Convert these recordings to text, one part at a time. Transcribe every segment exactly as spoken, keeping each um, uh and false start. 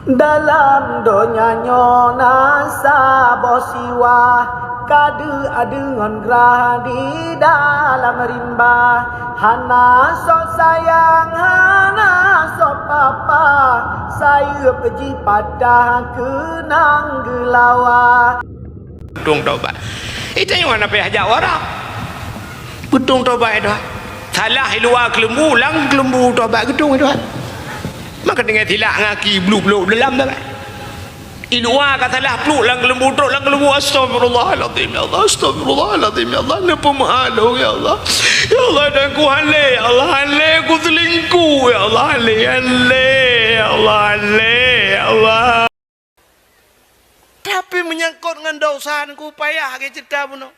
Dalam donya nyoe na saboh siwa, ka deuh adeungon grah di dalam rimba. Hana soe sayang, hana soe papa, sayeuep jipatah keunang geulawa. Putong tobat. Ita nyoe hana payah jak u Arab. Putong tobat itu. Salah i luwa keuleumbu, lam keuleumbu tobat geutong itu. Maka tinggai silak ngaki bluk-bluk dalam tobat. I luwa ka salah pluk lam keuleumbu, trok lam keuleumbu, "Astagfirullahalazim, ya Allah, astagfirullahalazim, ya Allah, neupeumeu'ah lôn, ya Allah. Ya Allah, dan ku hale, ya Allah, hale, ku selingkuh, ya Allah, hale, hale, ya Allah, hale, ya Allah." Tapi meunyangkot ngon dosa, Teungku, payah lagée ceurita bunoe.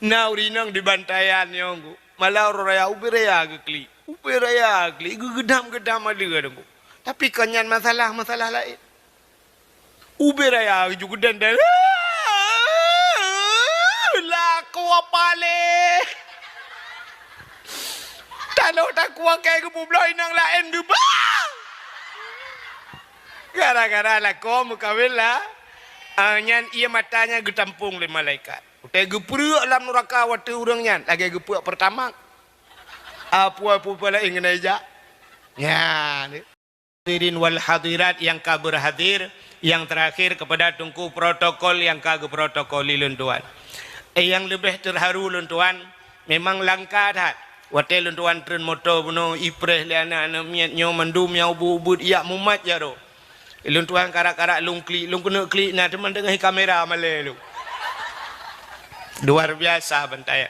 Na ureuëng inong di Bantayan nyoe, Teungku. Malam uroe raya, ubé raya geuklik. Ubé raya geuklik, geugeudam-geudam aleue, Teungku. Tapi kon nyan masalah, masalah laén. Ubé raya geujak geudan-dan. Lakoe paléh. Tanoh takue keu geupubloe inong laén geubah. Gara-gara lakoe meukawen lah. Ah, nyan ié mata nyan geutampong lé malaikat. Utai geupreuek lam nuraka watée ureuëng nyan lagée geupreuek Pertamax. Apui-apui laén ngon ija. Nyan. Hadirin wal hadirat yang ka berhadir, yang terakhir kepada Teungku protokol yang ka geuprotokoli lôn tuan. Eh, nyang leubeh terharu lôn tuan, memang langka that. Watée lôn tuan treun moto bunoe, ipreh lé aneuk-aneuk miet nyoe mandum nyang ubit-ubit ijak mumat jaroe. Lôn tuan karak-karak lôn klik, lôn keuneuk klik na teuma teungoh kamera malée lôn. Luar biasa Bantayan.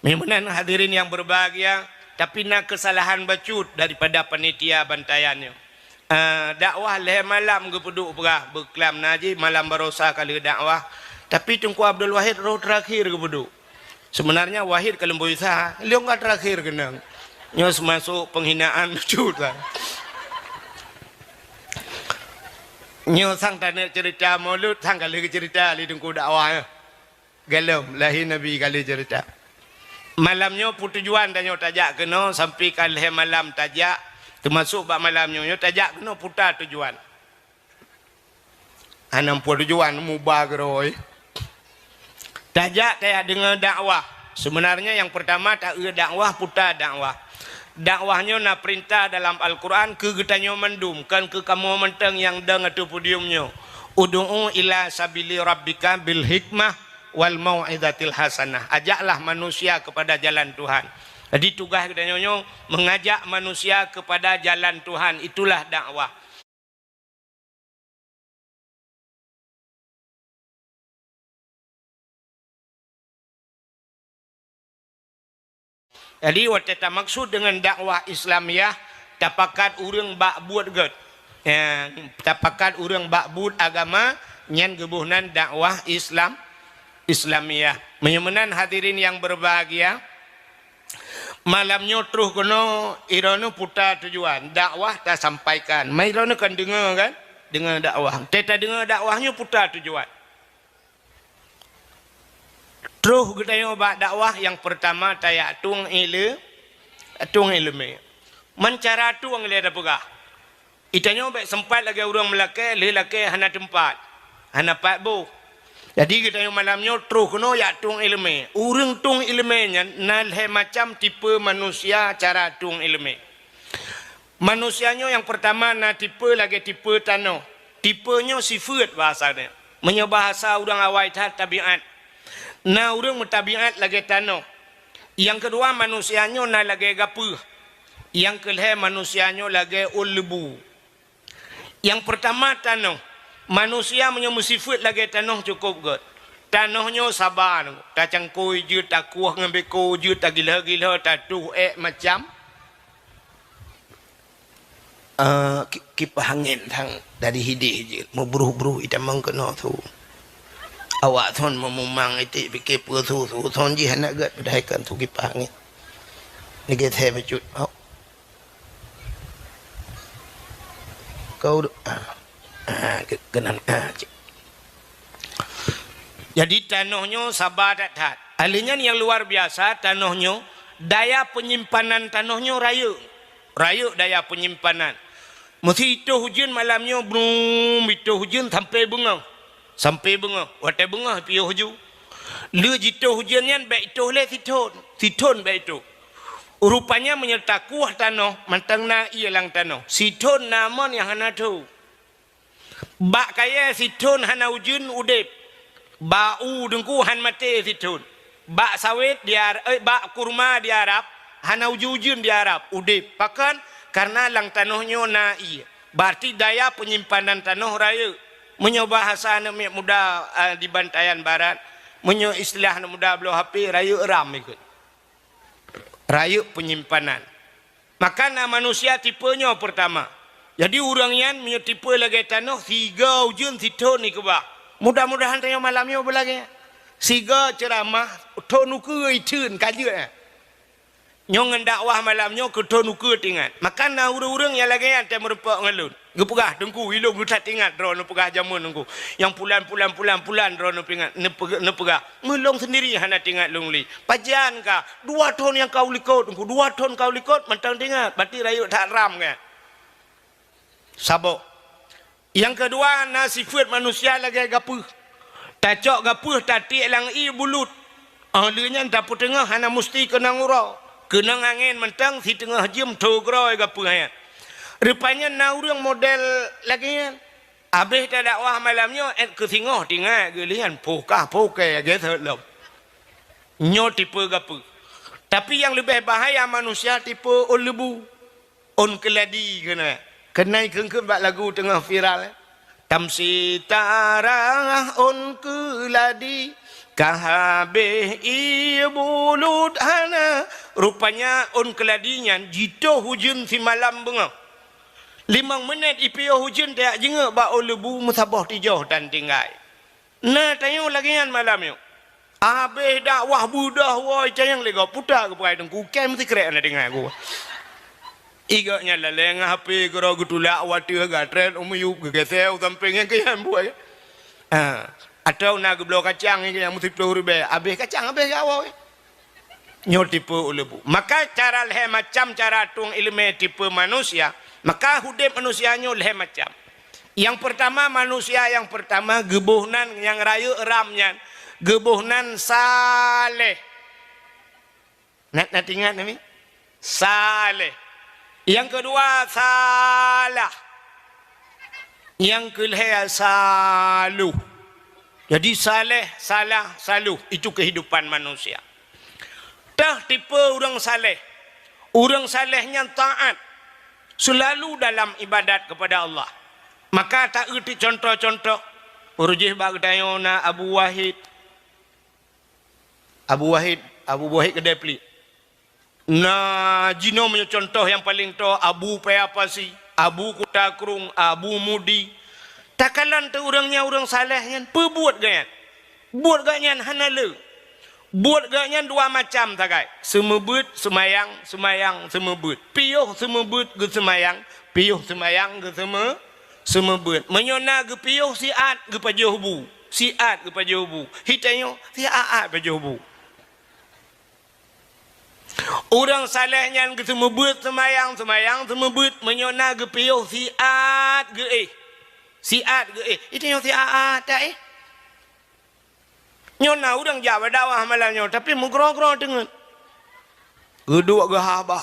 Meunan hadirin yang berbahagia, tapi na kesalahan bacut daripada panitia Bantayan nyoe. Eh, dakwah lhée malam geupeuduek peugah, beuklam na jih malam barosa ka lheueh dakwah. Tapi Teungku Abdul Wahid roh terakhir geupeuduek. Sebenarnya Wahid ka leumboi sa, lôn ka terakhir keunong. Nyoe seumasok penghinaan bacut lah. Nyoe sang taneuk cerita Maulud, sang ka lheueh geucerita lé Teungku dakwah nyoe. Galom, lahé Nabi ka lheueh ceurita. Malam nyoe peue tujuan tanyoe tajak keunoe, sampoe ka lhée malam tajak, teumasok bak malam nyoe, nyoe tajak keunoe peue tujuan. Hana peue tujuan, muba keurôi. Tajak tajak deungoe dakwah. Sebenarnya yang pertama taeu dakwah, peue dakwah. Dakwah nyoe na peurintah dalam Al-Quran keu geutanyoe mandum, kon keu kamoe mantong nyang dong ateueh podium nyoe. Ud'u ila sabili rabbika bil hikmah wal mau'izatil hasanah. Ajaklah manusia kepada jalan Tuhan. Jadi tugaih geutanyoe nyoe mengajak manusia kepada jalan Tuhan, itulah dakwah. Jadi watée tamaksud deungon dakwah Islamiah, tapakat ureuëng bak buet gét. Ya, tapakat ureuëng bak buet agama, nyan geuboh nan dakwah Islam, Islamiah. Meunyoe meunan hadirin yang berbahagia, malam nyoe troh keunoe, droeneuh peue tujuan dakwah tasampaikan. Mai droeneuh kan deungoe kan? Deungoe dakwah. Teuta deungoe dakwah nyoe peue tujuan. Troh geutanyoe bak dakwah nyang peurtama tajak tueng ile-, tueng ileumé. Man cara tueng lé tapeugah. Geutanyoe bék seumpat lagée ureuëng meulakée, lheueh lakée hana teumpat, hana pat boh. Jadi geutanyoe malam nyoe troh keunoe jak tueng ileumé. Ureuëng tueng ileumé nyan na lhée macam tipe manusia cara tueng ileumé. Manusia nyoe nyang peurtama na tipe lagée tipe tanoh. Tipe nyoe sifeuet bahasa nyoe. Meunyoe bahasa ureuëng awai that tabiat. Na ureuëng meutabiat lagée tanoh. Nyang keudua manusia nyoe na lagée gapeuh. Nyang keulhée manusia nyoe lagée ôn leubu. Nyang peurtama tanoh. Manusia meunyoe meusifeuet lagée tanoh cukôp gét. Tanoh nyoe saba, tacangkôi jeuet, takueh ngon beko jeuet, tagilhö-gilhö, tatuh ék macam. Eh, ki-, kipaih angén sang dari hideh jeuet, meubruh-bruh itamong keunoe su. Awak son meumumang iték pike peue su-su, son jih hana gét padahai kan su kipaih angén. Lagée thée bacut. Kau, ah, ah, ke-, keunan, ah, cit. Jadi tanoh nyoe saba that-that. Ahli nyan nyang luar biasa tanoh nyoe, daya penyimpanan tanoh nyoe rayeuk. Rayeuk daya penyimpanan. Meusi itoh ujeuen malam nyoe, brum, itoh ujeuen sampoe beungoh. Sampoe beungoh. Watée beungoh piôh ju. Lheueh jitoh ujeuen nyan bék itoh lé sithon. Sithon bék itoh. Rupanya meunyoe takueh tanoh, mantong na ié lam tanoh. Sithon na mon nyang hana tho. Bak kayée sithon hana ujeuen udeb. Bak u deungku han maté sithon. Bak sawét di Ar-, eh, bak kurma di Arab, hana ujeuen-ujeuen di Arab, udeb. Pakon? Kareuna lam tanoh nyoe na ié. Berarti daya penyimpanan tanoh rayeuk. Meunyoe bahasa aneuk miet muda, eh, di bantayan barat, meunyoe istilah aneuk muda bloe H P, rayeuk RAM ikot. Rayeuk penyimpanan. Maka na manusia tipe nyoe peurtama. Jadi ureuëng nyan meunyoe tipe lagée tanoh, siga ujeuen sithon ikeubah. Mudah-mudahan tanyoe malam nyoe beulagée nyan. Siga ceuramah, thon ukeue itheun ka jeuet, eh. Nyoe ngon dakwah malam nyoe keu thon ukeue teuingat. Maka na ureuëng-ureuëng nyang lagée nyan teumeureumpok ngon lôn. Geupeugah, "Teungku, ilôn geutat ingat droeneuh peugah jameun Teungku. Nyang pulan, pulan, pulan, pulan droeneuh peuingat, neupeugah, neupeugah. Meulôn seundiri hana teuingat lôn lé. Pajan ka, dua thon nyang ka u likot Teungku, dua thon ka u likot mantong teuingat, berarti rayeuk that RAM kan." Saboh. Nyang keudua, na sifeuet manusia lagée gapeuh. Tacok gapeuh tatiek lam ié bulut. Óh lheueh nyan tapeuteungoh hana musti keunong uroe. Keunong angén mantong siteungoh jeuem tho groe gapeuh nyan. Rupanya na ureuëng model lagée nyan. Abéh tadakwah malam nyoe, ék keu singoh teuingat geulian, poh kah poh kée geuseuet lom. Nyoe tipe gapeuh. Tapi nyang leubeh bahaya manusia tipe ôn leubu. Ôn keuladi keunoe. Keunoe kheun-kheun bak lagu teungoh viral, eh. Tamsi tarah ôn keuladi, ka habéh ié bulut hana. Rupanya ôn keuladi nyan jitoh ujeuen simalam beungoh. Limong minét ipiôh ujeuen tajak jingeuk bak ôn leubu, meusaboh tijoh tan tinggai. Na tanyoe lagée nyan malam nyoe. Abéh dakwah beudoh woe cayang lé gob puta geupeugah Teungku, kém sikrek na deungoe geuh. Igok nyan lalée ngon H P keudroe geutulak u ateueh gatrét u miyueb geugeusée u sampéng nyang keuyan buet. Ha, atawa na geubloe kacang nyang meusiploh ribée, abéh kacang abéh gawai. Nyoe tipe ôn leubu. Maka cara lhée macam cara tueng iéleumé tipe manusia, maka udeb manusia nyoe lhée macam. Nyang peurtama, manusia nyang peurtama geuboh nan nyang rayeuk RAM nyan, geuboh nan saleh. Na, na teuingat nami? Saleh. Nyang keudua, salah. Nyang keulhée, saloh. Jadi saleh, salah, saloh, itu kehidupan manusia. Teuh tipe ureuëng saleh. Ureuëng saleh nyan taát, seulalu dalam ibadat kepada Allah. Maka taeuti contoh-contoh. Ureuëng jih bak geutanyoe na Abu Wahid. Abu Wahid, Abu Wahid keudée pliek. Na jinoe meunyoe contoh nyang paleng toe, Abu Paya Pasi, Abu Kuta Krueng, Abu Mudi. Takalon teuh ureuëng nyan ureuëng saleh nyan, peue buet gobnyan? Buet gobnyan hana le. Buet gobnyan dua macam sagai, seumeubeuet, seumayang, seumayang, seumeubeuet. Piôh seumeubeuet geuseumayang, piôh seumayang geuseume-, seumeubeuet. Meunyoe na geupiôh siat geupajoh bu, siat geupajoh bu. Hi tanyoe siat-at pajoh bu. Ureuëng saleh nyan geuseumeubeuet seumayang, seumayang seumeubeuet, meunyoe na geupiôh siat geuéh. Siat geuéh. Itu nyang siat-at taéh. Nyoe na ureuëng jak bak dakwah malam nyoe, tapi meugroe-groe teungeut. Geuduek geuhaba.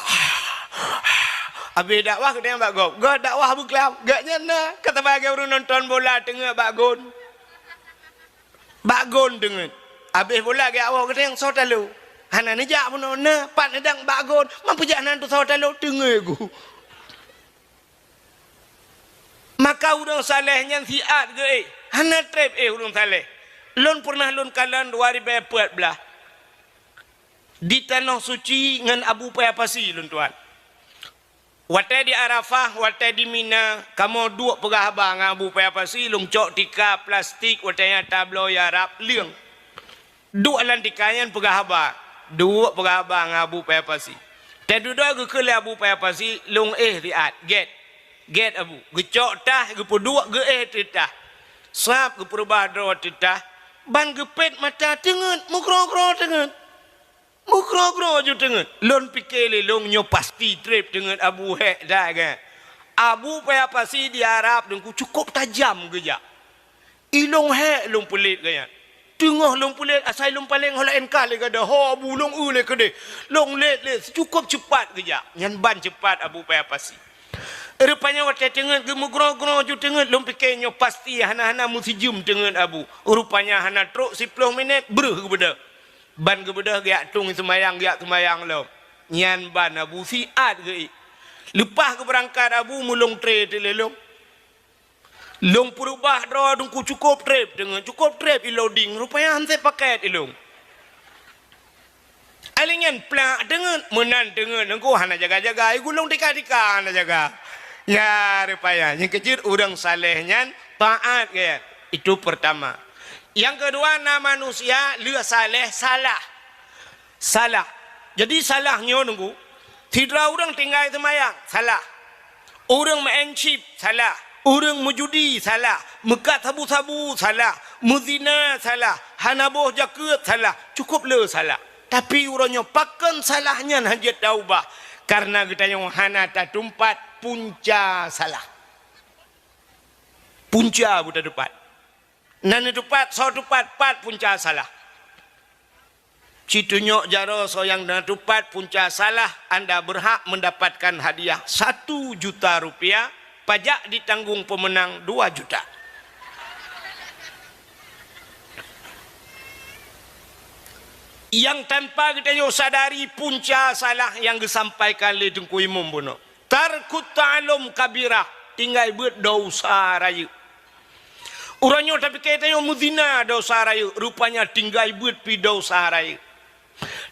Abéh dakwah geutanyoe bak gob. Gob dakwah beuklam. Gobnyan na, ka saban lagée ureuëng nonton bola teungeut bak gon. Bak gon teungeut. Abéh bola geuwoe geutanyoe soe talo. Hana neujak bunoe na, pat neudang bak gon. Man peujak nan teusoe talo teungeut geuh. Maka ureuëng saleh nyan siat geuéh. Hana treb éh ureuëng saleh. Lôn peureunah lôn kalon dua ribée peuet blaih. Di Tanoh Suci ngon Abu Paya Pasi lôn tuan. Watée di Arafah, watée di Mina, kamoe duek peugah haba ngon Abu Paya Pasi, lôn cok tika plastik watée nyan tabloe Arab leueng. Duek lam tika nyan peugah haba, duek peugah haba ngon Abu Paya Pasi. Teududoe geukheun lé Abu Paya Pasi, lôn éh siat, gét. Gét Abu, geucok tah, geupeuduek geuéh teuh tah. Sab geupeurubah droe teuh tah, ban geupét mata teungeut, meugroe-groe teungeut. Meugroe-groe ju teungeut. Lôn pike lé lôn nyoe pasti treb teungeut Abu hék that gét. Abu Paya Pasi di Arab Teungku cukôp tajam geujak. Ilông hék lông peulet geuh nyan. Teungoh lông peulet asai lông paleng ho laén ka lé gada. Ho Abu, lông eu lé keudeh. Lông lét lé, cukôp ceupat geujak. Nyan ban ceupat Abu Paya Pasi. Rupanya watèe teungeut geumeugroe-groe ju teungeut, lông pike nyoe pasti hana-hana meusijeuem teungeut Abu. Rupanya hana trôk siploh minét, breuh geubeudôh. Ban geubeudôh geujak tueng seumayang, geujak seumayang lom. Nyan ban Abu siat geuh. Leupah geubeurangkat Abu meulông tré teulélông. Lông peureubah droe Teungku cukôp trép deungon cukôp trép ilông ding, rupanya han sép pakèt ilông. Alinyan plak deungon, meunan deungon Teungku hana jaga-jaga, i gulong tika-tika hana jaga. Ya, rupanya nyang keujeuet ureuëng saleh nyan taat kan. Itu pertama. Yang kedua, na manusia lheueh saleh salah. Salah. Jadi salah nyoe Teungku, sidroe ureuëng tinggai seumayang, salah. Ureuëng meu'en chip, salah. Ureuëng meujudi, salah. Meukat sabu-sabu, salah. Meuzina, salah. Hana boh jakeuet, salah. Cukôp le salah. Tapi uroe nyoe pakon salah nyan hana jeuet taubah? Kareuna geutanyoe hana tatumpat punca salah. Punca beutateupat. Na neuteupat, soe teupat, pat punca salah. Ci tunyok jaroe soe nyang na teupat punca salah, anda berhak mendapatkan hadiah satu juta rupiah, pajak ditanggung pemenang dua juta. Yang tanpa geutanyoe sadari punca salah nyang geusampaikan lé Teungku Imum bunoe. Tarkut ta'allum kabirah, tinggai beuet dosa rayeuk. Uroe nyoe tapike tanyoe meuzina dosa rayeuk, rupanya tinggai beuet pi dosa rayeuk.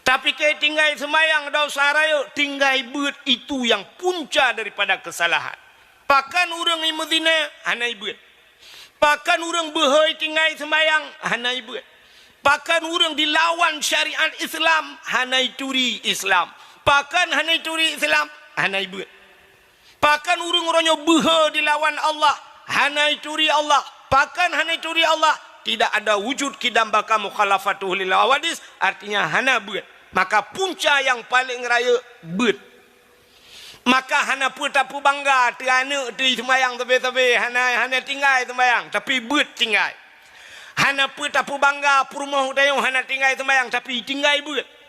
Tapike tinggai seumayang dosa rayeuk, tinggai beuet itu yang punca daripada kesalahan. Pakon ureuëng meuzina hana ibeuet. Pakon ureuëng beuhôi tinggai seumayang hana ibeuet. Pakon ureuëng dilawan syariat Islam hana ituri Islam. Pakon hana ituri Islam hana ibeuet. Pakon ureuëng uroe nyoe beuhe dilawan Allah hana ituri Allah. Pakon hana ituri Allah? Tidak ada wujud kidam baka mukhalafatuhu lil hawadis, artinya hana beuet. Maka punca nyang paleng rayeuk beuet. Maka hana peue tapeubangga teu aneuk teu seumayang sabe-sabe, hana, hana tinggai seumayang, tapi beuet tinggai. Hana peue tapeubangga peurumoh geutanyoe hana tinggai seumayang, tapi tinggai beuet.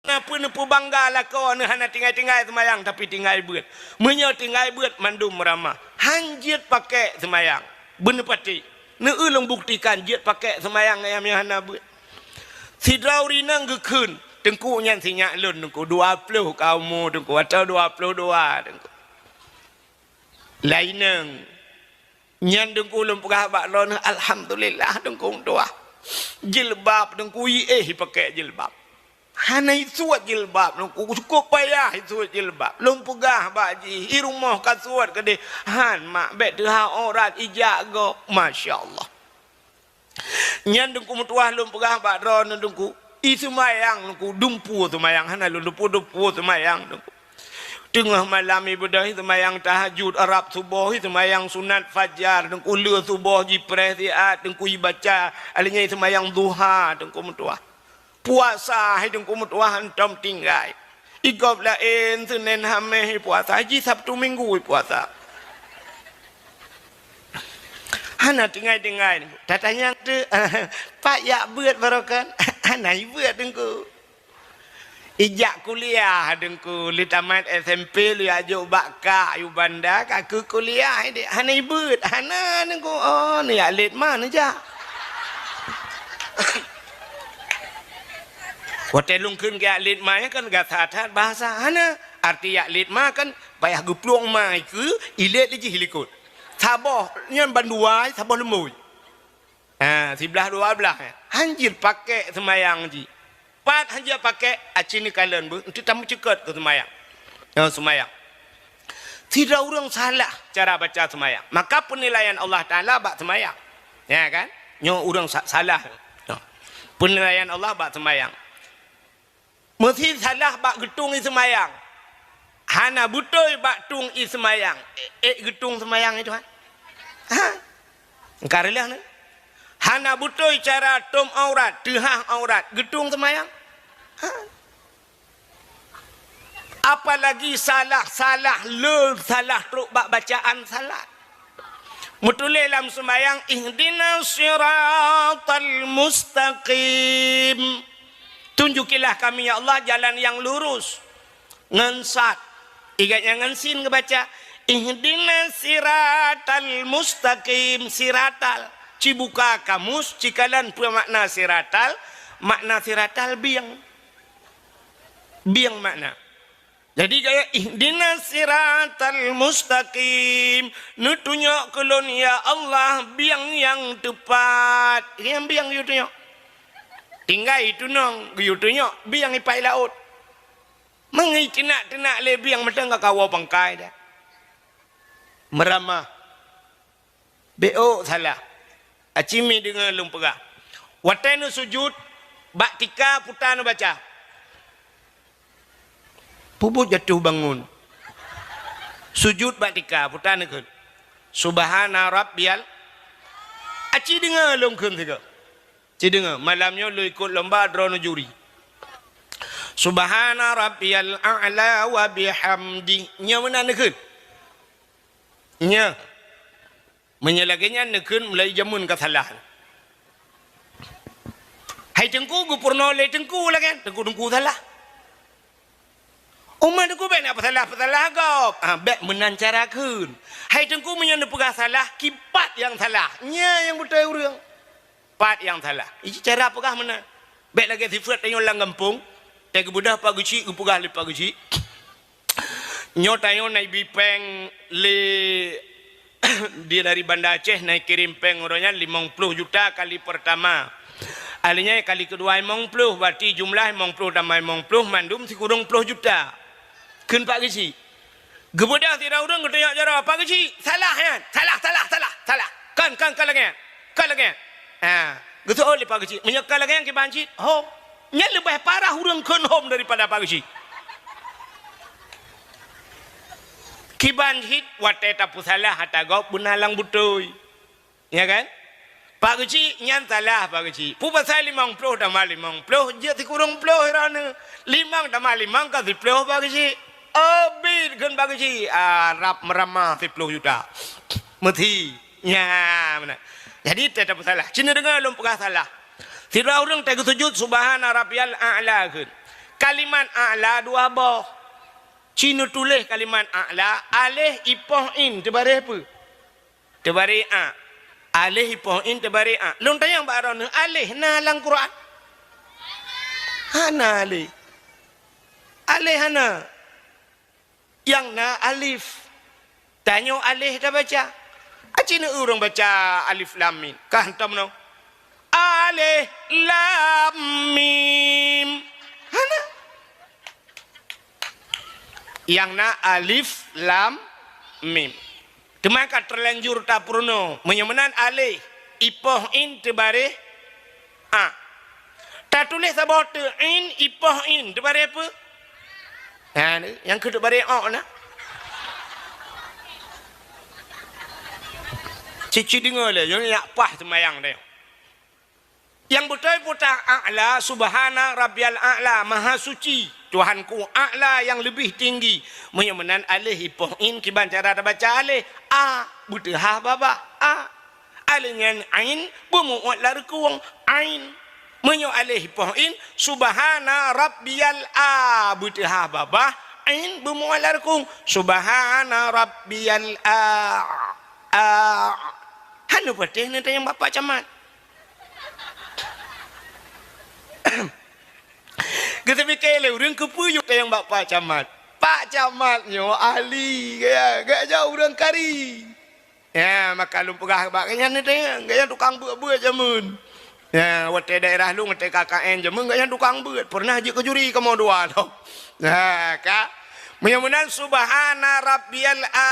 Na peue neupeubangga lakoe neuh hana tinggai-tinggai seumayang, tapi tinggai beuet. Meunyoe tinggai beuet, mandum meuramah. Han jeuet pakèk seumayang. Beuneupatéh. Neueu lôn buktikan jeuet pakèk seumayang nyang hana beuet. Sidroe ureuëng inong geukheun, Teungku nyan sinyak lôn Teungku, dua ploh ka umu Teungku, atau dua ploh dua Teungku. Laineng. Nyan Teungku lôn peugah bak droeneuh, alhamdulillah Teungku meutuah. Jilbab Teungku iéh ipakèk jilbab. Hana isuet jilbab Teungku, cukôp payah isuet jilbab. Lôn peugah bak jih, i rumoh ka suet keudeh, han mak, bèk teuhah aurat ijak gob. Masya Allah. Nyan Teungku meutuah lôn peugah bak droeneuh Teungku, i seumayang Teungku, dumpeue seumayang, hana lôn dumpeue, dumpeue seumayang Teungku. Teungoh malam ibadah seumayang tahajud, rab suboh seumayang sunat fajar Teungku, le suboh jipreh siat Teungku ibaca, alinyan seumayang duha Teungku meutuah. Puasa hai Teungku meutuah hantom tinggai. I gob laén Seunén Hamèh puasa, jih Sabtu Minggu puasa. Hana tinggai-tinggai. Tatanyong teuk, pat jak beuet baroe kan? Hana ibeuet Teungku. Ijak kuliah Teungku, lheueh tamat S M P lheueh jak jok bak kak yue banda, ka keu kuliah idéh. Hana ibeuet, hana Teungku. Oh, neujak lét ma neujak. Watée lôn kheun jak lét ma nyan kan gata that bahasa. Hana, arti jak lét ma kan payah geuplueng ma ikeue, ilét lé jih likot. Saboh nyan bandua, saboh leumbôi. Ha, siblaih dua blaih, eh. Hanjeuet pakék seumayang jih. Pat hanjeuet pakék, aci neukalon beuh, enteuk tameuceukeut keu seumayang. Nyoe seumayang. Sidroe ureuëng salah cara baca seumayang, maka peunilaian Allah Taala bak seumayang. Ya kan? Nyoe ureuëng sa-, salah. Nyoe. Peunilaian Allah bak seumayang. Meusi salah bak geutung ie seumayang. Hana beutôi bak tung ie seumayang. Ék, ék geutung seumayang itu, ha? Ha? Engka reulah ni. Hana beutôi cara tom aurat, teuhah aurat, geutung seumayang. Ha? Apalagi salah-salah le, salah trok bak bacaan salat. Meutuléh lam seumayang, "Ihdinas siratal mustaqim." Tunjukilah kami, ya Allah, jalan yang lurus. Ngon sad. Ingat nyang ngon sin geubaca, "Ihdinas siratal mustaqim." Siratal. Cibuka kamus, cikalon peue makna siratal. Makna siratal bieng. Bieng makna. Jadi gaya, "Ihdinas siratal mustaqim." Neutunyok keu lôn, ya Allah, bieng nyang teupat. Nyang bieng geuyue tunyok. Tinggai tunong geuyue tunyok, bieng ipai laôt. Mangat teunak-teunak lé bieng mantong ka kawoe pangkai dah. Meuramah. Bék salah. Aci mi deungoe lôn peugah. Watée neusujut, bak tika puta neubaca. Peubuet jatuh bangun. Sujut bak tika, puta neukheun. Subhana rabbiyal. Aci deungoe lôn kheun sigoe. Ci deungoe, malam nyoe lôn ikot lomba droeneuh juri. Subhana rabbiyal a'la wa bihamdi. Nyoe meunan neukheun. Nyoe. Meunyoe lagée nyan neukheun mulai jameun ka salah. Hai Teungku, geupeurunoe lé Teungku lagée nyan, Teungku-teungku salah. Umat Teungku bék na peusalah-peusalah gob. Ah, bék meunan cara kheun. Hai Teungku, meunyoe neupeugah salah, kipat nyang salah. Nyan nyang beutôi ureuëng. Pat nyang salah. Iji cara peugah meunan. Bék lagée sifeuet tanyoe lam gampông, teugeubeudoh Pak Geuchik, geupeugah lé Pak Geuchik. Nyoe tanyoe na ibi péng lé di dari Banda Aceh na ikirém péng uroe nyan limong ploh juta kali peurtama. Ahli nyan kali keudua limong ploh, berarti jumlah limong ploh tamah limong ploh mandum sikureueng ploh juta. Kheun Pak Geuchik. Geubeudôh sidroe ureuëng geutunyok jaroe, "Pak Geuchik, salah nyan. Salah, salah, salah, salah. Kon, kon, kon lagée nyan. Kon lagée nyan." Ha, geuseuôt lé Pak Geuchik, "Meunyoe kon lagée nyan kiban cit, hom." Nyan leubeh parah ureuëng kheun hom daripada Pak Geuchik. Kiban cit watée tapeusalah ata gob beuna lam beutôi. Ya kan? Pak Geuchik, nyan salah Pak Geuchik. Peue pasai limong ploh tamah limong ploh, jeuet sikureueng ploh droeneuh. Limong tamah limong ka siploh Pak Geuchik. Oh, bit kheun Pak Geuchik. Ah, rab meuramah siploh juta. Meuthi. Nya, meunan. Jadi, teuh tapeusalah. Ci neudeungoe lôn peugah salah. Sidroe ureuëng teuh geusujut, "Subhana rabbiyal a'la," kheun. Kalimat a'la dua boh. Ci neutuléh kalimat a'la, aléh ipoh in teubareh peue? Teubareh a. Aléh ipoh in teubareh a. Lôn tanyong bak droeneuh, aléh na lam Quran? Hana aléh. Aléh hana. Nyang na alif. Tanyoe aléh tabaca. Aci na ureuëng baca alif lam mim. Ka hantom nyoe. Aléh lam mim. Hana. Nyang na alif lam mim. Teuma ka teulanjur tapeurunoe. Meunyoe meunan aléh, ipoh in teubareh a. Tatuléh saboh teuk in, ipoh in teubareh peue? Ha, ni, nyang keu teubareh ôk na. Ci-ci deungoe lé, nyoe yak paih seumayang deh. Nyang beutôi peue ta a'la, subhana rabbiyal a'la, maha suci Tuhanku, a'la yang lebih tinggi. Meunyoe meunan aléh ipoh in kiban cara tabaca aléh, a, beuteuhah babah, a. Aléh nyan ain, beumu'ot lam reukong, ain. Meunyoe alif poh in, subhana rabbiyal a, beuteuhah babah, in beumu'al lam rukung. Subhana rabbiyal a, a. Hana patéh neutanyong bak Pak Camat. Geuteupiké lé ureuëng keupeue yue tanyong bak Pak Camat. Pak Camat nyoe ahli, gaya, gaya ureuëng kari. Ya, maka lôn peugah bak gobnyan teuh, gobnyan tukang beuet-beuet jameun. Ya, watée daerah lôn, watée K K N jameun, gobnyan tukang beuet. Pernah jeuet keu juri kamoe dua lom. Nah, ka. Meunyoe meunan, subhana rabbiyal a,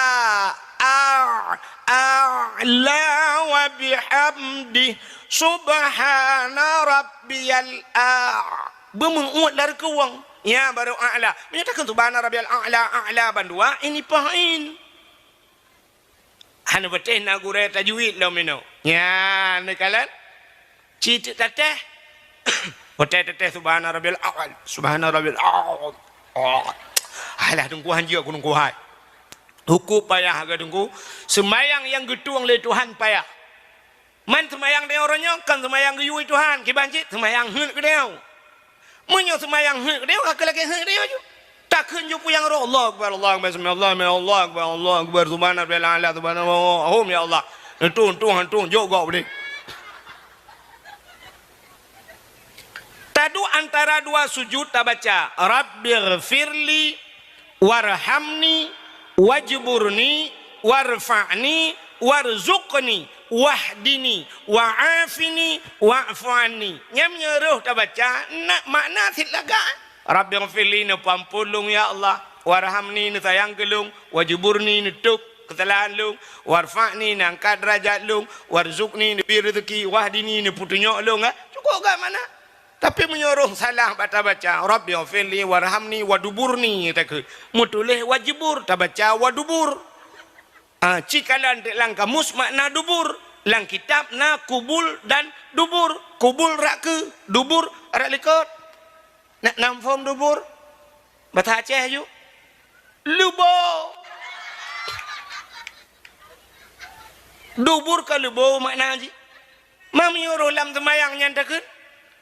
a, a'la wa bihamdi. Subhana rabbiyal a. Beumeuuet lam rukung. Ya, baru a'la. Meunyoe takheun subhana rabbiyal a'la, a'la bandua, ini pahin. Hana patéh na gurée tajwid lom inoe. Nyan neukalon. Cit tatéh. Watée tatéh subhana rabbil a'la, subhana rabbil a'la. Oh. Alah, Teungku, hanjeuet keu Teungku hai. Hukôm payah keu Teungku. Seumayang nyang geutueng lé Tuhan payah. Man seumayang tanyoe uroe nyoe kon seumayang geuyue Tuhan, kiban cit seumayang heuet keu tanyoe. Meunyoe seumayang heuet keu tanyoe, ka keu lagée heuet keu tanyoe ju. Takheun ju peue nyang roh, Allahu Akbar, Allahu Akbar, sami Allahu liman, Allahu Akbar, Allahu Akbar, subhana rabbiyal a'la, subhanallah, ya Allah. Neutueng, tueng, tueng, jok gob deh. Taduek antara dua sujud tabaca, Rabbighfirli, warhamni, wajburni, warfa'ni, warzuqni, wahdini, wa'afini, wa'fu anni. Nyan meunyoe roh tabaca, na makna cit lagak. Rabbighfirli, neupeuamphon lôn, ya Allah. Warhamni, neusayang keu lôn. Wajburni, neutôb keusalahan lôn. Warfa'ni, neuangkat deurajat lôn. Warzuqni, neubri reuzeuki. Wahdini, neupeutunyok lôn. Ha? Cukôp gak makna. Tapi meunyoe roh salah bak tabaca, Rabbighfirli warhamni waduburni, takheun. Meutuléh wajibur, tabaca wadubur. Ah, cikalon teuk lam kamus makna dubur. Lam kitab na kubul dan dubur. Kubul rot keue, dubur rot likot. Nak na muphom dubur? Basa Aceh ju. Leubo. Dubur ka leubo makna jih. Ma meunyoe roh lam seumayang nyan takheun,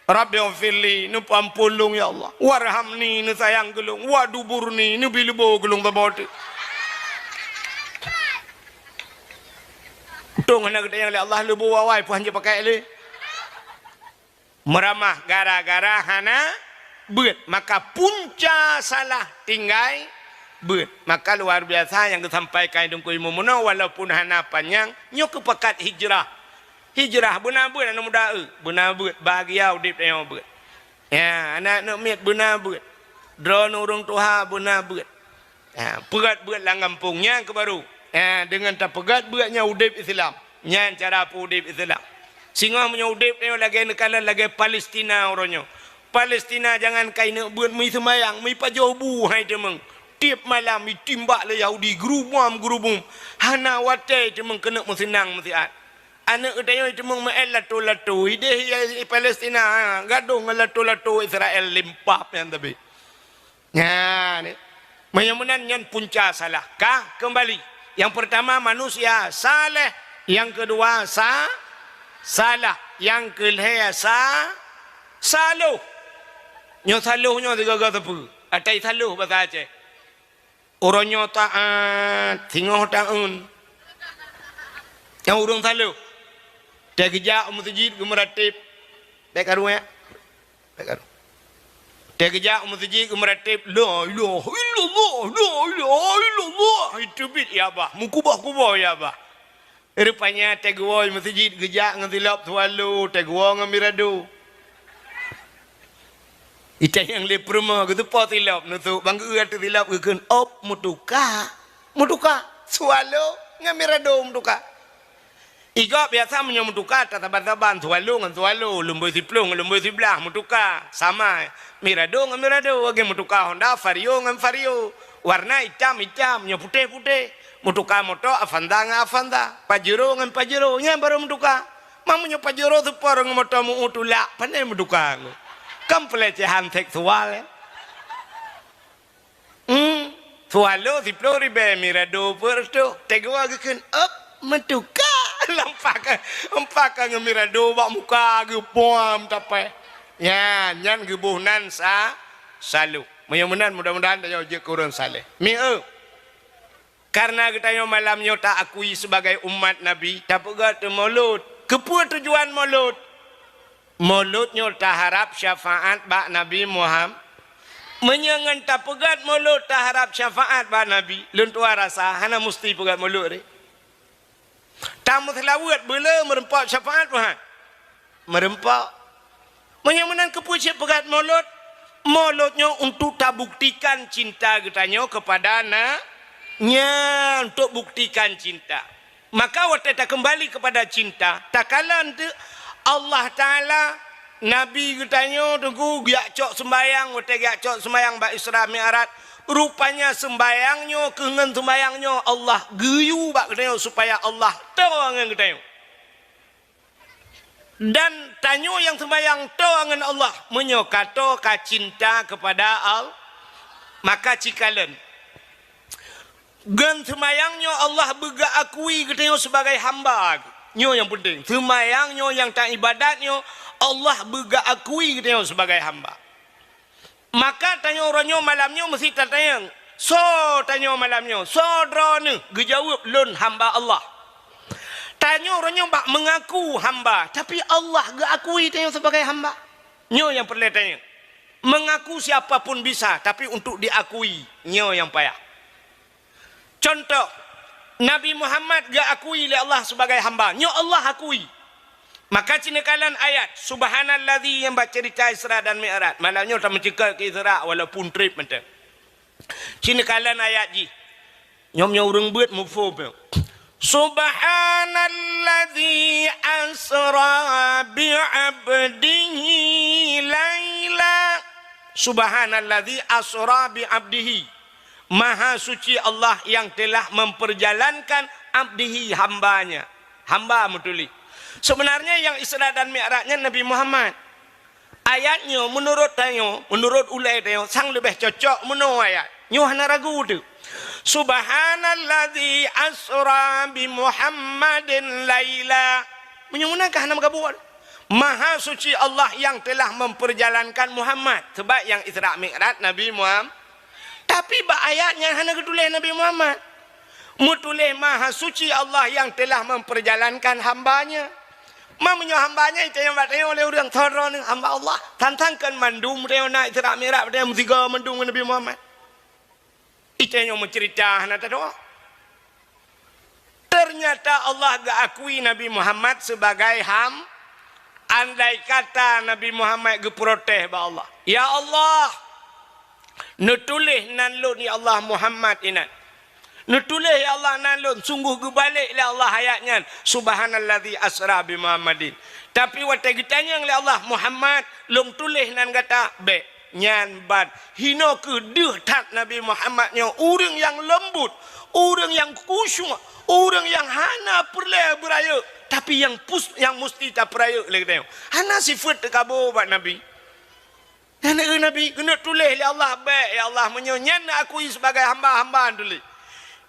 "Rabbighfirli," neupeuamphon lôn, ya Allah. "Warhamni," neusayang keu lôn. "Waduburni," neubri leubo keu lôn saboh teuk. Untông hana geutanyong lé Allah leubo awai, peue han jipakai lé. Meuramah gara-gara hana beuet, maka punca salah tinggai beuet. Maka luar biasa nyang geusampaikan Teungku Imum meunoe, walaupun hana panyang, nyoe keupakat hijrah. Hijrah beuna beuet aneuk muda, eu, beuna beuet, bahagia udeb tanyoe beuet. Ya, aneuk-aneuk miet beuna beuet. Droeneuh ureueng tuha beuna beuet. Ha, peugét beuet lam gampông nyan keu barô. Ha, deungon tapeugét beuet nyan udeb Islam. Nyan cara peuudeb Islam. Singoh meunyoe udeb nyoe lagée neukalon lagée Palestina uroe nyoe. Palestina jangankai neuk beuet meuseumayang, meupajoh bu hai teumeung. Tieb malam itimbak lé Yahudi, geurubom-geurubom. Hana watée teumeung keuneuk meuseunang meusiat. Aneuk geutanyoe teumeung meu'en lato-lato. Ideh i Palestina, ha, gadôh ngon lato-lato Israel limpah nyan tapi. Nyan, meunyoe meunan nyan punca salah. Ka keumbali. Nyang peurtama manusia saleh, nyang keudua sa-, salah, nyang keulhée sa-, saloh. Nyoe saloh nyoe sigoe-goe sapeue? Atai saloh basa Aceh. Uroe nyoe taát, singoh taeun. Nyang ureueng saloh. Teugeujak u meuseujid geumeurateb. Bék karu, ya. Teugeujak u meuseujid geumeurateb, "La ilaha illallah, la ilaha illallah." Iteubiet ya bah, meukuboh-kuboh ya bah. Rupanya teuguwoe meuseujid geujak ngon silop swallow, teuguwoe ngon mirado. Itanyong lé peurumoh geutupo silop, neusok bang geu ateueh silop geukheun, "Op, meutuka." Meutuka, swallow ngon mirado meutuka. Igob biasa meunyoe meutuka, tasaban-saban, swallow ngon swallow, lumboi siploh ngon lumboi siblaih meutuka, sama, mirado ngon mirado, lagée meutuka Honda, Vario ngon Vario, warna itam-itam, nyoe putéh-putéh, meutuka moto Avanza ngon Avanza, Pajero ngon Pajero, nyan barô meutuka. Ma meunyoe Pajero seupor ngon moto meu-u tulak, pane meutuka. Kan pelecehan seksual, ya. Hmm, swallow siploh ribée, mirado peuet reutôh. Teuguwoe geukheun, "Op, meutuka." Lampak ka, lampak ka ngon mirado bak muka geupuam tapée. Nyan, nyan geuboh nan sa-, saleueb. Meunyoe meunan, mudah-mudahan tanyoe jeuet keu ureuëng saleh. Mieu, kareuna geutanyoe malam nyoe ta-akui sibagai umat Nabi, tapeugét teumulot. Keupeue tujuan mulot? Mulot nyoe taharab syafaat bak Nabi Muham-, meunyoe ngon tapeugét mulot taharab syafaat bak Nabi, lôn tuan rasa hana musti peugét mulot deh. Tameuseulaweuet beu le meureumpok syafaat Tuhan. Meureumpok. Meunyoe meunan keupeue cit peugét mulot? Mulot nyoe untuk tabuktikan cinta geutanyoe keupada na-, nyan untuk buktikan cinta. Maka watée takeumbali keupada cinta, takalon teuk Allah Taala, Nabi geutanyoe teungku geujak cok seumbayang, watée geujak cok seumbayang bak Isra Mi'raj, rupanya seumbayang nyoe keu ngon seumbayang nyoe Allah geuyue bak geutanyoe supaya Allah toe ngon geutanyoe. Dan tanyoe nyang seumbayang toe ngon Allah, meunyoe ka toe ka cinta keupada Allah, maka cikalon. Ngon seumbayang nyoe Allah beugeuakui geutanyoe sibagai hamba. Nyoe nyang peunteng. Seumbayang nyoe nyang taibadat nyoe Allah beugeuakui geutanyoe sibagai hamba. Maka tanyoe uroe nyoe malam nyoe meusti tatanyong, soe tanyoe malam nyoe? Soe droeneueh? Geujaweueb, lôn hamba Allah. Tanyoe uroe nyoe bak meungaku hamba, tapi Allah geuakui tanyoe sibagai hamba. Nyoe nyang peureulée tanyoe. Meungaku siapa pun bisa, tapi untuk diakui, nyoe nyang payah. Contoh, Nabi Muhammad geuakui lé Allah sibagai hamba. Nyoe Allah akui. Maka ci neukalon ayat, Subhanalladzi nyang bak ceurita Isra dan Mi'raj. Malam nyoe tameuceukeut keu Isra walaupun treb mantong. Ci neukalon ayat jih. Nyoe meunyoe ureuëng beuet muphom nyoe. Subhanalladzi asra bi 'abdihi laila. Subhanalladzi asra bi 'abdihi. Maha suci Allah yang telah memperjalankan abdihi, hamba-Nya. Hamba meutuléh. Sebenarnya nyang Isra dan Mi'raj nyan Nabi Muhammad. Ayat nyoe meunurot tanyoe, meunurot ulée tanyoe, sang leubeh cocok meunoe ayat. Nyoe hana ragu teuh. Subhanalladzi asra bi Muhammadin laila. Meunyoe meunan ka hana meugabung. Maha suci Allah yang telah memperjalankan Muhammad. Sebab nyang Isra Mi'raj Nabi Muhammad. Tapi bak ayat nyan hana geutuléh Nabi Muhammad. Meutuléh Maha Suci Allah yang telah memperjalankan hamba-Nya. Ma meunyoe hamba-Nya, itanyong bak tanyoe lé ureuëng, soe droeneueh? Hamba Allah. Tantang kon mandum tanyoe na Isra Mi'raj, tanyoe meusigoe mandum ngon Nabi Muhammad. Itanyong meuceurita hana tadoa. Ternyata Allah geuakui Nabi Muhammad sebagai ham-, andai kata Nabi Muhammad geuprotes bak Allah, "Ya Allah, neutuléh nan lôn, ya Allah, Muhammad inan. Neutuléh, ya Allah, nan lôn." Sungguh geubalek lé Allah ayat nyan, "Subhanalladzi asra bi Muhammadin." Tapi watée geutanyong lé Allah, "Muhammad, lôn tuléh nan gata?" "Bék." Nyan ban. Hinoe kheueh deuh that Nabi Muhammad nyoe, ureuëng nyang leumbut, ureuëng nyang khusyuk, ureuëng nyang hana peureulée beurayeuk, tapi nyang pus-, nyang musti tapeurayeuk lé geutanyoe. Hana sifeuet teukabô bak Nabi. Nyan keuh Nabi keuneuk tuléh lé Allah, "Bék, ya Allah, meunyoe nyan neuakui sibagai hamba, hamba tuléh."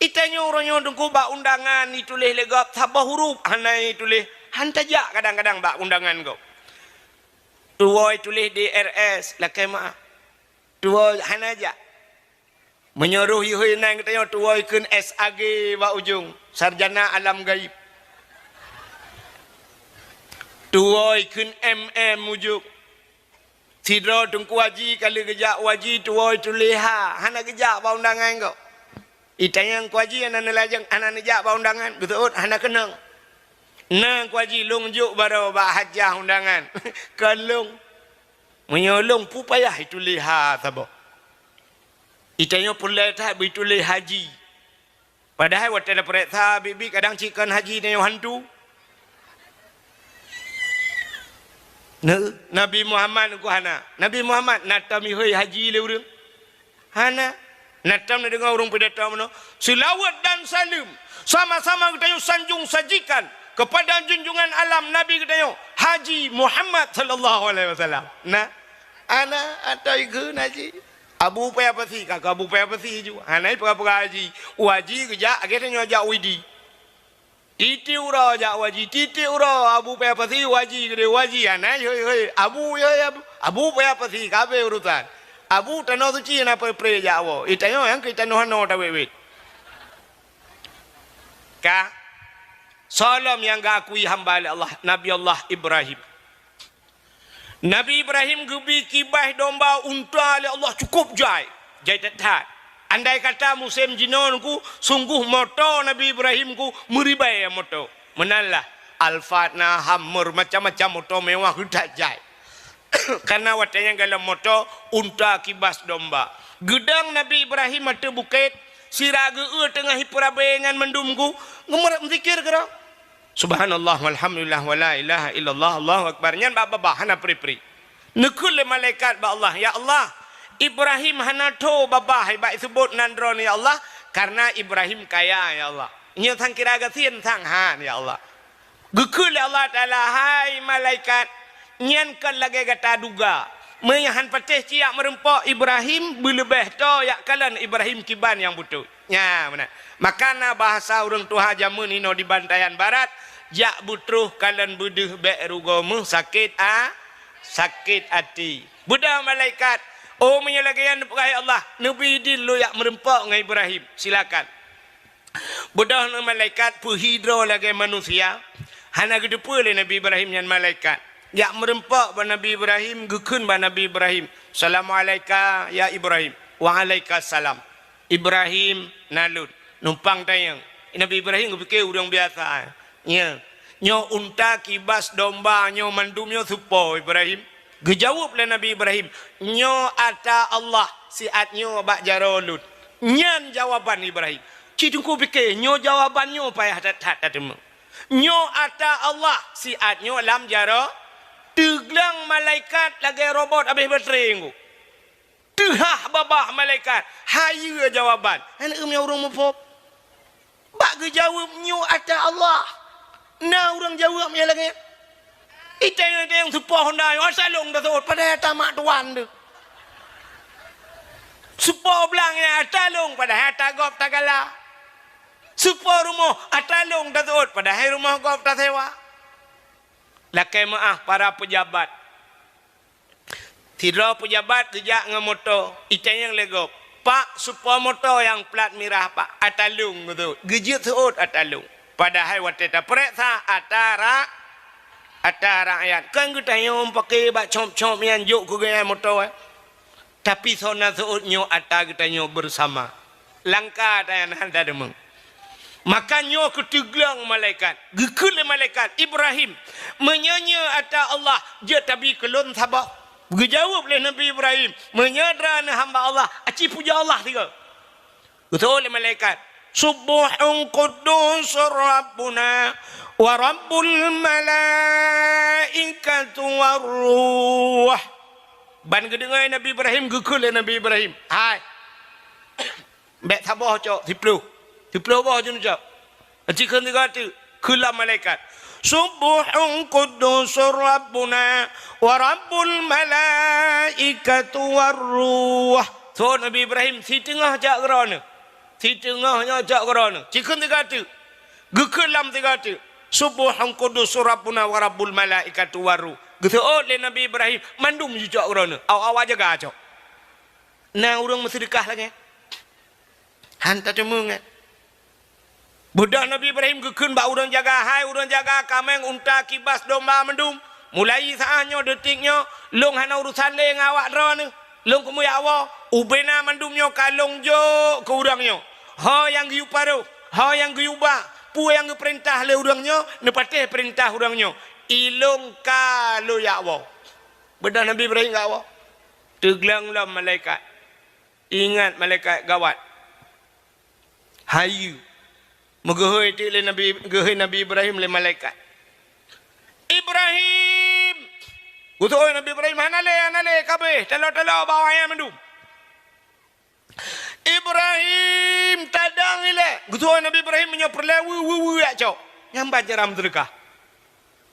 Itanyong uroe nyoe teungku bak undangan ituléh lé gob saboh huruf hana ituléh, han tajak kadang-kadang bak undangan gob. Tuwoe tuléh D R S, lakée meuáh. Tuwoe hana jak. Meunyoe roh ihôi nan geutanyoe tuwoe kheun S A G bak ujong, sarjana alam gaib. Tuwoe kheun M M ujong. Sidroe Teungku Haji ka lheueh geujak u haji tuwoe tuléh ha, hana geujak bak undangan gob. Itanyong Teungku Haji hana neulajeng, hana neujak bak undangan, geuseuôt hana keunong. Na Teungku Haji lôn jok baroe bak hajah undangan. Kon lôn. Meunyoe lôn peue payah ituléh ha saboh. Itanyong peureulée that beuituléh haji. Padahai watée tapeuriksa biet-biet kadang cit kon haji tanyoe hantu. Nah, Nabi Muhammad ngon hana. Nabi Muhammad na tom ihôi haji lé ureuëng? Hana. Na tom neudeungoe ureuëng pidato meunoe, "Seulaweuet dan saleuem sama-sama geutanyoe sanjong sajikan keupada junjungan alam Nabi geutanyoe, Haji Muhammad sallallahu alaihi wasallam." Na, hana, atau ikheun haji. Abu Paya Pasi, ka keu Abu Paya Pasi ju. Hana peugah-peugah haji. U haji geujak, lagée tanyoe jak u Idi. Tiep-tiep uroe jak u haji, tiep-tiep uroe Abu Paya Pasi u haji keudeh, u haji, hana, hei, hei, Abu, hei, Abu, Abu Paya Pasi, ka abéh urusan. Abu, tanoh suci hana pre-pre jak woe. Eh, tanyoe nyang keu tanoh hana tawét-wét. Ka? Soe lom nyang geuakui hamba lé Allah, Nabi Allah Ibrahim. Nabi Ibrahim geubi kibas domba, unta lé Allah, cukôp jai, jai that-that. Andai kata musém jinoe nyoe, sunggoh moto Nabi Ibrahim nyoe meuribèe moto. Meunan lah, Alphard na, Hummer, macam-macam moto mewah geuh that jai. Karena watèe nyan golom moto, unta kibas domba. Geudong Nabi Ibrahim ateueh bukét, sira geu-eu teungoh ipeurabé nyan mandum nyoe, geumeurab meuzikir keudroe. Subhanallah, walhamdulillah, wala ilaha illallah, Allahu akbar. Nyan bak babah, hana pri-pri. Neukheun lé malaikat bak Allah, "Ya Allah, Ibrahim hana tho babah bak iseubot nan droeneuh, ya Allah, karena Ibrahim kaya, ya Allah. Nyoe sang kira gasien sang han, ya Allah." Geukheun lé Allah Taala, "Hai malaikat, nyan kon lagèe gata duga. Meunyo han patéh cit jak meureumpok, Ibrahim beuleubeh tho jak kalon Ibrahim kiban nyang beutôi." Nyan meunan. Maka na bahasa ureueng tuha jameun inoe di Bantayan Barat, "Jak beutroh kalon beudeuh bèk rugoe meuh sakét a-, sakét até." Beudôh malaikat, "Oh, meunyoe lagèe nyan neupeugah, ya Allah, neubi idin lôn jak meureumpok ngon Ibrahim. Silakan." Beudôh ngon malaikat, peuhi droe lagèe manusia, hana geuteupeue lé Nabi Ibrahim nyan malaikat. Jak meureumpok bak Nabi Ibrahim, geukheun bak Nabi Ibrahim, "Salamualaika ya Ibrahim." "Waalaikumsalam." "Ibrahim, na lôn." Numpang tanyong. Nabi Ibrahim geupike ureueng biasa. Nya, nyoe unta kibas domba nyoe mandum nyoe soe po Ibrahim? Geujaweueb lé Nabi Ibrahim, "Nyoe ata Allah siat nyoe bak jaroe lôn." Nyan jawaban Ibrahim. Cit teungku pike, nyoe jawaban nyoe payah that-that tateumé. Nyoe ata Allah siat nyoe lam jaroe, teugleng malaikat lagèe robot abéh baterai nyoe. Teuhah babah malaikat, hayeue jawaban. Hana ureueng muphom. Bak geujaweueb nyoe ata Allah. Na ureueng jaweueb nyang lagèe nyan. Iteng-iteng soe po honda nyoe, ata lôn taseuôt, padahai ata mak tuan teuh. Soe po blang nyan, ata lôn, padahai ata gob tagala. Soe po rumoh, ata lôn taseuôt, padahai rumoh gob tasewa. Lakèe meu'ah para peujabat. Sidroe peujabat geujak ngon moto, itanyong lé gob, "Pak, soe po moto nyang plat mirah, Pak?" "Ata lôn," geuseuôt. Geujeuet seuôt ata lôn. Padahai watèe tapeuriksa, ata ra-, ata rakyat. Kan geutanyong paké bak cop-cop nyan jok keu geuhnyan moto, eh. Tapi soe na seuôt nyoe ata geutanyoe beusama. Langka tanyan hana deungoe. Maka nyoe geuteugleng malaikat. Geukheun lé malaikat, "Ibrahim, meunyoe nyoe ata Allah, jeuet tabi keu lôn saboh." Geujaweueb lé Nabi Ibrahim, "Meunyoe droeneuh hamba Allah, aci pujoe Allah sigoe." Geuseuôt lé malaikat, "Subbuhun quddusur Rabbuna wa Rabbul malaikati war ruh." Ban geudeungoe Nabi Ibrahim, geukheun lé Nabi Ibrahim, "Hai, bèk saboh cok, siploh. Siploh boh jeuet neucok." Aci kheun sigoe teuk, kheun lom malaikat, "Subbuhun quddusur Rabbuna wa Rabbul malaikati war ruh." Seuôt Nabi Ibrahim, "Siteungoh cok keu droeneuh. Siteungoh nyoe cok keu droeneuh." Ci kheun sigoe teuk. Geukheun lom sigoe teuk, "Subbuhun quddusur Rabbuna wa Rabbul malaikati war ruh." Geuseuôt lé Nabi Ibrahim, "Mandum jicok keu droeneuh. Awak-awak jaga cok." Na ureueng meuseudeukah lagèe nyan? Han tateumé nyan. Beudôh Nabi Ibrahim geukheun bak ureueng jaga, "Hai ureueng jaga kaméng, unta, kibas, domba mandum, mulai saát nyoe, detik nyoe, lôn hana urosan lé ngon awak droeneuh. Lôn keumeung jak woe, ubena mandum nyoe ka lôn jok keu ureueng nyoe. Ho nyang geuyue paroh, ho nyang geuyue ba, peue nyang geupeurintah lé ureueng nyoe, neupatéh peurintah ureueng nyoe. Ilôn ka lôn jak woe." Beudôh Nabi Ibrahim jak woe, teugleng lom malaikat. Ingat malaikat gawat. Hayeue. Meugeuhôi teuk lé Nabi, geuhôi Nabi Ibrahim lé malaikat. "Ibrahim!" Geuseuôt Nabi Ibrahim, "Hana lé, hana lé, ka abéh, talo-talo bak awak nyan mandum." "Ibrahim, tadong ilèe!" Geuseuôt Nabi Ibrahim, "Meunyoe peureulèe, weu, weu, weu jak cok." Nyan ban cara meuseudeukah.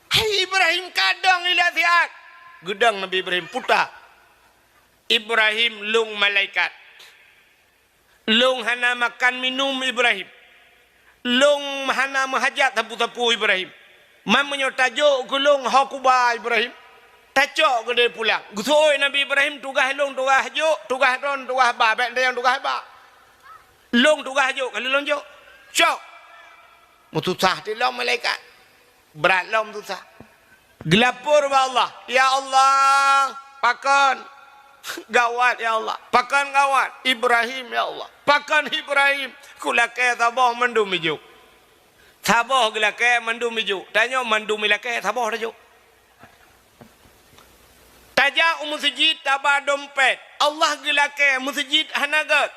"Hai Ibrahim, ka dong ilèe siat!" Geudong Nabi Ibrahim, puta. "Ibrahim, lôn malaikat. Lôn hana makan minum, Ibrahim. Lôn hana meuhajat sapeue-sapeue Ibrahim. Man meunyoe tajok keu lôn ho kuba Ibrahim, tacok keudeh pulang. Geuseuôt Nabi Ibrahim, tugaih lôn tugaih jok, tugaih droen tugaih ba, bék teunyang tugaih ba. Lôn tugaih jok, ka lheueh lôn jok. Cok. Meususah teuk lom malaikat. Brat lom susah. Geulapor bak Allah, "Ya Allah, pakon gawat ya Allah, pakon gawat Ibrahim ya Allah, pakon Ibrahim, kulakée saboh mandum ijok." Saboh geulakée mandum ijok, tanyoe mandum ilakée saboh tajok. Tajak u meuseujid taba dompet, Allah geulakée meuseujid hana gét.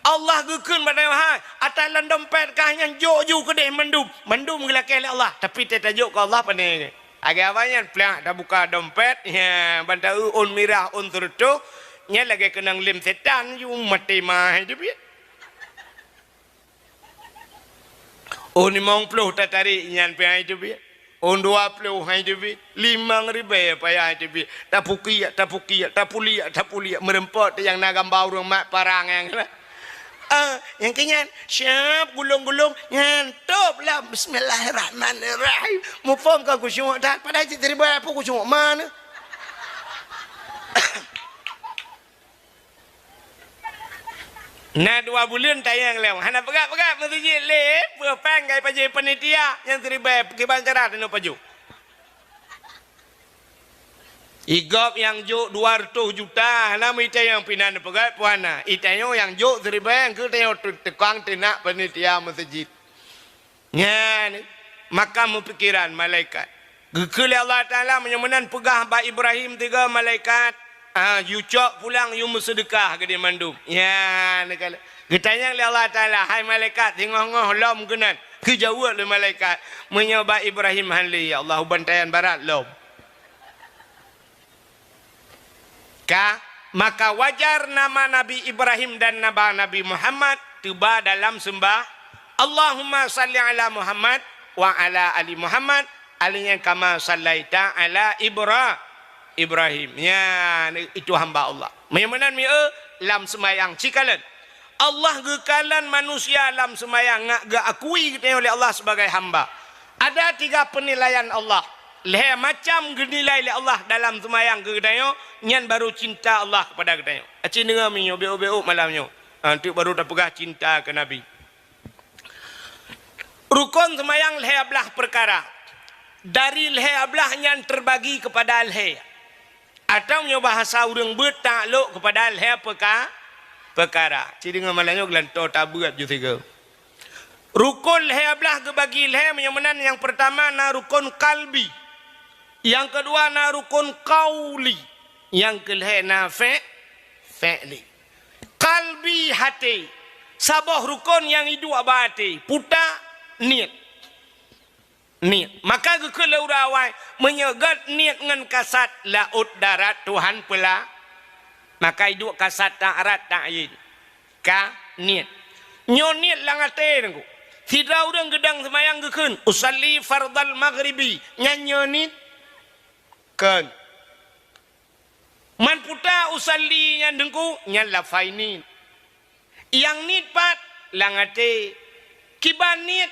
Allah geukheun bak tanyoe, "Hai, ata lam dompet kah nyan jok ju keudeh mandum." Mandum geulakée lé Allah, tapi teuh tajok keu Allah pane. Lagée awai nyan, plak tabuka dompet, ya, ban taeu ôn mirah, ôn seureutôh, nyan lagée keunong lem setan ju maté ma hai teubiet. Ôn limong ploh tatarek nyan pih hai teubiet. Ôn dua ploh hai teubiet. Limong ribée payah hai teubiet. Tapukiek, tapukiek, tapuliek, tapuliek. Meureumpok teuh nyang na gamba ureuëng mat parang nyan. Ah, nyang keu nyan, siap gulong-gulong, nyan top lah. Bismillahirrahmanirrahim. Muphom ka khusyuk that, padahai cit ribée pun khusyuk mana. Na dua buleuen tayang lom. Hana peugah-peugah meuseujid lé, peue péng gai pajoh panitia nyang siribée kiban cara teunoe pajoh. Igop nyang jok dua reutôh juta, hana meuitayang pinan peugah puana. Itayang nyang jok siribée keu tayang tukang teunak panitia meuseujid. Nyan, maka meupikiran malaikat. Geukheun lé Allah Taala, meunyoe meunan peugah bak Ibrahim tiga malaikat, ah, "Yu cok pulang, yu meuseudeukah keudeh mandum." Nyan, geutanyong lé Allah Taala, "Hai malaikat, singoh-ngoh lom keunan?" Geujaweueb lé malaikat, "Meunyoe bak Ibrahim han lé, ya Allah, u bantayan barat lom." Ka, maka wajar nama Nabi Ibrahim dan nama Nabi Muhammad teuba dalam seumbah, "Allahumma salli ala Muhammad wa ala ali Muhammad, ali nyan kama sallaita ala Ibra-, Ibrahim." Nyan, itu hamba Allah. Meunyoe meunan mieu lam seumayang cikalon. Allah geukalon manusia lam seumayang ngat geuakui geutanyoe lé Allah sebagai hamba. Ada tiga penilaian Allah. Lhée macam geunilai lé Allah dalam seumayang keu geutanyoe, nyan baru cinta Allah kepada geutanyoe. Aci deungoe meunyoe bék-bék malam nyoe. Ha, tu baru tapeugah cinta keu Nabi. Rukon seumayang lhée blaih peukara. Dari lhée blaih nyan teubagi keupada lhée. Atawa meunyoe bahasa ureuëng beuet taklok keupada lhée peuka-, peukara. Ci deungoe malam nyoe geulantoe tabeuet ju sigoe. Rukon lhée blaih geubagi lhée, meunyoe meunan nyang peurtama na rukon kalbi, nyang keudua na rukon kauli, nyang keulhée na fe-, fe'li. Kalbi haté, saboh rukon nyang iduek bak até, puta niet. Niet. Maka geukheun lé ureuëng awai, meunyoe gét niet ngon kasat laôt darat Tuhan peula, maka iduek kasat taat rat taat yin. Ka niet. Nyoe niet lam até nangku. Sidroe ureuëng geudong seumayang geukheun, "Usalli fardal maghribi." Nyan nyoe niet? Kon. Man puta usalli nyan teungku, nyan lafai niet. Nyang niet pat lam até. Kiban niet,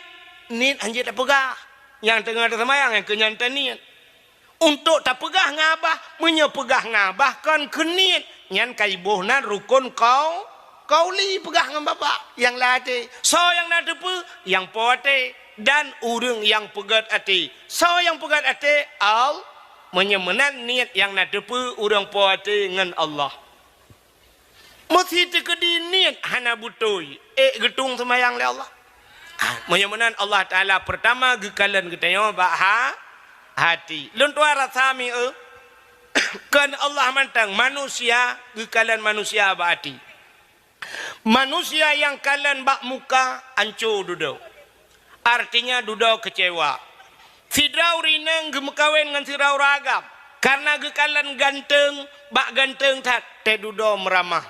niet hanjeuet tapeugah. Nyang teungoh taseumayang nyang keu nyan taniet. Untuk tapeugah ngon babah, meunyoe peugah ngon babah kon keu niet, nyan ka iboh nan rukon kau-, kauli peugah ngon babah nyang lam até. Soe nyang na teupeue? Nyang po até dan ureuëng nyang peugét até. Soe nyang peugét até? Al-, meunyoe meunan niet nyang na teupeue ureuëng po até ngon Allah. Meusi teukeudi niet hana beutôi, ék geutueng seumayang lé Allah. Ah, meunyoe meunan Allah Taala peurtama geukalon geutanyoe bak ha-, hati. Lôn tuan rasa mieu, kon Allah mantong, manusia geukalon manusia bak hati. Manusia nyang kalon bak muka anco dudoe. Artinya dudoe keucewa. Sidroe ureuëng inong geumeukawen ngon sidroe ureuëng agam, kareuna geukalon ganteueng, bak ganteueng that, teududoe meuramah,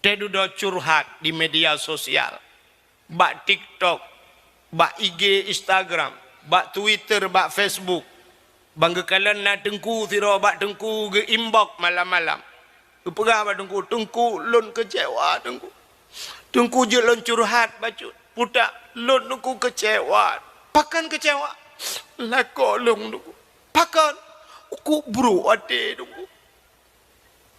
teududoe curhat di media sosial, bak TikTok, bak I G, Instagram, bak Twitter, bak Facebook. Ban geukalon na teungku sidroe bak teungku geu-inbox malam-malam. Geupeugah bak teungku, "Teungku, lôn keucewa, teungku. Teungku, jeuet lôn curhat bacut." Putak, lôn Teungku keucewa. Pakon keucewa? Lakoe lôn Teungku. Pakon? Teungku brok até Teungku.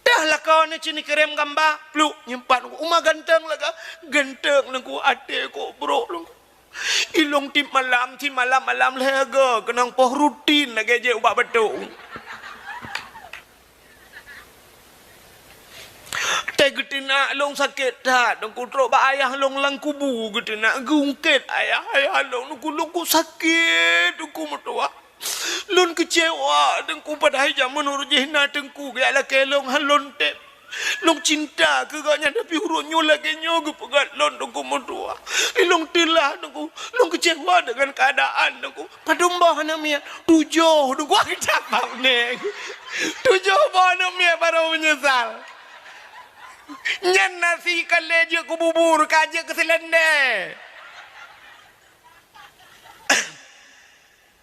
Dah lakoe neuh cit neukirém gamba, pluk, nyimpan Teungku. Uma ganteng lagèe, ganteng Teungku, até kok brok Teungku. Ilôn tiep malam, tiep malam-malam lhèe go, keunong poh rutin lagèe jép ubak batuk. Teuh geuteunak lôn sakét that, Teungku, trok bak ayah lôn lam kubu geuteunak, geungkét ayah, ayah lôn, Teungku, lôn kok sakét, Teungku, meutuwah. Lôn keucewa, Teungku, padahai jameun uroe jih na Teungku geujak lakèe lôn, han lôn tém. Lôn cinta keu gobnyan, tapi uroe nyoe lagèe nyoe geupeugöt lôn, Teungku, meutuwah. Lôn teulah, Teungku. Lôn keucewa deungon keuadaan, Teungku. Padum boh aneuk miet? Tujoh, Teungku, kita pap neng. Tujoh boh aneuk miet baru meunyeusal. Nyan nasi ka lé jeuet keu bubur, ka jeuet keu seulendei.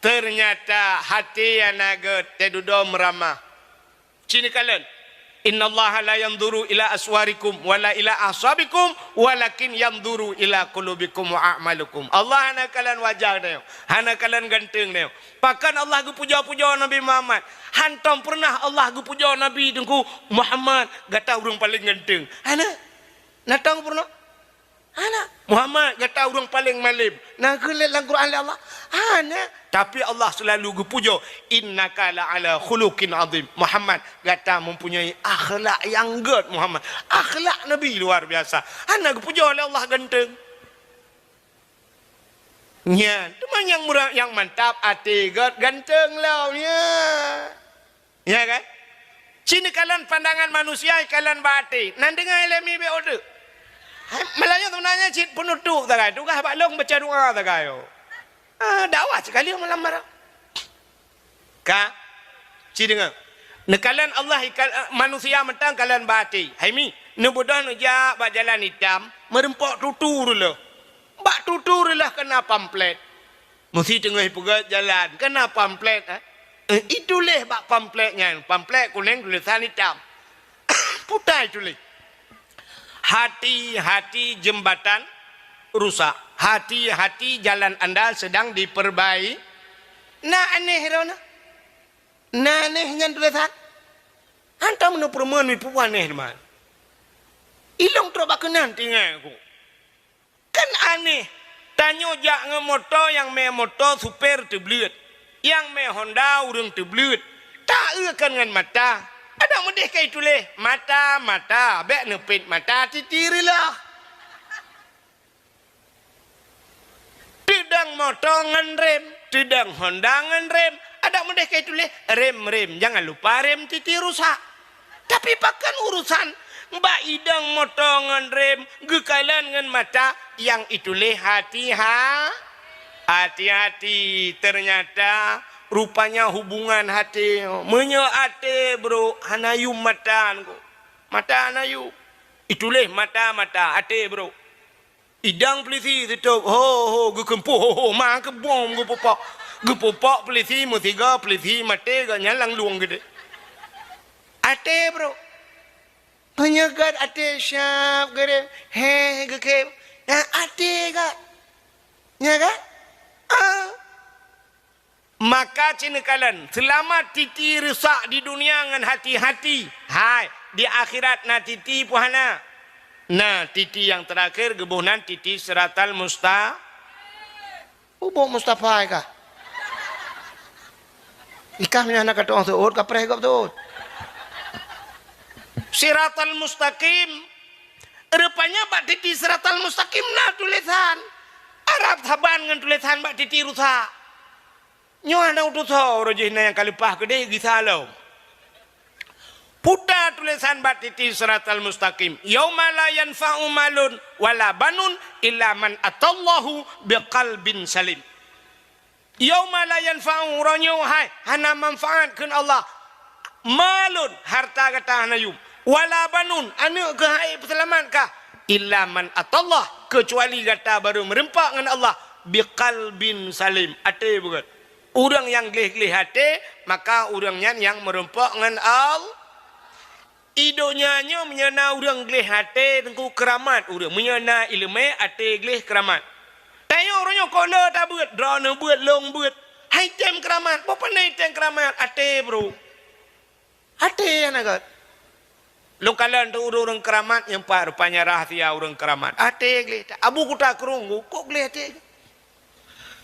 Teunyata até nyang na gèt teududoe meuramah. Cit neukalon, "Innallaha la yanzuru ila aswarikum wala ila ahsabikum, walakin yanzuru ila qulubikum wa a'malikum." Allah hana kalon wajah tanyoe, hana kalon ganteng tanyoe. Pakon Allah geupujoe-pujoe Nabi Muhammad? Hantom peureunah Allah geupujoe Nabi Teungku Muhammad, gata ureueng paleng ganteng. Hana. Na tom peureunah? Hana. Muhammad, gata ureueng paleng malem. Na geukheun lé lam Quran lé Allah? Hana. Tapi Allah seulalu geupujoe, "Innaka la ala khuluqin azim." Muhammad, gata mempunyai akhlak nyang gèt, Muhammad. Akhlak Nabi luar biasa. Hana geupujoe lé Allah ganteng. Nyan, teuma nyang mura-, nyang mantap até gèt, ganteng lom, ya. Ya kan? Cit neukalon pandangan manusia, kalon bak até. Nan deungoe lé mi bèk uteuk. Hai, meulayeue seubeunanya cit peunutup sagai, tugaih bak lôn baca doa sagai. Ah, dakwah sikali malam barang. Ka? Cit deungoe. Neukalon Allah ikal-, manusia mantong kalon bak até. Hai mi, neubeudôh neujak bak jalan itam, meureumpok tutu reuloh. Bak tutu reuloh keuna pamflet. Meusé teungoh peugöt jalan, keuna pamflet, eh? Eh, ituléh bak pamflet nyan, pamflet kunéng tulésan itam. Putai tuléh. Hati-hati jembatan rusak. Hati-hati jalan anda sedang diperbai-, na aneh droeneuh. Na aneh nyan tulésan. Hantom neupeureumeun mi peue aneh teuma. Ilôn trok bak keunan tinggai ku. Kan aneh, tanyoe jak ngon moto nyang mé moto supé teubleuet, nyang mé Honda ureueng teubleuet. Taeu kan ngon mata. Adak meudeh ka ituléh, mata, mata, bèk neupét mata titi reuloh. Teudong moto ngon rem, teudong Honda ngon rem. Adak meudeh ka ituléh, rem, rem. Jangan lupa rem titi rusak. Tapi pakon urusan bak idong moto ngon rem geukalon ngon mata nyang ituléh hati-ha-, hati-hati. Ternyata rupanya hubungan até. Meunyoe até brok hana yum mata nyan. Mata hana yum. Ituléh mata-mata até brok. Idong peulisi sitôb, ho, ho, geukeumpôh, ho, ho, ma keubom geupupok. Geupupok peulisi meusigoe, peulisi maté, gobnyan lam lueng geude. Até brok. Meunyoe gèt até siab geurem, heh, geukhem. Nah, até gèt. Nya kan? Ah. Maka cit neukalon, seulamat titi rusak di dunia ngon hati-hati. Hai, di akhirat na titi peue hana? Na titi nyang teurakhir geuboh nan titi siratal musta-, ubok Mustafa kah? Ikah meunyoe hana ka tu'oh seuôt, ka preh gob seuôt. Siratal mustaqim. Rupanya bak titi siratal mustaqim na tulésan. Arab saban ngon tulésan bak titi rusak. Nyoe hana tusoe uroe jih na nyang ka leupah keudeh gisa lom. Puta tulésan bak titi siratal mustaqim. Yauma la yanfa'u malun wala banun illa man atallahu biqalbin salim. Yauma la yanfa'u, uroe nyoe hai hana manfaat kheun Allah. Malun, harta gata hana yum. Wala banun, aneuk keuh hai peuseulamat kah. Illa man atallah, keucuali gata barô meureumpok ngon Allah, biqalbin salim, até beugét. Ureuëng nyang gleh-gleh até, maka ureuëng nyan nyang meureumpok ngon Allah. I donya nyoe meunyoe na ureuëng gleh até, teungku, keuramat ureuëng. Meunyoe na iéleumé, até gleh, keuramat. Ko le tabeuet, droeneuh beuet, lôn beuet. Hai tem keuramat, boh pane tem keuramat, até bro. Até hana gét. Lôn kalon teuh ureuëng-ureuëng keuramat nyang pat rupanya rahsia ureuëng keuramat. Até gleh that. Abu Kuta Krueng, kok gleh até.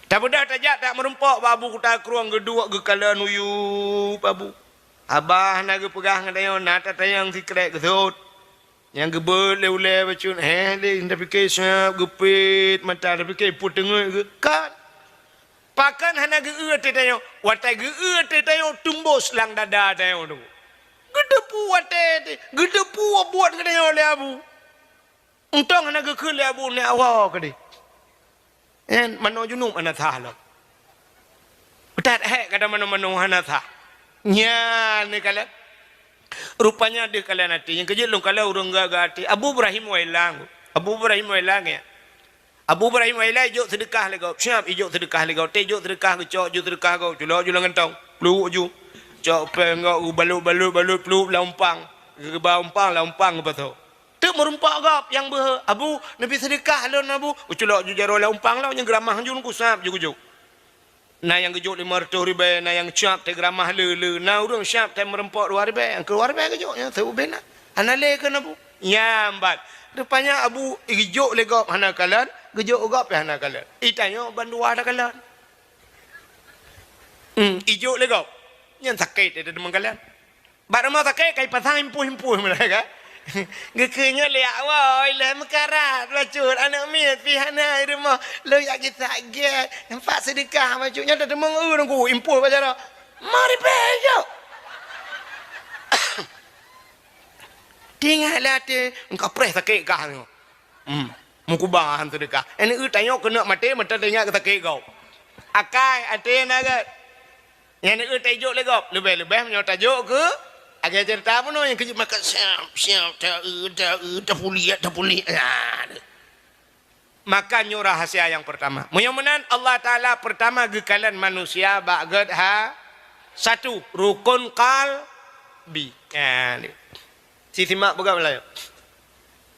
Tabeudôh tajak tak meurumpok bak Abu Kuta Krueng geuduek geukalon uyup Abu. Abah na geupeugah ngon tanyoe, na tatanyong sikrek geusot. Nyang geubeuet lé ulée bacut, heh, lé tapike siab geupet mata, tapike peue teungeut geukat. Pakon hana geu-eu até tanyoe? Watée geu-eu até tanyoe tumbôh lam dada tanyoe tu. Geuteupeue até, geuteupeue buet geutanyoe lé Abu. Untông hana geukheun lé Abu nyan awai keudeh. Nyan manoe junub hana sah lom. Utat hék kata manoe-manoe hana sah. Nyan neukalon. Rupanya deuh kalon até. Nyang keujeuet lôn kalon ureuëng gagah até. Abu Ibrahim Wailang. Abu Ibrahim Wailang ya. Abu Ibrahim Wailang ijok seudeukah lé gob. Siab ijok seudeukah lé gob. Teuh ijok seudeukah geucok ju seudeukah gob. Culok ju lam gantong. Pluek ju. Cok péng gob geubalot-balot-balot pluek lam umpang. Geuba umpang lam umpang geupasoe. Teuk meurumpok gob nyang beuhe, "Abu, neubi seudeukah lôn, Abu." Geuculok ju jaroe lam umpang lom, nyang geuramah ju, geusaab ju geujok. Na nyang geujok limong reutôh ribée, na nyang cap teuh geuramah le-le, na ureuëng cap teuh meurumpok dua ribée, nyang keudua ribée geujok, nyang seuubé na. Hana lé keu Abu. Nyang ban. Rupanya Abu geujok lé gob hana kalon, geujok gob pih hana kalon. Itanyoe bandua takalon. Hmm, ijok lé gob. Nyan sakét teuh deungon kalon. Bak rumoh sakét ka ipasang impôh-impôh mulai ka. Geukheun nyoe lé awai lé meukarat bacut aneuk miet pih hana i rumoh. Lôn jak geusak gét. Nampak seudeukah bacut nyoe teumeung eu nunggu impôh bak jaroe. Mari pih jok. Tinggai lé até engkau preh sakét kah nyoe. Hmm. Meukuba han seudeukah. Aneuk eu tanyoe keuneuk maté meuta teuingat keu sakét gob. Akai até na gét. Nyan eu tajok lé gob. Leubeh-leubeh meunyoe tajok keu agai ceurita bunoe nyang keujeuet maka siab, siab, ta-eu, ta-eu, tapuliek, tapuliek. Nah, maka nyoe rahsia nyang peurtama. Meunyoe meunan Allah Taala peurtama geukalon manusia bak gét ha satu rukun qalbi. Nah, ni. Si simak peugah meulayeue.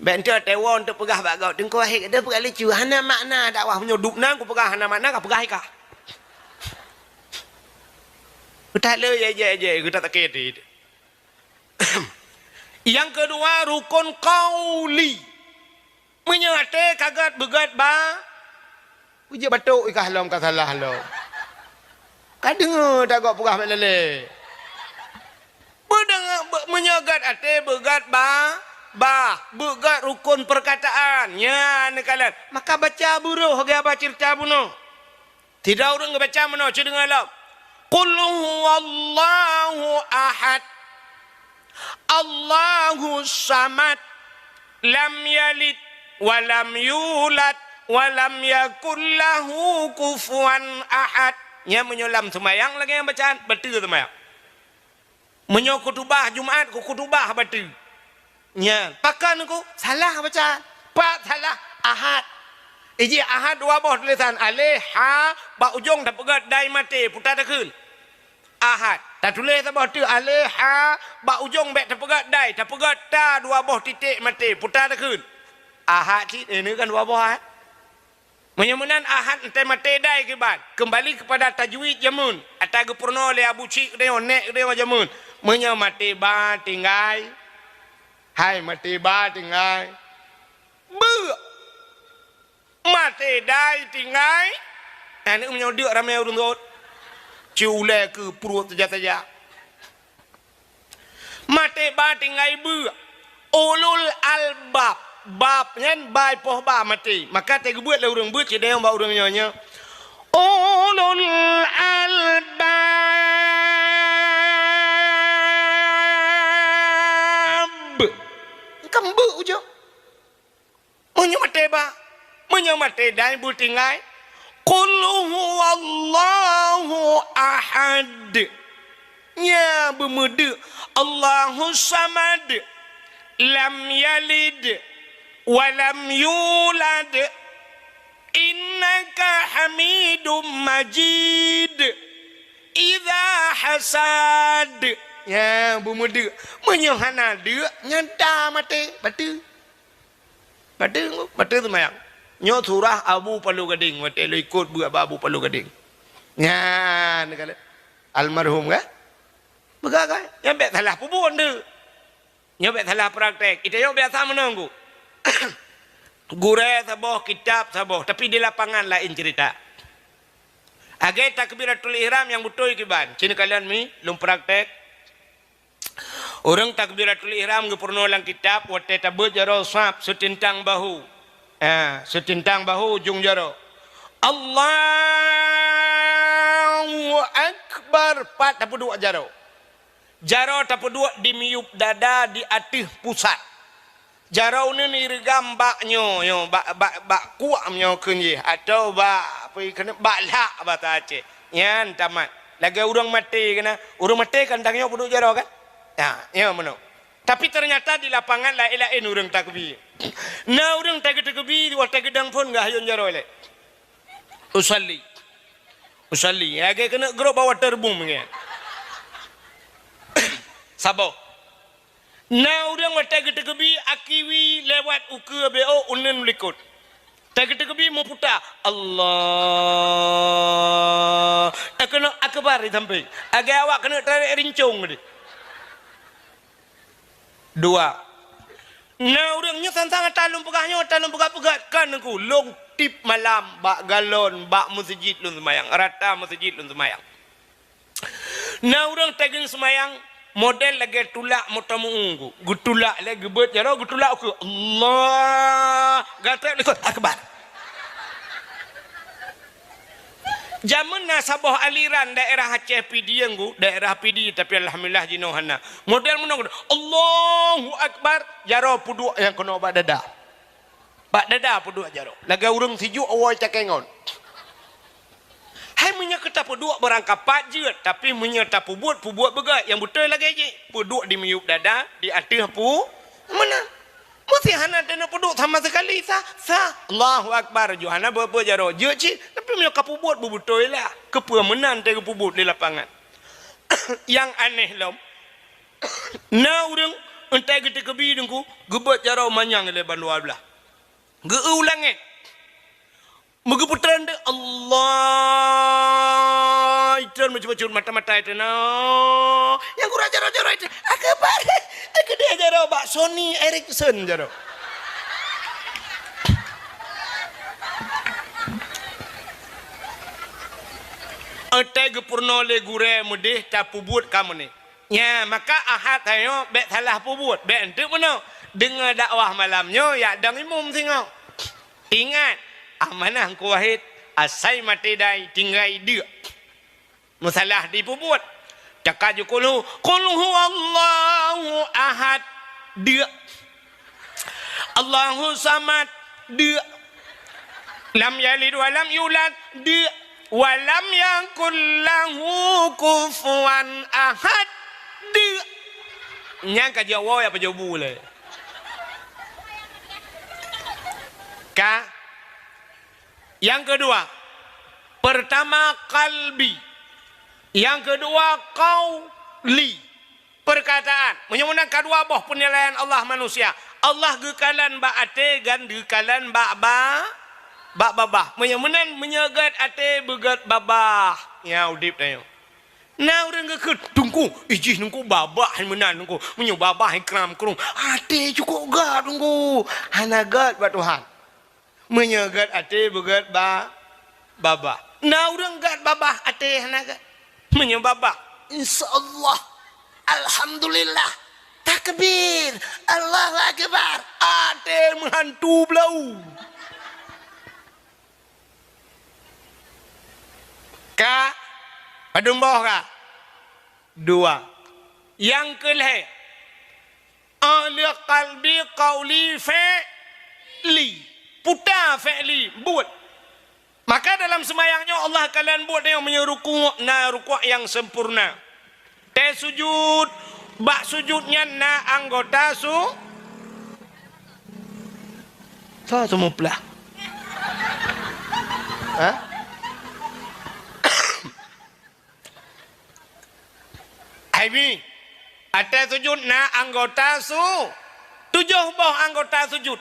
Bék enteuk teuwoe enteuk peugah bak gob, "Teungku Wahid, deuh peugah lucu, hana makna dakwah meunyoe dub nan kupeugah hana makna, ka peugah ikah." Geutak le jai-jai-jai, geutak sakét hati. Nyang keudua, rukun qauli. Meunyoe até ka gét beugét ba, Peujeuet batuk ikah lom ka salah lom. Ka deungoe tagob peugah bék lalée. Beudeungoe, beu-, meunyoe gét até beugét ba, bah, beugét rukon peurkataan. Nyan neukalon. Maka baca beuroh geuba ceurita bunoe. Sidroe ureuëng geubaca meunoe, cit deungoe lom. Qul huwallahu ahad. Allahus samad. Lam yalid wa lam yulad wa lam yakul lahu kufuwan ahad. Nyan meunyoe lam seumayang lagée nyang bacaan, bateue seumayang. Meunyoe khutubah Jumaat, khutubah bateue. Nyan, pakon ku salah baca. Pat salah, Ahad. Iji Ahad dua boh tulésan, aleh, ha, bak ujong tapeugét dai maté, puta takheun. Ahad. Tatuléh saboh teuk aleh, ha, bak ujong bék tapeugét dai, tapeugét ta dua boh titék maté, puta takheun. Ahad cit, eh, ini kan dua boh, eh. Meunyoe meunan Ahad entai maté dai kiban, keumbali keupada tajwid jameun, ata geupeurunoe lé Abu Cik geutanyoe, nék geutanyoe jameun. Meunyoe maté ba tinggai, hai maté ba tinggai, beuk. Maté dai tinggai, aneuk meunyoe deuk ramé ureuëng rot. Ci ulée keu pruet saja-saja. Maté ba tinggai beuk. Ulul albab. Bab nyan bai poh ba maté. Maka teugeubeuet lé ureuëng beuet cidayong bak ureuëng nyoe nyoe. Ulul albab. Engkam beuk ujong. Meunyoe maté ba, meunyoe maté dai beutinggai, qul huwallahu ahad. Nya beumeudeuk Allahus samad, lam yalid wa lam yulad, innaka hamidum majid. Idza hasad. Nya beumeudeuk. Meunyoe hana deuk, nyan ta maté, bateue. Bateue, bateue seumayang. Nyoe surah Abu Palu Gading, watèe lôn ikot beuet bak Abu Palu Gading. Nyan, ka lheueh. Almarhum, kan? Peugah, kan? Nyan bèk salah peubuet, tu. Nyoe bèk salah praktek. Ita nyoe biasa meunoe, Gurèe saboh, kitab saboh, tapi di lapangan laén cerita. Lagèe takbiratul ihram nyang beutôi kiban. Ci neukalon mi, lôn praktek. Ureueng takbiratul ihram geupeurunoe lam kitab, watèe tabeuet jaroe saf seutintang bahu. Ha, seutintang bahu ujong jaroe. Allahu Akbar, pat tapeuduek jaroe. Jaroe tapeuduek di miyueb dada di ateueh pusat. Jaroe uneuen ireugam bak nyoe, nyoe, bak, bak, bak kuak nyoe kheun jih, atawa bak, apa kheun, bak lhak basa Aceh. Nyan tamat. Lagèe ureueng maté keunan. Ureueng maté kan tanyoe peuduek jaroe kan? Ha, nyoe meunoe. Tapi ternyata di lapangan laén-laén ureueng takbi. Na ureueng tageu-teukebi, watèe geudong phôn geuhayôn jaroe lé. Usalli. Usalli. Lagèe keuneuk grob bak waterboom nyan. Saboh. Na ureueng watèe geuteukebi akiwi lewat ukeue B O uneun likot. Tageu-teukebi meuputa. Allah. Keuneuk akbar di sampéng. Lagèe awak keuneuk tarek rincong tadi. Dua. Na ureueng nyoe sang-sang ata lôn peugah nyoe, ata lôn peugah-peugah, kan Teungku, lôn tiep malam bak galon, bak meuseujid lôn seumayang, rata meuseujid lôn seumayang. Na ureueng tageng seumayang, model lagèe tulak moto meu-ueng, geutulak lé, geubeuet jaroe, geutulak ukeue, Allah, gatrek likot, akbar. Jameun na saboh aliran daerah Aceh Pidie, Teungku, daerah Pidie, tapi alhamdulillah jinoe hana. Model meunoe, Allahu Akbar, jaroe peuduek nyang keunoe bak dada. Bak dada peuduek jaroe. Lagèe ureueng sijuek awai cakée ngon. Hai meunyoe keu tapeuduek beurangkapat jeuet, tapi meunyoe tapeubuet, peubuet beugèt nyang beutôi lagèe jih. Peuduek di miyueb dada, di ateueh pu-, meunan. Meusé hana teuneuk peuduek sama sekali, sah, sah. Allahu Akbar, ju hana beuet-beuet jaroe, jeuet cit. Tapi meunyoe ka peubuet beubeutôi lah, keupeue meunan teuh geupeubuet di lapangan. Nyang aneh lom, na ureueng, entai geuteukebi Teungku, geubeuet jaroe manyang lé bandua blaih. Geu-eu u langét. Meugeupeutrön deuh, Allah, itreun meucut-meucut mata-mata itreun. Nyang gura jaroe-jaroe itreun. Akbar. Keudeh jaroe bak Sony Ericsson jaroe. Entai geupeurunoe lé gurée meudeh tapeubuet ka meunan. Nya, maka Ahad tanyoe bék salah peubuet, bék eunteuk meunoe. Deungoe dakwah malam nyoe, yak dong imum singoh. Ingat, amanah Teungku Wahid, asai maté dai tinggai deuk. Meusalah dipeubuet. Cakap ju kulhu, "Qul huwallahu ahad," deuk. "Allahu samad," deuk. "Lam yalid wa lam yulad," deuk. "Wa lam yakul lahu kufuwan ahad," deuk. Nyang ka jaweueb ya pajoh bu lé. Ka. Nyang keudua, pertama qalbi. Nyang keudua qauli. Perkataan. Meunyoe meunan ka dua boh peunilaian Allah manusia. Allah geukalon bak até dan geukalon bak ba-, bak babah. Meunyoe meunan, meunyoe gét até beugét babah, nyang udeb tanyoe. Na ureueng geukheun, "Teungku, ijih Teungku babah hai meunan Teungku. Meunyoe babah hai kram krueng, até cukôp gét Teungku. Hana gét bak Tuhan." Meunyoe gét até beugét ba-, babah. Na ureueng gét babah até hana gét. Meunyoe babah, insya Allah, alhamdulillah, takbir, Allahu akbar, até meuhantu blau. Ka, padum boh ka? Dua. Nyang keulhée, Ahli qalbi qauli fi'li. Puta fi'li, buet. Maka dalam seumayang nyoe Allah kalon buet nyoe meunyoe rukuk na rukuk nyang sempurna. Tée sujud, bak sujud nyan na anggota su-, sa seumuplah. Ha? Hai mi, ateueh sujud na anggota su-, tujoh boh anggota sujud.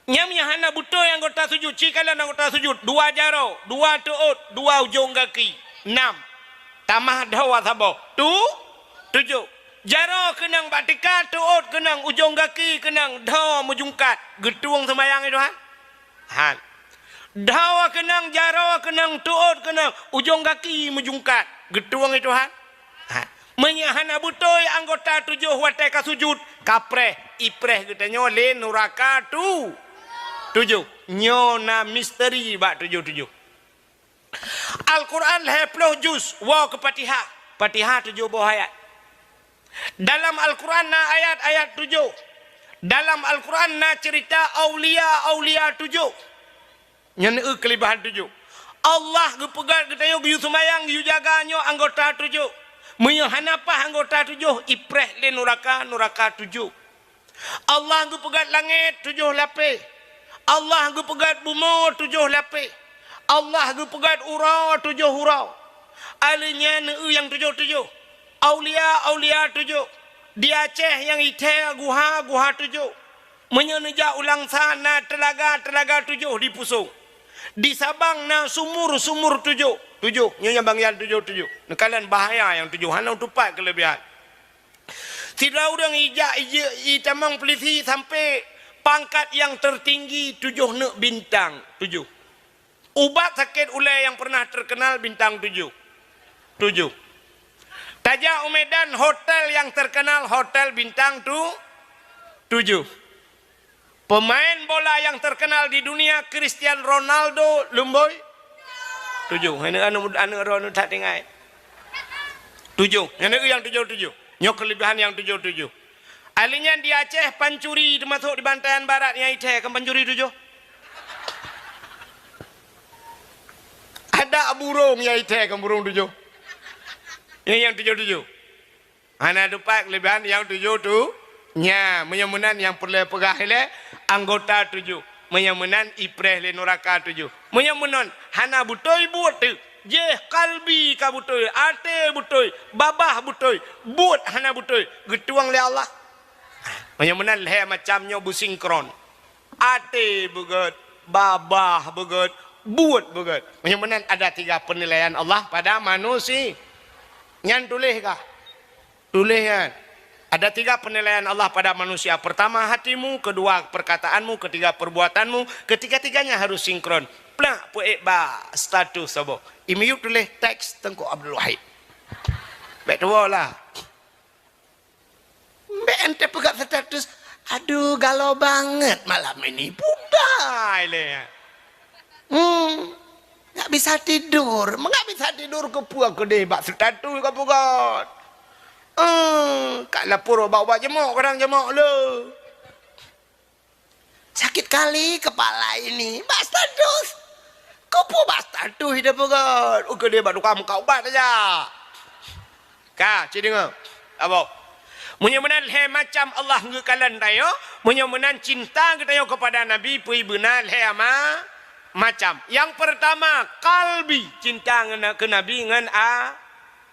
Nyang, nyang hana beutôi anggota sujud, ci kalon anggota sujud, dua jaroe, dua teuôt, dua ujong gaki, nam. Tamah dhoe saboh, tu, tujoh. Jaroe keunong bak tika, teuôt keunong, ujong gaki keunong, dhoe meujungkat. Geutueng seumayang i Tuhan? Han. Dhoe keunong, jaroe keunong, teuôt keunong, ujong gaki meujungkat. Geutueng i Tuhan? Ha. Meunyoe hana beutôi anggota tujoh watée ka sujud, ka preh, ipreh geutanyoe lé nuraka tu-, tujoh. Nyoe na misteri bak tujoh-tujoh. Al-Quran lhée ploh juz, woe keu Fatihah. Fatihah tujoh boh ayat. Dalam Al-Quran na ayat-ayat tujoh. Dalam Al-Quran na ceurita aulia-aulia tujoh. Nyan eu keulebihan tujoh. Allah geupeugét geutanyoe geuyue seumayang, geuyue jaga nyoe anggota tujoh. Meunyoe hana paih anggota tujoh, ipreh lé nuraka, nuraka tujoh. Allah geupeugét langét tujoh lapéh. Allah geupeugét bumoe tujoh lapéh. Allah geupeugét uroe tujoh uroe. Aleuh nyan eu nyang tujoh-tujoh. Aulia-aulia tujoh. Di Aceh nyang i thée guha-guha tujoh. Meunyoe neujak u Langsa na teulaga-teulaga tujoh di Pusong. Di Sabang na sumur-sumur tujoh. Tujoh, nyoe nyang bangian tujoh-tujoh. Neukalon bahaya nyang tujoh, hana teupat keulebihan. Sidroe ureuëng ijak ije-, itamong peulisi sampoe pangkat nyang teutinggi tujoh neuk bintang, tujoh. Ubat sakét ulée nyang pernah terkenal bintang tujoh. Tujoh. Tajak u Medan, hotel nyang terkenal hotel bintang tu-, tujoh. Pemain bola nyang terkenal di dunia, Cristiano Ronaldo, lumboi? Tujoh. Hai nyoe aneuk, aneuk droeneuh that tinggai. Tujoh. Nyan nyang tujoh-tujoh. Nyoe keulebihan nyang tujoh-tujoh. Aleuh nyan di Aceh, pancuri teumasok di Bantayan Barat nyang i thée, kan pancuri tujoh. Adak burông nyang i thée, kan burông tujoh. Nyang, nyang tujoh-tujoh. Hana teupat keulebihan nyang tujoh tu. Nya, meunyoe meunan nyang peureulée peugah ilée anggota tujoh. Meunyoe meunan ipreh lé nuraka tujoh. Meunyoe meunan hana beutôi buet teuk. Jéh kalbi ka beutôi, até beutôi, babah beutôi, buet hana beutôi, geutueng lé Allah. Meunyoe meunan lhée macam nyoe beusinkron. Até beugét, babah beugét, buet beugét. Meunyoe meunan ada tiga penilaian Allah pada manusia. Nyan tuléh kah? Tuléh nyan. Ada tiga penilaian Allah pada manusia. Pertama hatimu, kedua perkataanmu, ketiga perbuatanmu. Ketiga-tiganya harus sinkron. Plak peuék bak status saboh. I miyueb tuléh teks Teungku Abdul Wahid. Bék tuwoe lah. Mbek ente peugah status, "Aduh, galau banget malam ini." Budai lé. Hmm, nggak bisa tidur. Nggak bisa tidur keupeue keudeh bak status ka peugah. Hmm, ka lapor bak ubat jemok, kadang jemok le. Sakit kali kepala ini. Bak status. Keupeue bak status ide peugah? Ukeue dia bak tukang muka ubat saja. Ka, ci deungoe. Abo. Meunyoe meunan lhée macam Allah geukalon tanyoe, meunyoe meunan cinta geutanyoe keupada Nabi peue beuna lhée ama-, macam. Nyang peurtama, kalbi, cinta ngon, keu Nabi ngon a-,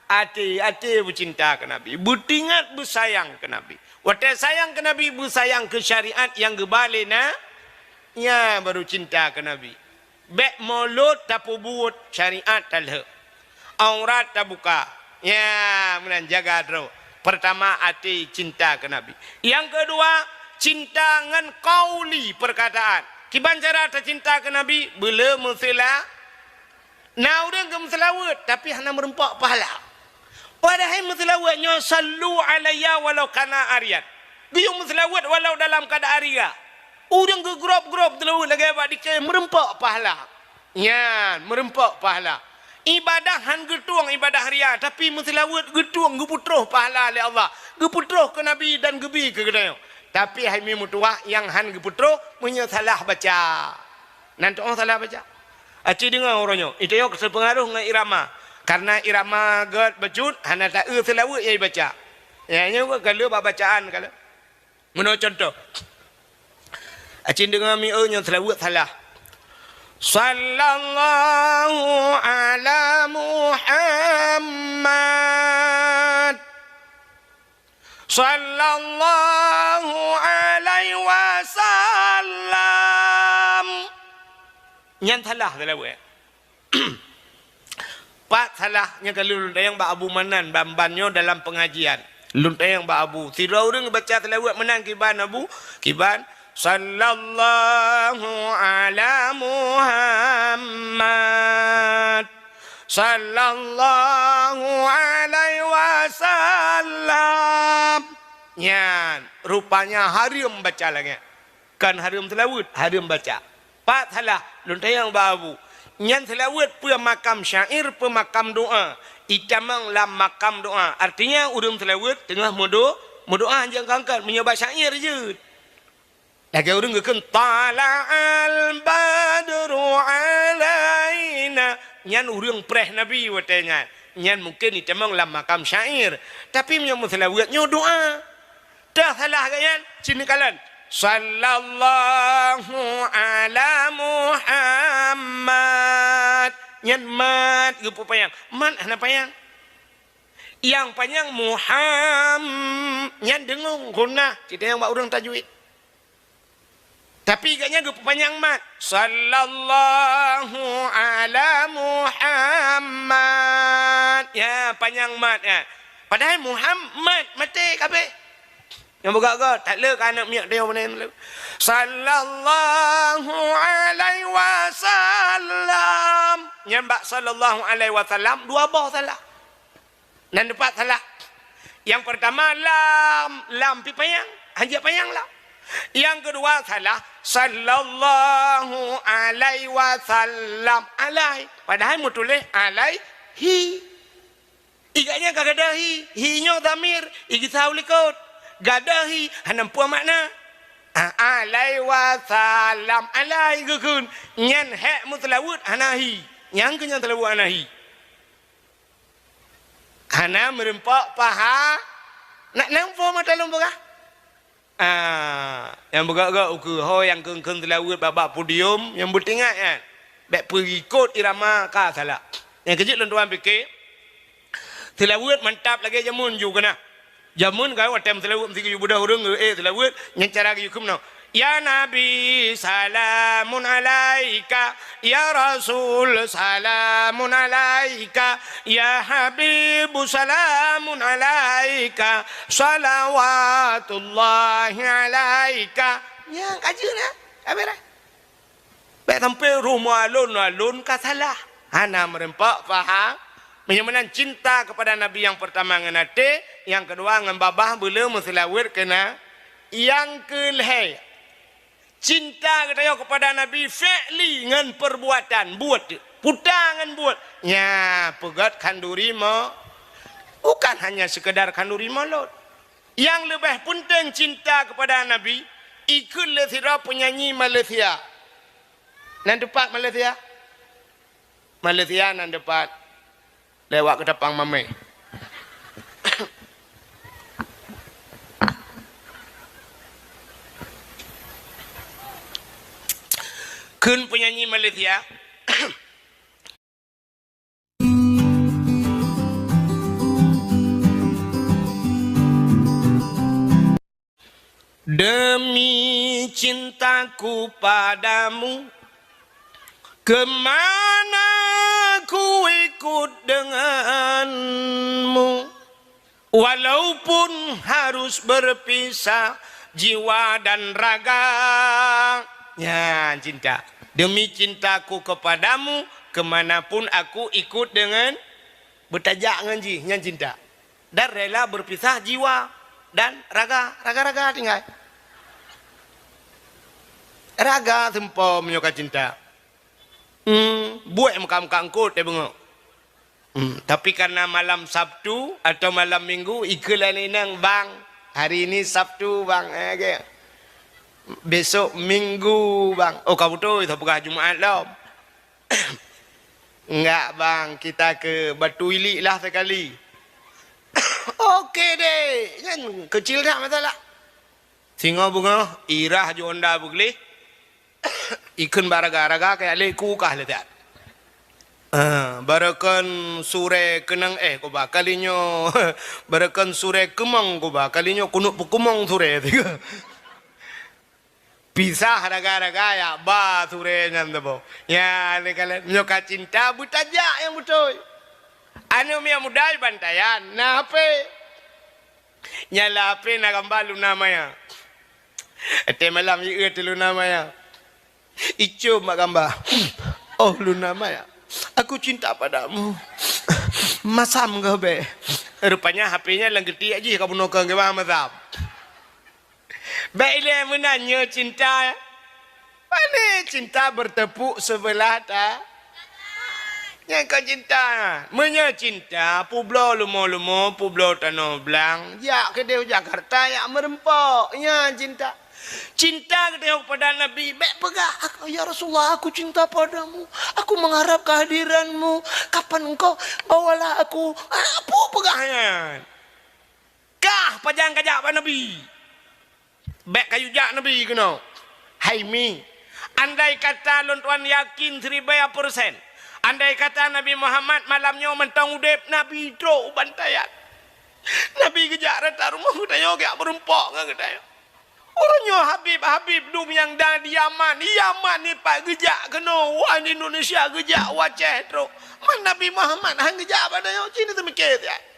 até, até beucinta keu Nabi. Beutingat beusayang keu Nabi. Watée sayang keu Nabi, beusayang keu syariat nyang geuba lé na, nyan baru cinta keu Nabi. Bék mulôt tapeubuet, syariat talheuek. Aurat tabuka. Ya, meunan jaga droe. Pertama, até cinta keu Nabi. Nyang keudua, cinta ngon qauli, perkataan. Kiban cara tacinta keu Nabi, beuleu meuseula-, na ureuëng geumeuseulaweuet, tapi hana meurumpok pahala. Padahai meuseulaweuet nyoe, "Sallu alayya walau kana ariyan." Geuyue meuseulaweuet walau dalam keuadaan ria. Ureuëng geugrôb-grôb seulaweuet lagée bak dikée meurumpok pahala. Nyan, meurumpok pahala. Ibadah han geutueng ibadah ria, tapi meuseulaweuet geutueng geupeutroh pahala lé Allah. Geupeutroh keu Nabi dan geubi keu geutanyoe. Tapi hai mi meutuwah nyang han geupeutroh meunyoe salah baca. Nan tuoh salah baca. Aci deungoe uroe nyoe, itoe teupeungaruh ngon irama. Karena irama gét bacut hana taeu seulaweuet nyang ibaca. Ya, nyoe ka lheueh bak bacaan ka lheueh. Meunoe contoh. Aci deungoe mi eu nyoe seulaweuet salah. Sallallahu ala Muhammad. Sallallahu alaihi wasallam. Nyan salah seulaweuet. Pat salah nyang ka lôn tanyong bak Abu Manan ban-ban nyoe dalam pengajian. Lôn tanyong bak Abu, sidroe ureuëng baca seulaweuet meunan kiban Abu, kiban, "Sallallahu ala Muhammad. Sallallahu alaihi wasallam." Nyan, rupanya hareuem baca lagée nyan. Kon hareuem seulaweuet, hareuem baca. Pat salah, lôn tanyong bak Abu. Nyan seulaweuet peue makam syair, peue makam doá? Itamong lam makam doá. Artinya, ureuëng seulaweuet teungoh meudo-, meudoá, hanjeuet kangkat meunyoe bak syair jeuet. Lagée ureuëng geukheun, "Tala'al badru alaina." Nyan ureuëng preh Nabi watée nyan. Nyan mungken itamong lam makam syair. Tapi meunyoe meuseulaweuet nyoe doá. Teuh salah geuh nyan, sini kalon. "Sallallahu ala Muhammad." Nyan mat geupeupanyang. Mat hana panyang. Nyang panyang Muham-, nyan deungon gunah. Cit nyang bak ureuëng tajwid. Tapi geuh nyan geupeupanyang mat. "Sallallahu ala Muhammad." Ya, panyang mat, ya. Padahai Muhammad maté kabeh. Nyang beugöt-göt, that le ka aneuk miet teuh meunan le. "Sallallahu alaihi wasallam." Nyan bak sallallahu alaihi wasallam dua boh salah. Nan teupat salah. Nyang peurtama lam, lam pih panyang, hanjeuet panyang lam. Nyang keudua salah, sallallahu alaihi wasallam, alai. Padahai meutuléh alaihi. Iga nyan ka gadôh hi, hi nyoe dhamir, igisa u likot. Gadôh hi, hana peue makna. A-, alaihi wasallam, alai geukheun. Nyan hék meuseulaweuet hana hi. Nyang keu nyan seulaweuet hana hi. Hana meureumpok paha, nak nampo mata lôn peugah. Ah, nyang beugöt-göt ukeue ho nyang kheun-kheun seulaweuet bak-bak podium nyang beutingat nyan. Bék peuikot irama ka salah. Nyang keujeuet lôn tuan pike, seulaweuet mantap lagée jameun ju keunah. Jameun ka watée meuseulaweuet meusigeue ju beudôh ureuëng, eh, seulaweuet nyang cara geuyue kheun meunoe. Ya Nabi, salamun alaika. Ya Rasul, salamun alaika. Ya Habibu, salamun alaika. Salawatullahi alaika. Nyang ka jeuet, eh? Habis dah. Bék sampai rumoh alon-alon ka salah. Hana meureumpok paham. Meunyoe meunan cinta kepada Nabi nyang peurtama ngon até, nyang keudua ngon babah beuleu meuseulaweuet keu na-, nyang keu lhée. Cinta geutanyoe keupada Nabi fi'li ngon peurbuatan, buet, puta ngon buet. Nya, peugét khanduri mo-, bukan hanya sekedar khanduri mulod. Nyang leubeh peunteng cinta keupada Nabi, ikheun lé sidroe peunyanyi Malaysia. Nan teupat Malaysia? Malaysia nan teupat. Lewat Ketapang Mamé. Kheun peunyanyi Malaysia. Demi cintaku padamu, ke mana ku ikut denganmu, walaupun harus berpisah jiwa dan raga. Nyan cinta. Demi cintaku kepadamu, ke mana pun aku ikut dengan, beutajak ngon jih, nyan cinta. Dan rela berpisah jiwa dan raga, raga-raga tinggai. Raga seumpom nyoe ka cinta. Hmm, buet meuka-meuka eungkôt teubeungok. Hmm, tapi karena malam Sabtu atau malam Minggu, ikheun lé inong, "Bang, hari ini Sabtu, Bang." Eh, ge. "Besok Minggu, Bang." Oh, ka beutôi, teupeugah Jumaat lom. "Enggak, Bang, kita ke Batu Ilik lah sekali." Oke deh, nyan kecil dah masalah. Singoh beungoh, irah ju honda beugleh, ikheun bak raga-raga keu aleh ku kah leutat. Ah, barokon surée keunong éh kuba kali nyoe. Barokon surée keumong kuba kali nyoe kunok peukeumong surée. Pisah raga-raga, ya ba surée nyan teuboh. Nyan lé kalon, meunyoe ka cinta, beutajak nyang beutôi. Aneuk miet muda bantaian, na H P. Nyang lam H P na gamba Luna Maya. Watée malam jiéue teuh Luna Maya. Icom bak gamba. Oh, Luna Maya, aku cinta padamu. Masam keuh bée. Rupanya H P nyan lam geutiek jih ka bunoe keu geuba masam. Bék ilée meunan nyoe cinta. Pane cinta bertepuk sebelah ta-, nyan kon cinta. Meunyoe cinta, peubloe lumo-lumo, peubloe tanoh blang, jak keudeh u Jakarta, jak meureumpok. Nyan cinta. Cinta keudeh kepada Nabi, bék peugah, "Aku, ya Rasulullah, aku cinta padamu. Aku mengharap kehadiranmu. Kapan engkau bawalah aku." Ah, peue peugah nyan. Kah pajan kajak bak Nabi. Bék kayue jak Nabi keunoe. Hai mi, andai kata lôn tuan yakin siribée persen, andai kata Nabi Muhammad malam nyoe mantong udeb, Nabi trok u bantaian. Nabi geujak rata rumoh geutanyoe geujak meureumpok ngon geutanyoe. Uroe nyoe Habib-Habib dum nyang da di Yaman, Yaman ni pat geujak keunoe, wah di Indonesia geujak, wah Aceh trok. Man Nabi Muhammad han geujak bak tanyoe, cit neuteumiké siat.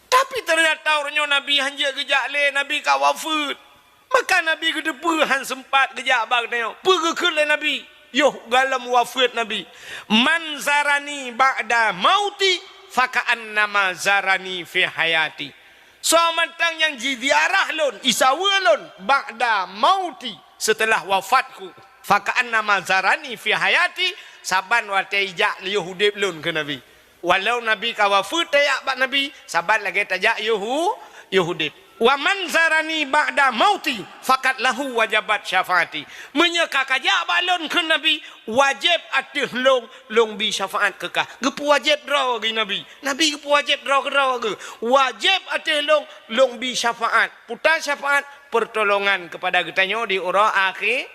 Tapi teunyata uroe nyoe Nabi hanjeuet geujak lé, Nabi ka wafeuet. Maka Nabi geuteupeue han seumpat geujak bak geutanyoe. Peue geukheun lé Nabi? Yoh gohlom wafeuet Nabi, "Man zarani ba'da mauti, faka'annama zarani fi hayati." Soe mantong nyang jiziarah lôn, isaweue lôn, ba'da mauti, seuteulah wafatku, faka'annama zarani fi hayati, saban watée ijak yoh udeb lôn keu Nabi. Walau Nabi ka wafeuet tajak bak Nabi, saban lagée tajak yoh u-, yoh udeb. "Wa man zarani ba'da mauti, faqad lahu wajabat syafaati." Meunyoe ka kajak bak lôn kheun Nabi, wajéb ateueh lôn, lôn bi syafaat keu kah. Geupeuwajéb droe geuh Nabi. Nabi geupeuwajéb droe keudroe geuh. Wajéb ateueh lôn, lôn bi syafaat. Peue syafaat? Peurtolongan keupada geutanyoe di uroe akhé.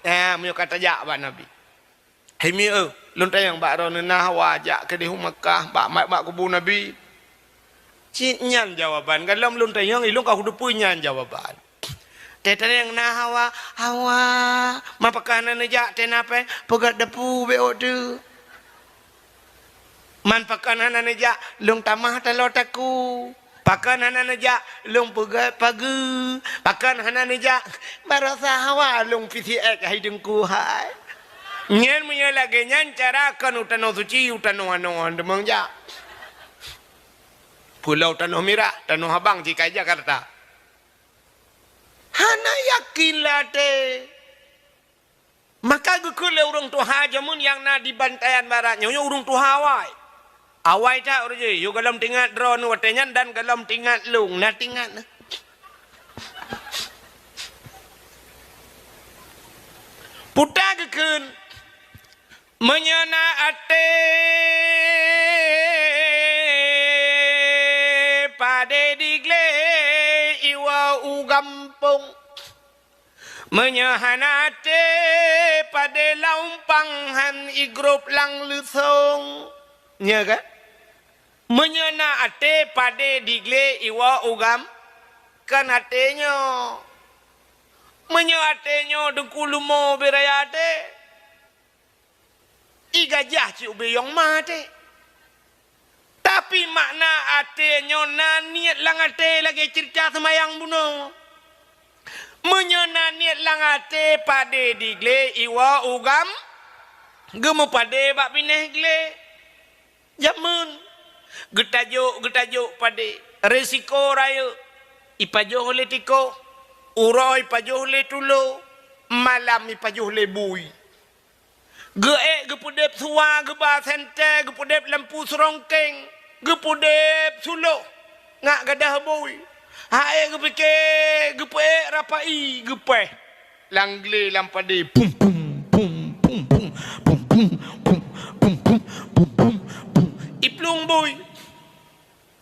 Nah, meunyoe ka tajak bak Nabi. Hai mi eu, lôn tanyong bak droeneuh na hawa jak keudeh u Makkah bak, bak kubu Nabi? Cit nyan jawaban, gohlom lôn tanyong, ilôn ka kuteupeue nyan jawaban. Tanyong na hawa, hawa, man pakon hana neujak teuh na péng, peugét depu bék ôk teuh. Man pakon hana neujak, lôn tamah taloe takue. Pakon hana neujak, lôn peugét pageue. Pakon hana neujak, barosa hawa lôn pisiek hai teungku hai. Nyan meunyoe lagée nyan cara kon u tanoh suci, u tanoh anoe han teumeung jak. Pulo Tanoh Mirah, Tanoh Abang, jih ka i Jakarta. Hana yakin lé até. Maka geukheun lé ureuëng tuha jameun nyang na di Bantayan Barat nyoe, nyoe ureuëng tuha awai. Awai that ureuëng jih, yôh gohlom teuingat droeneuh watée nyan dan gohlom teuingat lôn, na teuingat na. Peue geukheun, meunyoe na até padé diglé iwoe u gampông. Meunyoe hana até padé lam umpang han igrôp lam leusông. Nyo kan? Meunyoe na até padé diglé iwoe u gam-, kan até nyoe. Meunyoe até nyoe Teungku Lumo beu raya até. I gajah cit ubé yong ma até. Tapi makna até nyoe na niet lam até lagée ceurita seumayang bunoe. Meunyoe na niet lam até padé diglé iwoe u gam-, geumeupadé bak binéh glé. Jameun geutajok, geutajok padé, risiko rayeuk, ipajoh lé tikoh, uroe ipajoh lé tulo, malam ipajoh lé bui. Geuék geupeudeb suwa, geuba sentée, geupeudeb lampu seurongkeng, geupeudeb suloh ngat gadôh bui. Hai geupike, geupeuék rapai geupéh lam glé lam padé. Pum, pum, pum, pum, pum. Iplueng bui.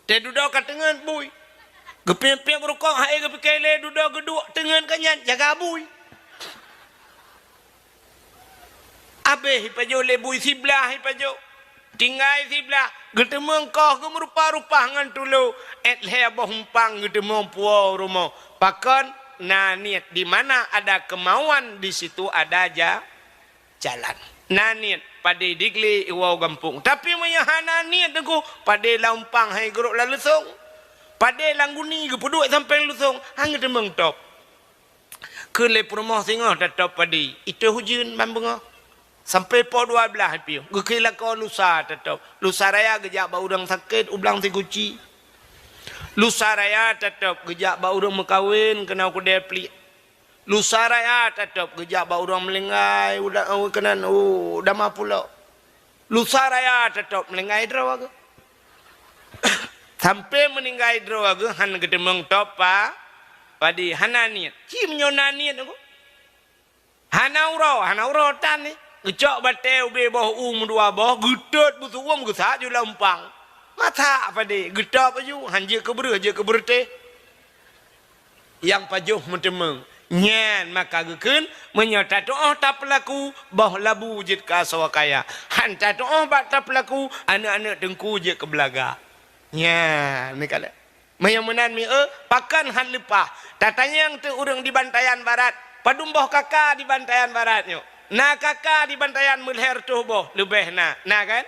Teududoe ka teungeut bui. Geupiep-piep rukok hai geupike lé dudoe geuduek teungeut ka nyan jaga bui. Abéh ipajoh lé bui siblah ipajoh. Tinggai siblah, geuteumeung koh geumeurupa-rupa ngon tulo, ék lhée boh umpang geuteumeung puwoe rumoh. Pakon? Na niet, di mana ada kemauan, di situ ada ja-, jalan. Na niet, padé digle iwoe gampông. Tapi meunyoe hana niet, Teungku, padé lam umpang hai geurok lam leusông. Padé lam guni geupeuduek sampéng leusông, han geuteumeung top. Keu lé peurumoh singoh tatop padé, itôh ujeuen ban beungoh. Sampoe poh dua blaih piôh, geukheun lakoe lusa tatop. Lusa raya geujak bak ureuëng sakét u Blang Sikuci. Lusa raya tatop geujak bak ureuëng meukawen keunoe keudée pliek. Lusa raya tatop geujak bak ureuëng meulinggai u da-, u keunan u Dama Pulo. Lusa raya tatop meulinggai droe geuh. Sampoe meuninggai droe geuh han geuteumeung top pa-, padé, hana niet. Ci meunyoe na niet, Teungku. Hana uroe, hana uroe tan ni. Geucok batée ubé boh u meudua boh, geutot beusuwom geusak ju lam umpang. Masak padé, geutop aju, han jeuet keu beureuh, jeuet keu beureutéh. Nyang pajoh meuteumeung. Nyan maka geukheun, meunyoe tatuoh tapeulaku, boh labu jeuet keu asoe kaya. Han tatuoh bak tapeulaku, aneuëk-aneuëk Teungku jeuet keu beulaga. Nyan, ni kalon. Meunyoe meunan mi, eh, pakon han leupah. Tatanyong teuk ureuëng di Bantayan Barat. Padum boh kaka di Bantayan Barat nyoe? Na kaka di Bantayan meulhèe reutôh boh, leubeh na. Na kan?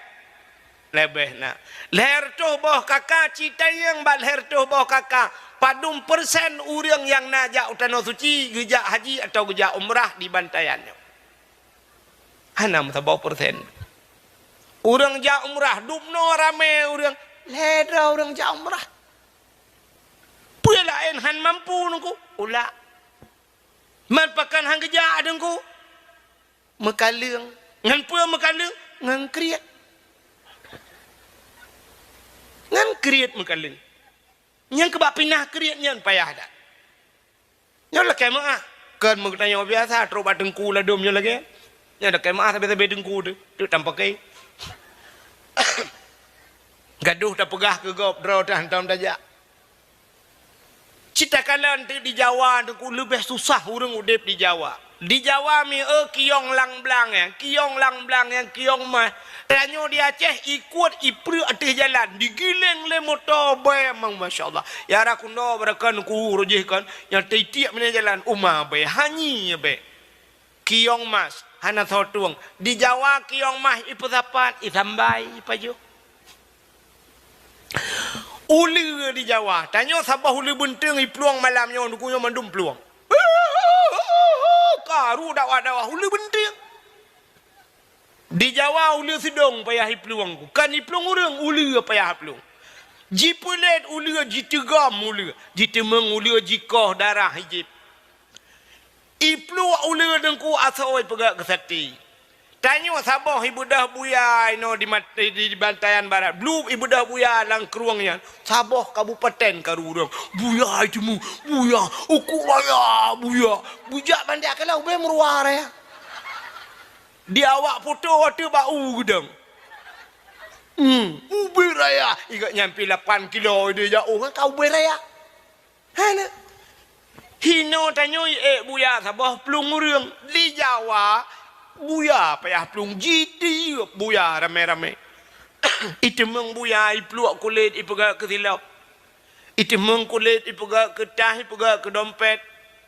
Leubeh na. Lhèe reutôh boh kaka, ci tanyong bak lhèe reutôh boh kaka, padum persen ureuëng nyang na jak u Tanoh Suci, geujak haji atawa geujak umrah di Bantayan nyoe? Hana meusaboh persen. Ureuëng jak umrah, dubnoe ramé ureuëng, lhèe droe ureuëng jak umrah. Peue laén han mampu, Teungku? Ulak. Man pakon han geujak, Teungku? Meukaleueng. Ngon peue meukaleueng? Ngon kriet. Ngon kriet meukaleueng. Nyang keubak pinah kriet nyan payah that. Nyoe lakée meuáh. Kon meugeutanyoe biasa, trok bak teungku ladôm nyoe lagée. Nyoe lakée meuáh sabe-sabe teungku teuh, teuk tampakée. Gadoh tapeugah keu gob, droe teuh hantom tajak. Cit takalon teuk di Jawa, Teungku, leubeh susah ureuëng udeb di Jawa. Di Jawa mi, eh, kiyong lam blang nyan, kiyong lam blang nyan, kiyong mah. Tanyoe di Aceh, ikuet ipreuk ateueh jalan, digiléng lé moto bée mang, masya Allah. Ya rakundo barakan ku rojih kan, nyang teitiek meunan jalan, uma bée, hanyi bée. Kiyong mas, hana soe tueng. Di Jawa kiyong mas ipeusapat, isambai, ipajoh. Uleue di Jawa, tanyoe saboh uleue beunteueng iplueng malam nyoe, Teungku, nyoe mandum plueng. Karu dakwah-dakwah uleue beunteueng. Di Jawa uleue seudong payah iplueng, kon iplueng ureuëng, uleue payah plueng. Jipeulét uleue, jiteugom uleue, jiteumeung uleue, jikoh darah ijép. Ipluek uleue Teungku asoe ipeugét keu sate. Tanyoe saboh ibeudôh buya inoe di mat-, di, di Bantayan Barat. Blueb ibeudôh buya lam krueng nyan. Saboh kabupaten karu ureuëng. Buya iteumé, buya, uku raya, buya. Bujak bandak keulah ubé meuruwa raya. Di awak poto ateueh bak u geudong. Hmm, ubé raya. Igak nyampe lapan kilo ide jak oh ka ubé raya. Hana. Hinoe tanyoe ék buya saboh plueng ureuëng. Di Jawa, buya payah plueng jitiep buya ramé-ramé. Iteumeung buya ipluek kulét ipeugét keu silop. Iteumeung kulét ipeugét keu tah, ipeugét keu dompet.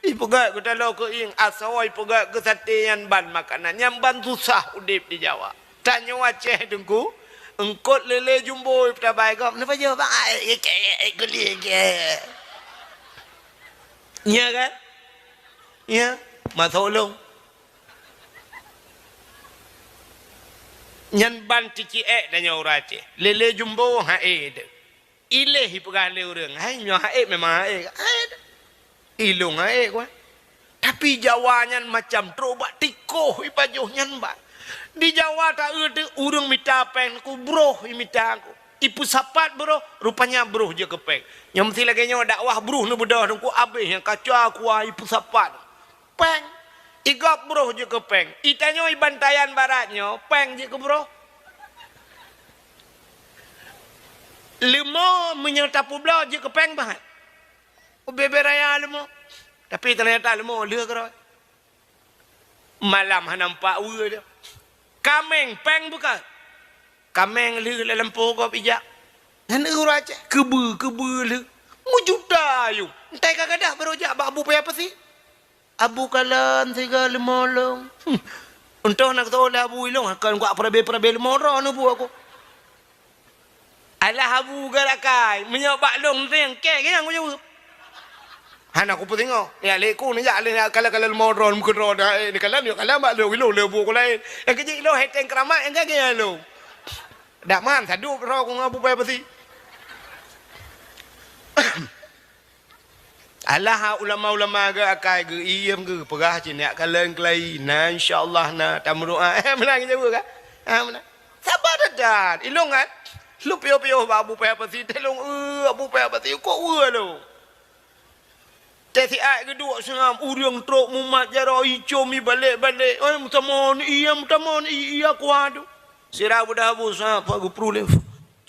Ipeugét keu taloe keu ieng, asoe ipeugét keu sate nyan ban makanan. Nyan ban susah udeb di Jawa. Tanyoe Aceh Teungku, eungkot lélé jumbo tabai gob, neupajoh bang ai, ai, ai, ai, guli, ai. Nya kan? Nya, masa ulông. Nyan ban ticiek tanyoe ureuëng Aceh. Lélé jumbo ha e teuh. Iléh ipeugah lé ureuëng, hai nyoe ha e memang ha e. Hai. Ilông ha e kuah. Tapi Jawa nyan macam trok bak tikoh ipajoh nyan ban. Di Jawa ta-eu teuk ureuëng mita péng ku broh imita ku. Ipeusapat broh, rupanya broh jeuet keu péng. Nyoe meusi lagée nyoe dakwah broh neubeudôh Teungku abéh nyang kaca kuah ipeusapat. Péng. Igop broh jeuet keu péng. Itanyoe i Bantayan Barat nyoe péng jeuet keu broh. Leumo meunyoe tapeubloe jeuet keu péng bahat. Ubé-bé raya leumo. Tapi teunyata leumo lheueh keudroe. Malam hana nampak ue dia. Kaméng péng bukan? Kaméng lheueh lam lampôh gob ijak. Nyan ureuëng Aceh keubeue-keubeue lheueh. Meujuta ayong. Eh, ka gadôh barô jak bak Abu Paya Pasi. Abu kalon sigoe leumo lôn. Hmm. Untông na geutôh lé Abu ilông, kon kuat peurabé-peurabé leumo droe neubuet aku. Alah Abu geulakai, meunyoe bak lôn teueng kèe nyang kujaweueb. Hana kupeusingoh. Ya lé ku neujak lé kalon-kalon leumo droe meukeudroe dah, eh, neukalon, nyoe kalon bak lôn ilông lé buet ku laén. Nyang keu jih ilông hai teng keuramat nyang kagèe ilông. Dak man sadup droe ku ngon Abu Paya Pasi. Alah ulama-ulama geu akai geu iem geu peugah cit nyak kalon keulayi na, insya Allah na tameudoa. Eh, meunan geujaweueb kan? Ha, meunan. Saba that-that. Ilông kan? Lôn piôh-piôh bak Abu Paya Pasi, teuh lôn, eh, Abu Paya Pasi, kok weue lôn. Teuh siat geuduek seungab, ureueng trok mumat jaroe icôm ibalek-balek. Eh, meutamong, iya meutamong, iya kuat tu. Sira beudah Abu Sa'ad, Pak, geupruh lé,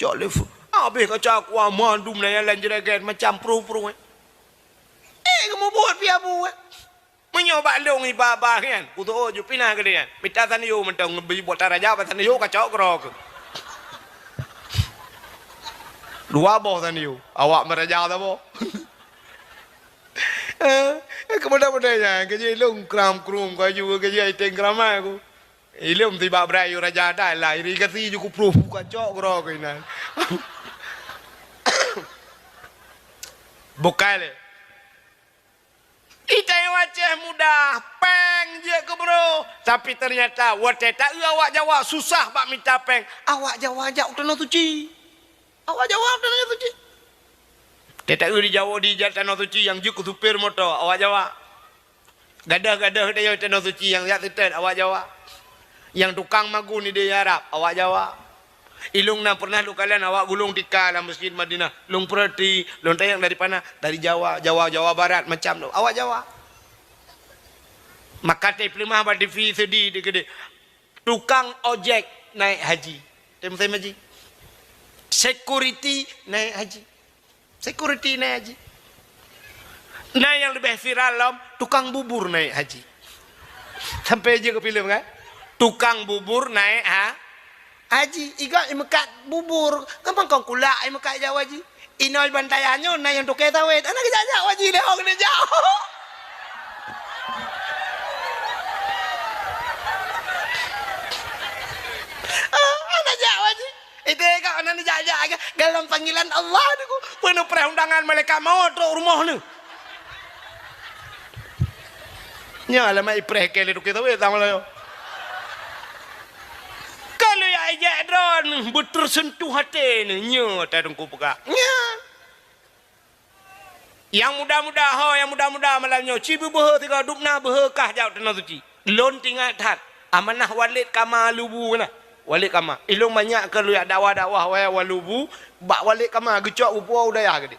cok lé. Habéh kaca kuah mandum na nyang lam juregen macam pruh-pruh, eh. Eh, geumubuet pih Abu, eh. Meunyoe bak lôn iba-ba nyan, kuteuôt ju pih na keudeh nyan. Mita tanyoe mantong ngeubri buet taraja bak tanyoe kacok keudroe keuh. Dua boh tanyoe, awak meuraja saboh. Eh, keumudian-keumudian nyan, keujih lôn kram-krum, kaju keujih ai teng keuramat ku. Ilông tibak brai yue raja dah lah, irigasi ju kupruh, kacok keudroe keuh inan. Bukai lé. Itanyong Aceh mudah, péng jeuet keu brôk. Tapi teunyata watèe taeu awak Jawa susah bak mita péng, awak Jawa jak u Tanoh Suci. Awak Jawa u Tanoh Suci. Teuh taeu di Jawa di jak Tanoh Suci nyang jeuet keu supir moto, awak Jawa. Gadôh-gadôh di Tanoh Suci nyang jak seutôt, awak Jawa. Nyang tukang magun di Arab, awak Jawa. Ilông na pernah lôn kalon awak gulong tika lam Masjid Madinah. Lôn peurati, lôn tanyong dari pana? Dari Jawa, Jawa, Jawa Barat macam tu. Awak Jawa. Maka teuh peuleumah bak T V seudi di keudeh. Tukang ojek naik haji. Teuh musém haji. Security naik haji. Security naik haji. Na nyang leubeh viral lom, tukang bubur naik haji. Sampai jeuet keu filem kan? Tukang bubur naik ha-, haji. Igoe imeukat bubur, gampang kon kulak imeukat jak haji. Inoe Bantayan nyoe na nyang toke sawét. Hana geujak-jak haji lé ho keuneuk jak. Hana jak haji. Itu ka na neujak-jak ke dalam panggilan Allah tu. Peue neupreh undangan malaikat maut trok rumoh ni. Nyoe alamat ipreh ke lé dukée sabe sama layo. Kalau ya ijak droe beuteuseuntuh até ni, nyoe ta Teungku peugah. Nyoe. Nyang muda-muda ho, nyang muda-muda malam nyoe, ci beubeuhe sigoe dubna beuhe kah jak u Tanoh Suci. Lôn teuingat that, amanah Walid Kama Lubu na. Walid Kama. Ilông banyak keu lôn jak dakwah-dakwah wayah Walubu, bak Walid Kama geucok u puwoe u dayah keudeh.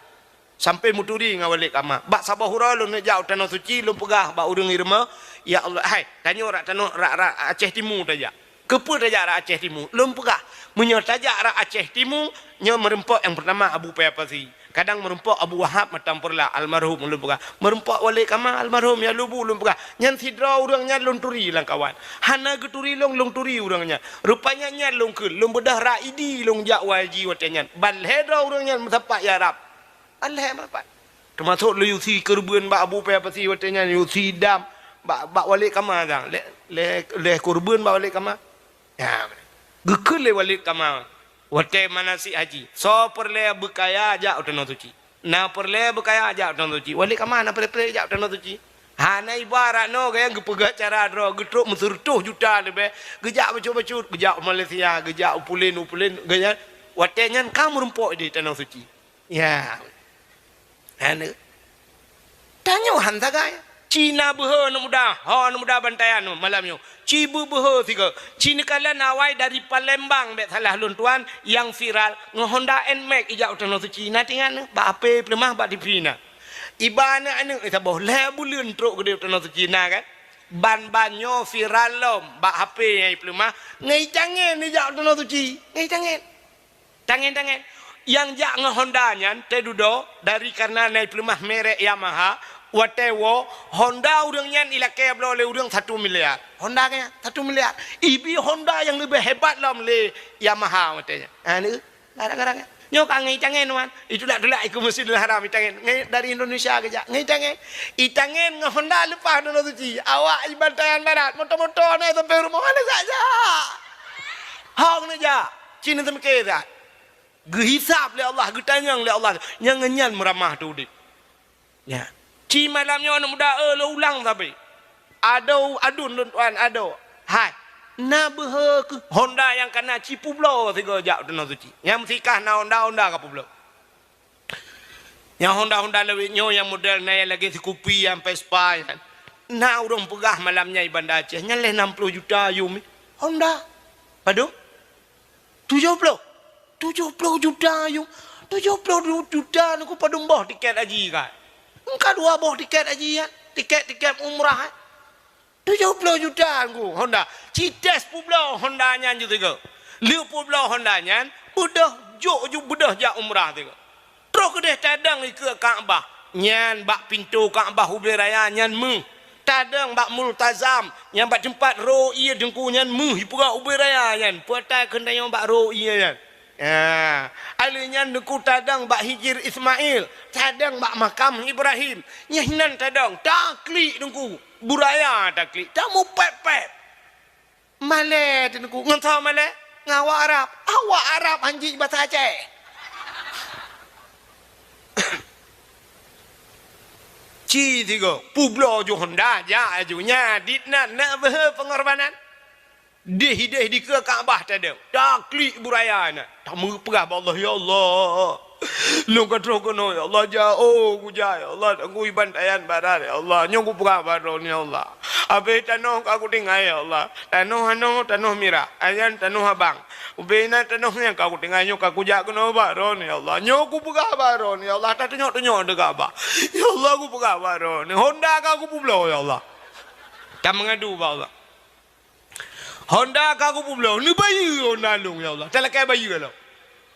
Sampai meuturi ngon Walid Kama. Bak saboh uroe lôn jak u Tanoh Suci, lôn peugah bak ureuëng i rumoh, "Ya Allah, hai, tanyoe rak tanoh rak, rak Aceh Timu tajak." Keupeue tajak rak Aceh Timu? Lôn peugah, meunyoe tajak rak Aceh Timu, nyoe meurumpok nyang peurtama Abu Paya Pasi. Kadang meurumpok Abu Wahab Matang Peureulak, almarhum, lôn peugah. Meurumpok Walid Kama, almarhum, ya Lubu, lôn peugah. Nyan sidroe ureuëng nyan lôn turi lam kawan. Hana geuturi lôn, lôn turi ureuëng nyan. Rupanya nyan lôn kheun, lôn beudôh rak Idi lôn jak wai ji watée nyan. Ban lhée droe ureuëng nyan meusapat ya Rab. Ban lhée meusapat. Teumasok lé Yusi keureubeuen bak Abu Paya Pasi watée nyan, Yusi dam bak, bak Walid Kama dang. Lé, lé, lé keureubeuen bak Walid Kama. Ya, geukheun lé Walid Kama watée manasik haji, "Soe peureulée beukaya jak u Tanoh Suci. Na peureulée beukaya jak u Tanoh Suci." Walid Kama na peureulée-peureulée jak u Tanoh Suci. Hana ibarat noe gaya geupeugah cara droe, geutrok meuseureutoh juta leubeh, geujak bacut-bacut, geujak u Malaysia, geujak u pulen, u pulen, gaya watée nyan ka meurumpok di Tanoh Suci. Ya. Hana. Tanyoe han sagai. Ci na beuhe aneuk muda, ho aneuk muda Bantayan nyoe malam nyoe. Ci beubeuhe sigoe. Ci neukalon awai dari Palembang, bék salah lôn tuan, nyang viral ngon Honda Nmax ijak u Tanoh Suci. Na teuingat nyoe, bak H P peuleumah, bak T V na. Iba aneuk-aneuk saboh lhée buleuen trok keudeh u Tanoh Suci na kan. Ban-ban nyoe viral lom bak H P nyang ipeuleumah, ngon itangen ijak u Tanoh Suci. Ngon itangen. Tangen-tangen. Nyang jak ngon Honda nyan teududoe dari kareuna na ipeuleumah merek Yamaha, watée woe Honda ureuëng nyan ilakée bloe lé ureuëng satu miliar. Honda nyan satu miliar. Ibi Honda nyang leubeh hebat lom lé Yamaha watée nyan. Ha, ni, kadang-kadang nyan. Nyoe ka ngon itangen, wan. Itulak-tulak ikeu Masjidil Haram itangen. Ngon dari Indonesia geujak. Ngon itangen. Itangen ngon Honda leupah Danau Suci. Awak i Bantayan Barat. Moto-moto na sampai rumoh. Hana jak-jak. Hong neujak. Cina teumeuke that. Geuhisab lé Allah, geutanyong lé Allah. Nyang ngon nyan meuramah teu udeb. Nyan. Ci malam nyoe aneuk muda, eh, lôn ulang sabe. Adoe, aduen lôn tuan, adoe. Hai. Na beuhe keuh Honda nyang ka na ci peubloe sigoe jak u Danau Suci. Nyang meusikah na Honda, Honda ka peubloe. Nyang Honda-Honda lawét nyoe nyang model na nyang lagèe Scoopy nyang Vespa nyan. Na ureueng peugah malam nyan i Banda Aceh, nyan lhèe nam ploh juta yum. Honda. Padum? Tujoh ploh. Tujoh ploh juta yum. Tujoh ploh juta nyoe padum boh tiket haji kan? Engka dua boh tiket haji kan? Tiket-tiket umrah kan? Tujoh ploh juta ngku Honda. Ci tes peubloe Honda nyan ju tiga. Lheueh peubloe Honda nyan, beudôh jok ju beudôh jak umrah tiga. Troh keudeh tadong ikeue Ka'bah. Nyan bak pintoe Ka'bah ubé raya nyan meuh. Tadong bak Multazam, nyan bak teumpat ro ié teungku nyan meuh ipeugah ubé raya nyan. Peue ata keuneuk bak ro ié nyan. Ya, alèh nyan teungku tadong bak Hijir Ismail, tadong bak makam Ibrahim. Nyan hinan tadong, taklik teungku. Buraya taklik, tamupet-pet. Malèe teungku, ngon soe malèe? Ngon awak Arab. Awak Arab hanjeuet basa Aceh. Ci tiga, peubloe ju Honda, jak aju nya, dit nan, nak beuhe pengorbanan. Deh-deh dikeue Ka'bah tadong. Taklik buraya na. Tameupeugah bak Allah, "Ya Allah, lôn ka troh keunoe, ya Allah, jak, oh, kujak, ya Allah, teungku i Bantayan Barat, ya Allah. Nyoe kupeugah bak droeneuh, ya Allah. Abéh tanoh ka kutinggai, ya Allah. Tanoh anoe, tanoh mirah. Ayan tanoh abang. Ubé na tanoh nyang ka kutinggai nyoe ka kujak keunoe bak droeneuh, ya Allah. Nyoe kupeugah bak droeneuh, ya Allah. Tatunyok-tunyok teuka bak. Ya Allah, kupeugah bak droeneuh. Honda ka kupeubloe, ya Allah." Tameungadu bak Allah. Honda ka kupeubloe, neubayeue Honda lôn, ya Allah. Talakèe bayeue lom.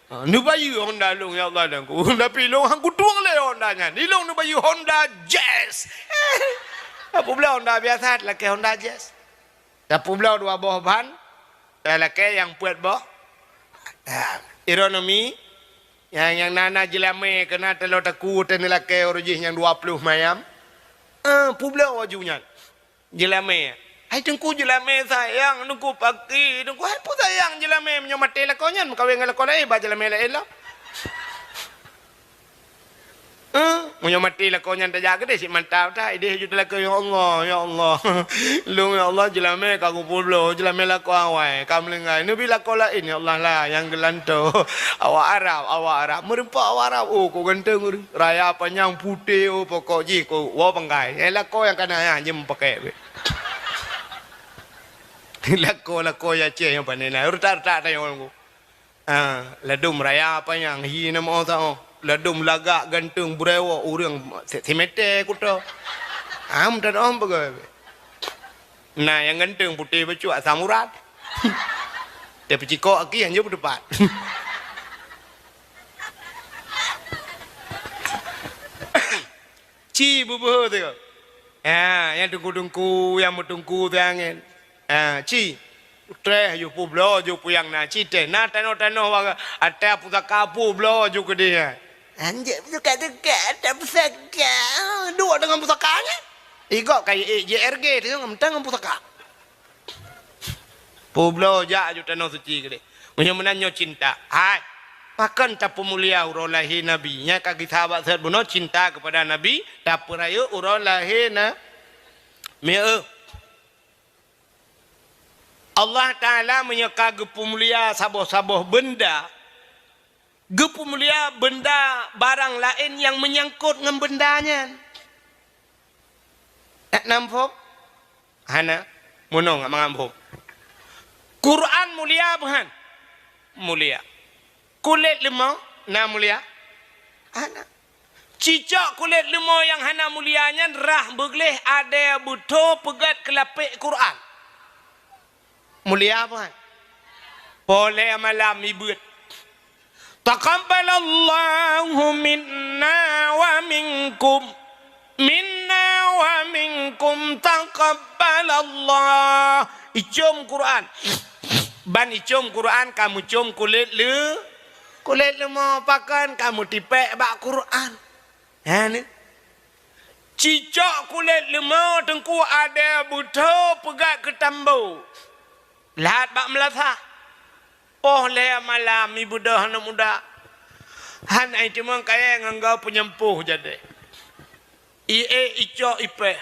Ha, neubayeue Honda lôn, ya Allah, dan ku. Tapi lôn han kutueng lé Honda nyan. Ilôn neubayeue Honda Jazz. Tapeubloe Honda biasa, talakèe Honda Jazz. Tapeubloe dua boh ban, talakèe nyang peuet boh. Ha, ironomi, nyang, nyang na, na jeulamé keunan taloe takue teuh neulakèe uroe jih nyang dua ploh mayam. Eh, peubloe aju nyan. Jeulamé. Hai teungku, jeulamé sayang, teungku paki, teungku hai peue sayang jeulamé, meunyoe maté lakoe nyan meukawen ngon lakoe laén, ba jeulamé laén lom. Eh, meunyoe maté lakoe nyan tajak keudéh cit mantap that, idéh ju talakèe, "Ya Allah, ya Allah. Lôn ya Allah jeulamé ka kupeubloe, jeulamé lakoe awai, ka meulinggai. Neubi lakoe laén ya Allah lah nyang geulantoe." Awak Arab, awak Arab, meurumpok awak Arab, oh, kok ganteng ureueng. Raya panyang putéh, oh, pokok jih kok woe panggai. Eh, lakoe nyang kana nyan jeuem pakèk bèk. Lakoe-lakoe Aceh nyang pané na, retak-retak tanyoe ngon. Ah, ladôm raya panyang hi na meu'oh saoh. Ladôm lagak ganteng beureuwoe ureueng si-, simeté kuto. Am tadong peugah. Na nyang ganteng putéh bacut asam urat. Tapi cikok aki hana beuteupat. Ci beubeuhe teuh. Ha, nyang teungku-teungku, nyang meuteungku teuh angén. Ha, ci. Treh ju peubloe ju peue nyang na ci teh. Na tanoh-tanoh wa-, ata pusaka peubloe ju keudéh. Anjek pusaka-pusaka, ata pusaka. Duek deungon pusaka nyan. Igop ka ék J R G teuh ngon, ngon pusaka. Peubloe jak aju tanoh suci keudéh. Meunyoe meunan nyoe cinta. Hai. Pakon tapeumulia uroe lahé Nabi. Nyan ka geusahabat seuhat bunoe cinta keupada Nabi, tapeurayeuk uroe lahé na-, mieu. Allah Taala meunyoe ka geupeumulia saboh-saboh beunda, geupeumulia beunda barang laén nyang meunyangkot ngon beunda nyan. Na muphom? Hana. Meunoe mangat muphom. Quran mulia bukan? Mulia. Kulét leumo na mulia? Hana. Cicok kulét leumo nyang hana mulia nyan rhah beugleh adèe beutho peugét keu lapék Quran. Mulia bukan? Polé malam ibeuet. Taqabbalallahu minna wa minkum. Minna wa minkum taqabbalallah. Icom Quran. Ban icom Quran ka meucom kulét leu-, Kulét leumo pakon ka meutipék bak Quran. Hana. Cicok kulét leumo teungku ada beutho peugah keu tambo. Lhat bak meulasah. Poh lhée malam ibeudôh aneuk muda. Han ai timong kayée ngon goe peunyempoh jadi. Ié icok ipéh.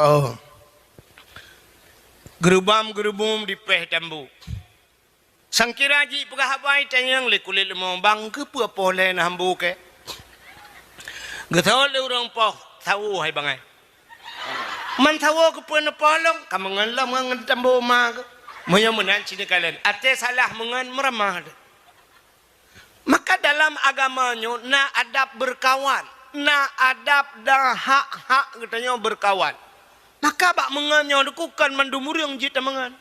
Oh. Geurubam-geurubum dipéh tambo. Sangkira jipeugah haba itanyong lé kulét leumo, "Bang, keupeue poh lhée na hambo kée?" Geuseuôt lé ureuëng poh, "Sawo hai bangai." "Man sawo keupeue neupoh lôn?" "Ka meungon lom ngon tambo ma keuh." Meunyoe meunan cit neukalon, até salah meungon meuramah deh. Maka dalam agama nyoe na adab beurkawan, na adab dan hak-hak geutanyoe beurkawan. Maka bak meungon nyoe dikukon mandum ureuëng jeuet tameungon.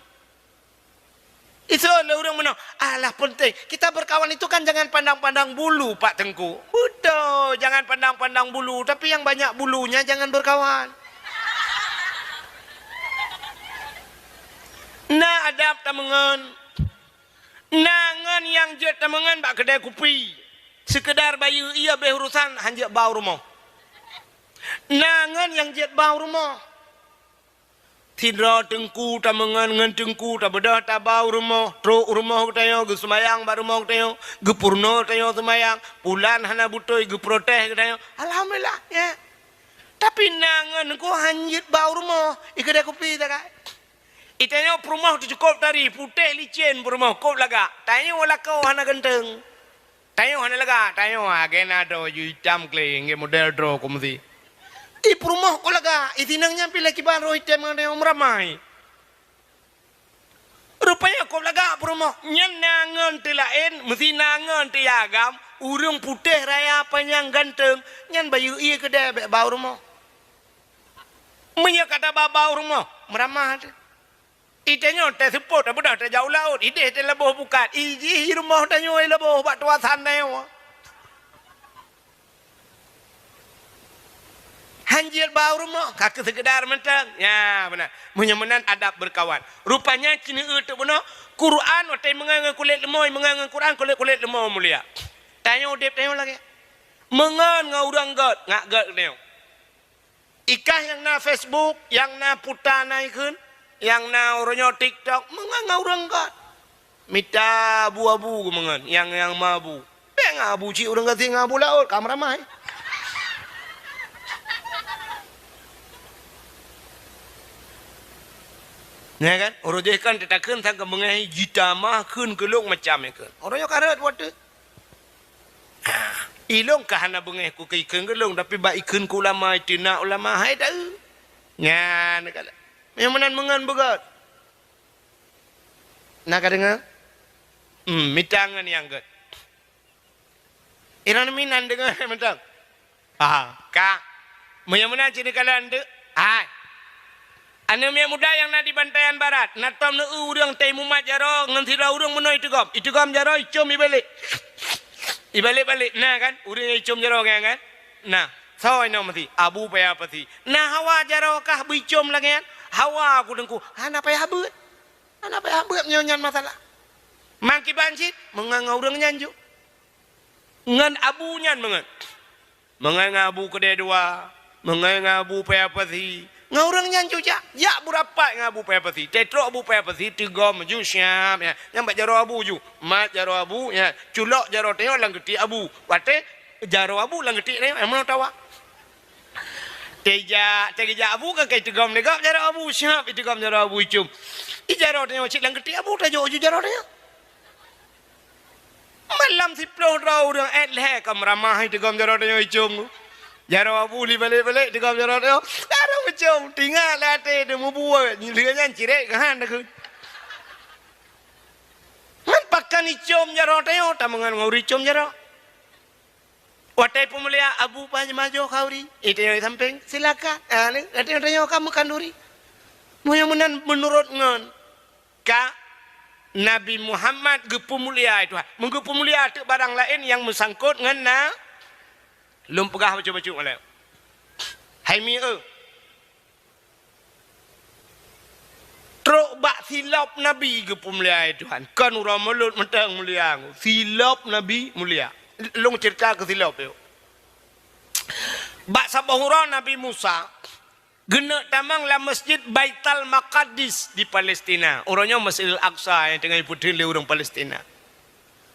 Iseuôt lé ureuëng meunoe, "Alah, peunteng. Kita berkawan itu kan jangan pandang-pandang bulu, Pak Teungku." Beutôi, jangan pandang-pandang bulu, tapi yang banyak bulunya jangan berkawan. Na adab tameungon. Na ngon nyang jeuet tameungon bak keudée kupi. Seukeudar bayeue ié béh urosan, han jeuet ba u rumoh. Na ngon nyang jeuet ba u rumoh. Sidroe teungku tameungon ngon teungku tabeudôh taba u rumoh, trok u rumoh geutanyoe, geuseumayang bak rumoh geutanyoe, geupeurunoe geutanyoe seumayang, pulan hana beutôi geuprotes geutanyoe. Alhamdulillah, ya. Tapi na ngon teungku han jeuet ba u rumoh, i keudée kupi takai. Itanyoe peurumoh teucukôp tari, putéh licén peurumoh, kôb lagak. Tanyoe lakoe hana ganteng. Tanyoe hana lagak, tanyoe, ah, gena droe ju itam kle, nge model droe kumsi. I peurumoh kôb lagak, i sinong nyan pih lé kiban roh item ngon tanyoe meuramai. Rupanya kôb lagak peurumoh, nyan na ngon teulaén, meusi na ngon teuagam, ureuëng putéh raya panyang ganteng, nyan bayeue ié keudée bék ba u rumoh. Meunyoe ka taba ba u rumoh, meuramah teuh. Itanyoe teuseupôt, tabeudôh tajak u laôt, ideh teuh laboh bukat, ijih i rumoh tanyoe laboh bak tuasan tanyoe. Han jeuet ba u rumoh, ka keu seukeudar mantong. Nya, beuna. Meunyoe meunan adab beurkawan. Rupanya, cineuk teuk bunoe, Quran watée meungon ngon kulét leumo, meungon ngon Quran, kulét-kulét leumo mulia. Tanyoe udeb tanyoe lagée. Meungon ngon ureuëng gét, ngak gét tanyoe. Ikah nyang na Facebook, nyang na puta na ikheun, nyang na uroe nyoe TikTok, meungon ngon ureuëng gét. Mita abu-abu geumeungon, nyang, nyang ma abu. Bék ngon abu cit ureuëng gasien ngon abu laôt, ka meuramai. Nya kan? Uroe jih kan teutakheun sang keumeungeh jitamah kheun keulok macam ikheun. Uroe nyoe ka rhot watée. Ilong ka hana beungéh ku keu ikheun geulong, tapi bak ikheun keu ulama, iteunak ulama, hai taeu. Nyan ka lheueh. Nyang meunan meungon beugét. Na ka deungoe? Hmm, mita ngon nyang gét. Inan minan deungoe mantong. Ah, ka. Meunyoe meunan cit neukalon teuk. Hai. Aneuk miet muda nyang na di Bantayan Barat, na tom neu-eu ureuëng teuh mumat jaroe ngon sidroe ureuëng meunoe iteugom. Iteugom jaroe icom ibalek. Ibalek-balek, na kan? Ureuëng nyang icom jaroe nyan kan? Na. Soe inoe meusi? Abu payah pasi. Na hawa jaroe kah beuicom lagée nyan? Hawa ku teungku. Hana payah beuet. Hana payah beuet meunyoe nyan masalah. Mangkiban cit, meungon ngon ureuëng nyan ju. Ngon abu nyan meungon. Meungon ngon abu keudée dua, meungon ngon abu payah pasi. Ngon ureuëng nyan ju jak, jak beurapat ngon abu payah pasi. Teutrok abu payah pasi, teugom ju siap, ya. Nyang bak jaroe abu ju. Mat jaroe abu, ya. Culok jaroe tanyoe lam geutiek abu. Watée jaroe abu lam geutiek tanyoe, nyang meunoe tawa. Teujak, teujak abu kan kai teugom lé gob jaroe abu, siap iteugom jaroe abu icom. I jaroe tanyoe cit lam geutiek abu tajok ju jaroe tanyoe. Malam siploh droe ureuëng ék lhée ka meuramah iteugom jaroe tanyoe icom. Jaroe abu li balek-balek teugom jaroe tanyoe. Jaroe icom, tingat lé até teuh meubuet, lheueh nyan cirek keuhan takheun. Ngon pak Kan icom jaroe tanyoe, tameungon ngon ureueng icom jaroe. Watèe peumulia Abu Pah Majoh khanduri, eh, tanyoe di sampéng, silakan. Ah, ni, tanyoe, tanyoe ka meukhanduri. Meunyoe meunan meunurot ngon ka Nabi Muhammad geupeumulia, eh, Tuhan. Meugeupeumulia teuk barang laén nyang meusangkot ngon na, lôn peugah bacut-bacut ngon lé. Hai mi, eh. Trok bak silop Nabi geupeumulia, eh, Tuhan. Kon uroe mulod mantong mulia. Silop Nabi mulia. Lôn ceurita keu silop, yuk. Bak saboh uroe Nabi Musa, geuneuk tamong lam Masjid Baitul Maqdis di Palestina. Uroe nyoe Masjidil Aqsa nyang teungoh jipeutheun lé ureueng Palestina.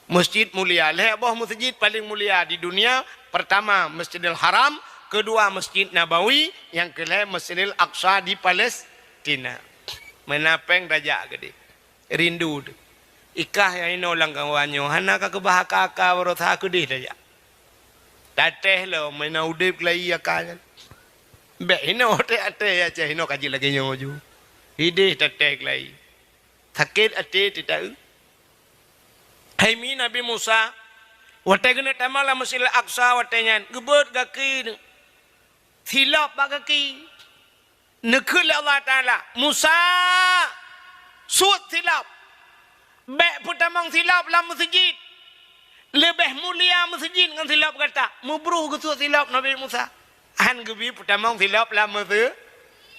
Masjid mulia. Lhèe boh masjid paleng mulia di dunia. Pertama, Masjidil Haram. Kedua, Masjid Nabawi. Nyang keulhèe, Masjidil Aqsa di Palestina. Meunan péng tajak keudéh. Rindu teuh. I kah nyang inoe lam kawan nyoe, hana ka keubah aka-aka baroesa keudéh tajak. Tatéh lom, meunan udép keulayi aka nyan. Bèk inoe, até-até Aceh inoe ka jeuet lagèe nyoe ju. Idéh tatéh keulayi. Sakét até teuh taeu. Hai mi Nabi Musa, watèe geuneuk tamong lam Masjidil Aqsa watèe nyan, geubeuet gaki neuh. Silop bak gaki. Neukheun lé Allah Taala, "Musa, suet silop. Bèk peutamong silop lam meuseujid. Leubeh mulia meuseujid ngon silop gata." Meubroh geusuet silop Nabi Musa. Han geubi peutamong silop lam meuse-,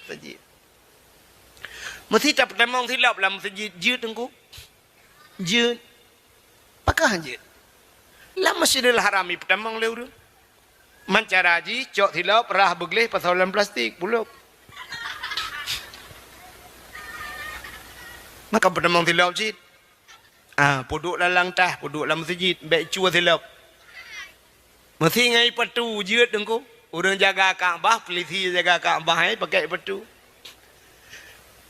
meuseujid. Meusé tapeutamong silop lam meuseujid, jeuet teungku. Jeuet. Pakon jeuet? Lam Masjidil Haram jipeutamong lé ureueng. Man cara jih, cok silop, rhah beugleh, pasoe lam plastik, pulop. Maka peutamong silop cit. Ah, peuduek lam langkah, peuduek lam meuseujid, bèk cue silop. Meusé ngon ipatu jeuet teungku. Ureueng jaga Ka'bah, peulisi jaga Ka'bah, eh, pakai ipatu.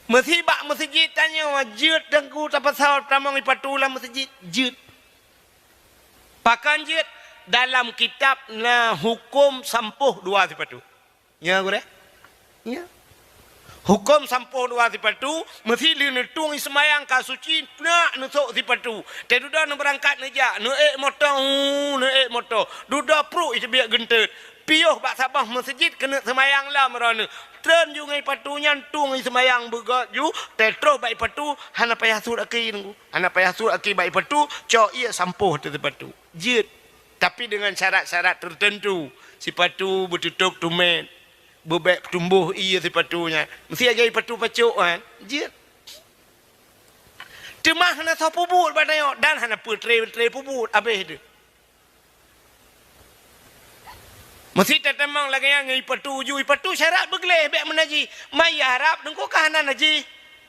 Meusé bak meuseujid tanyoe jeuet teungku, tapasoe tamong ipatu lam meuseujid, jeuet. Pakon jeuet? Dalam kitab na huköm sampôh dua sipatu. Nya gurèe? Nya. Huköm sampôh dua sipatu, meusé lheueh neutueng seumayang ka suci, nak neusok sipatu. Teududoe neubeurangkat neujak, neuék moto, hu, neuék moto. Dudoe pruek iteubiet geunteut. Piôh bak saboh meuseujid keuneuk seumayang lom droeneuh. Treun ju ngon ipatu nyan tueng seumayang beugöt ju, teutroh bak ipatu, hana payah suet aki nunggu. Hana payah suet aki bak ipatu, cok ié sampôh ateueh sipatu. Jeuet. Tapi dengan syarat-syarat tertentu. Sipatu beututôp tumét. Beubèk tumboh ié sipatu nyan. Meusé lagèe ipatu pacok kan? Jeuet. Teuma hana soe peubuet bak tanyoe dan hana peutre-tre peubuet abéh teuh. Meusé tatamong lagèe nyan ngon ipatu ju, ipatu syarat beugleh bèk meunan jih. Ma i Arab teungku ka hana najih.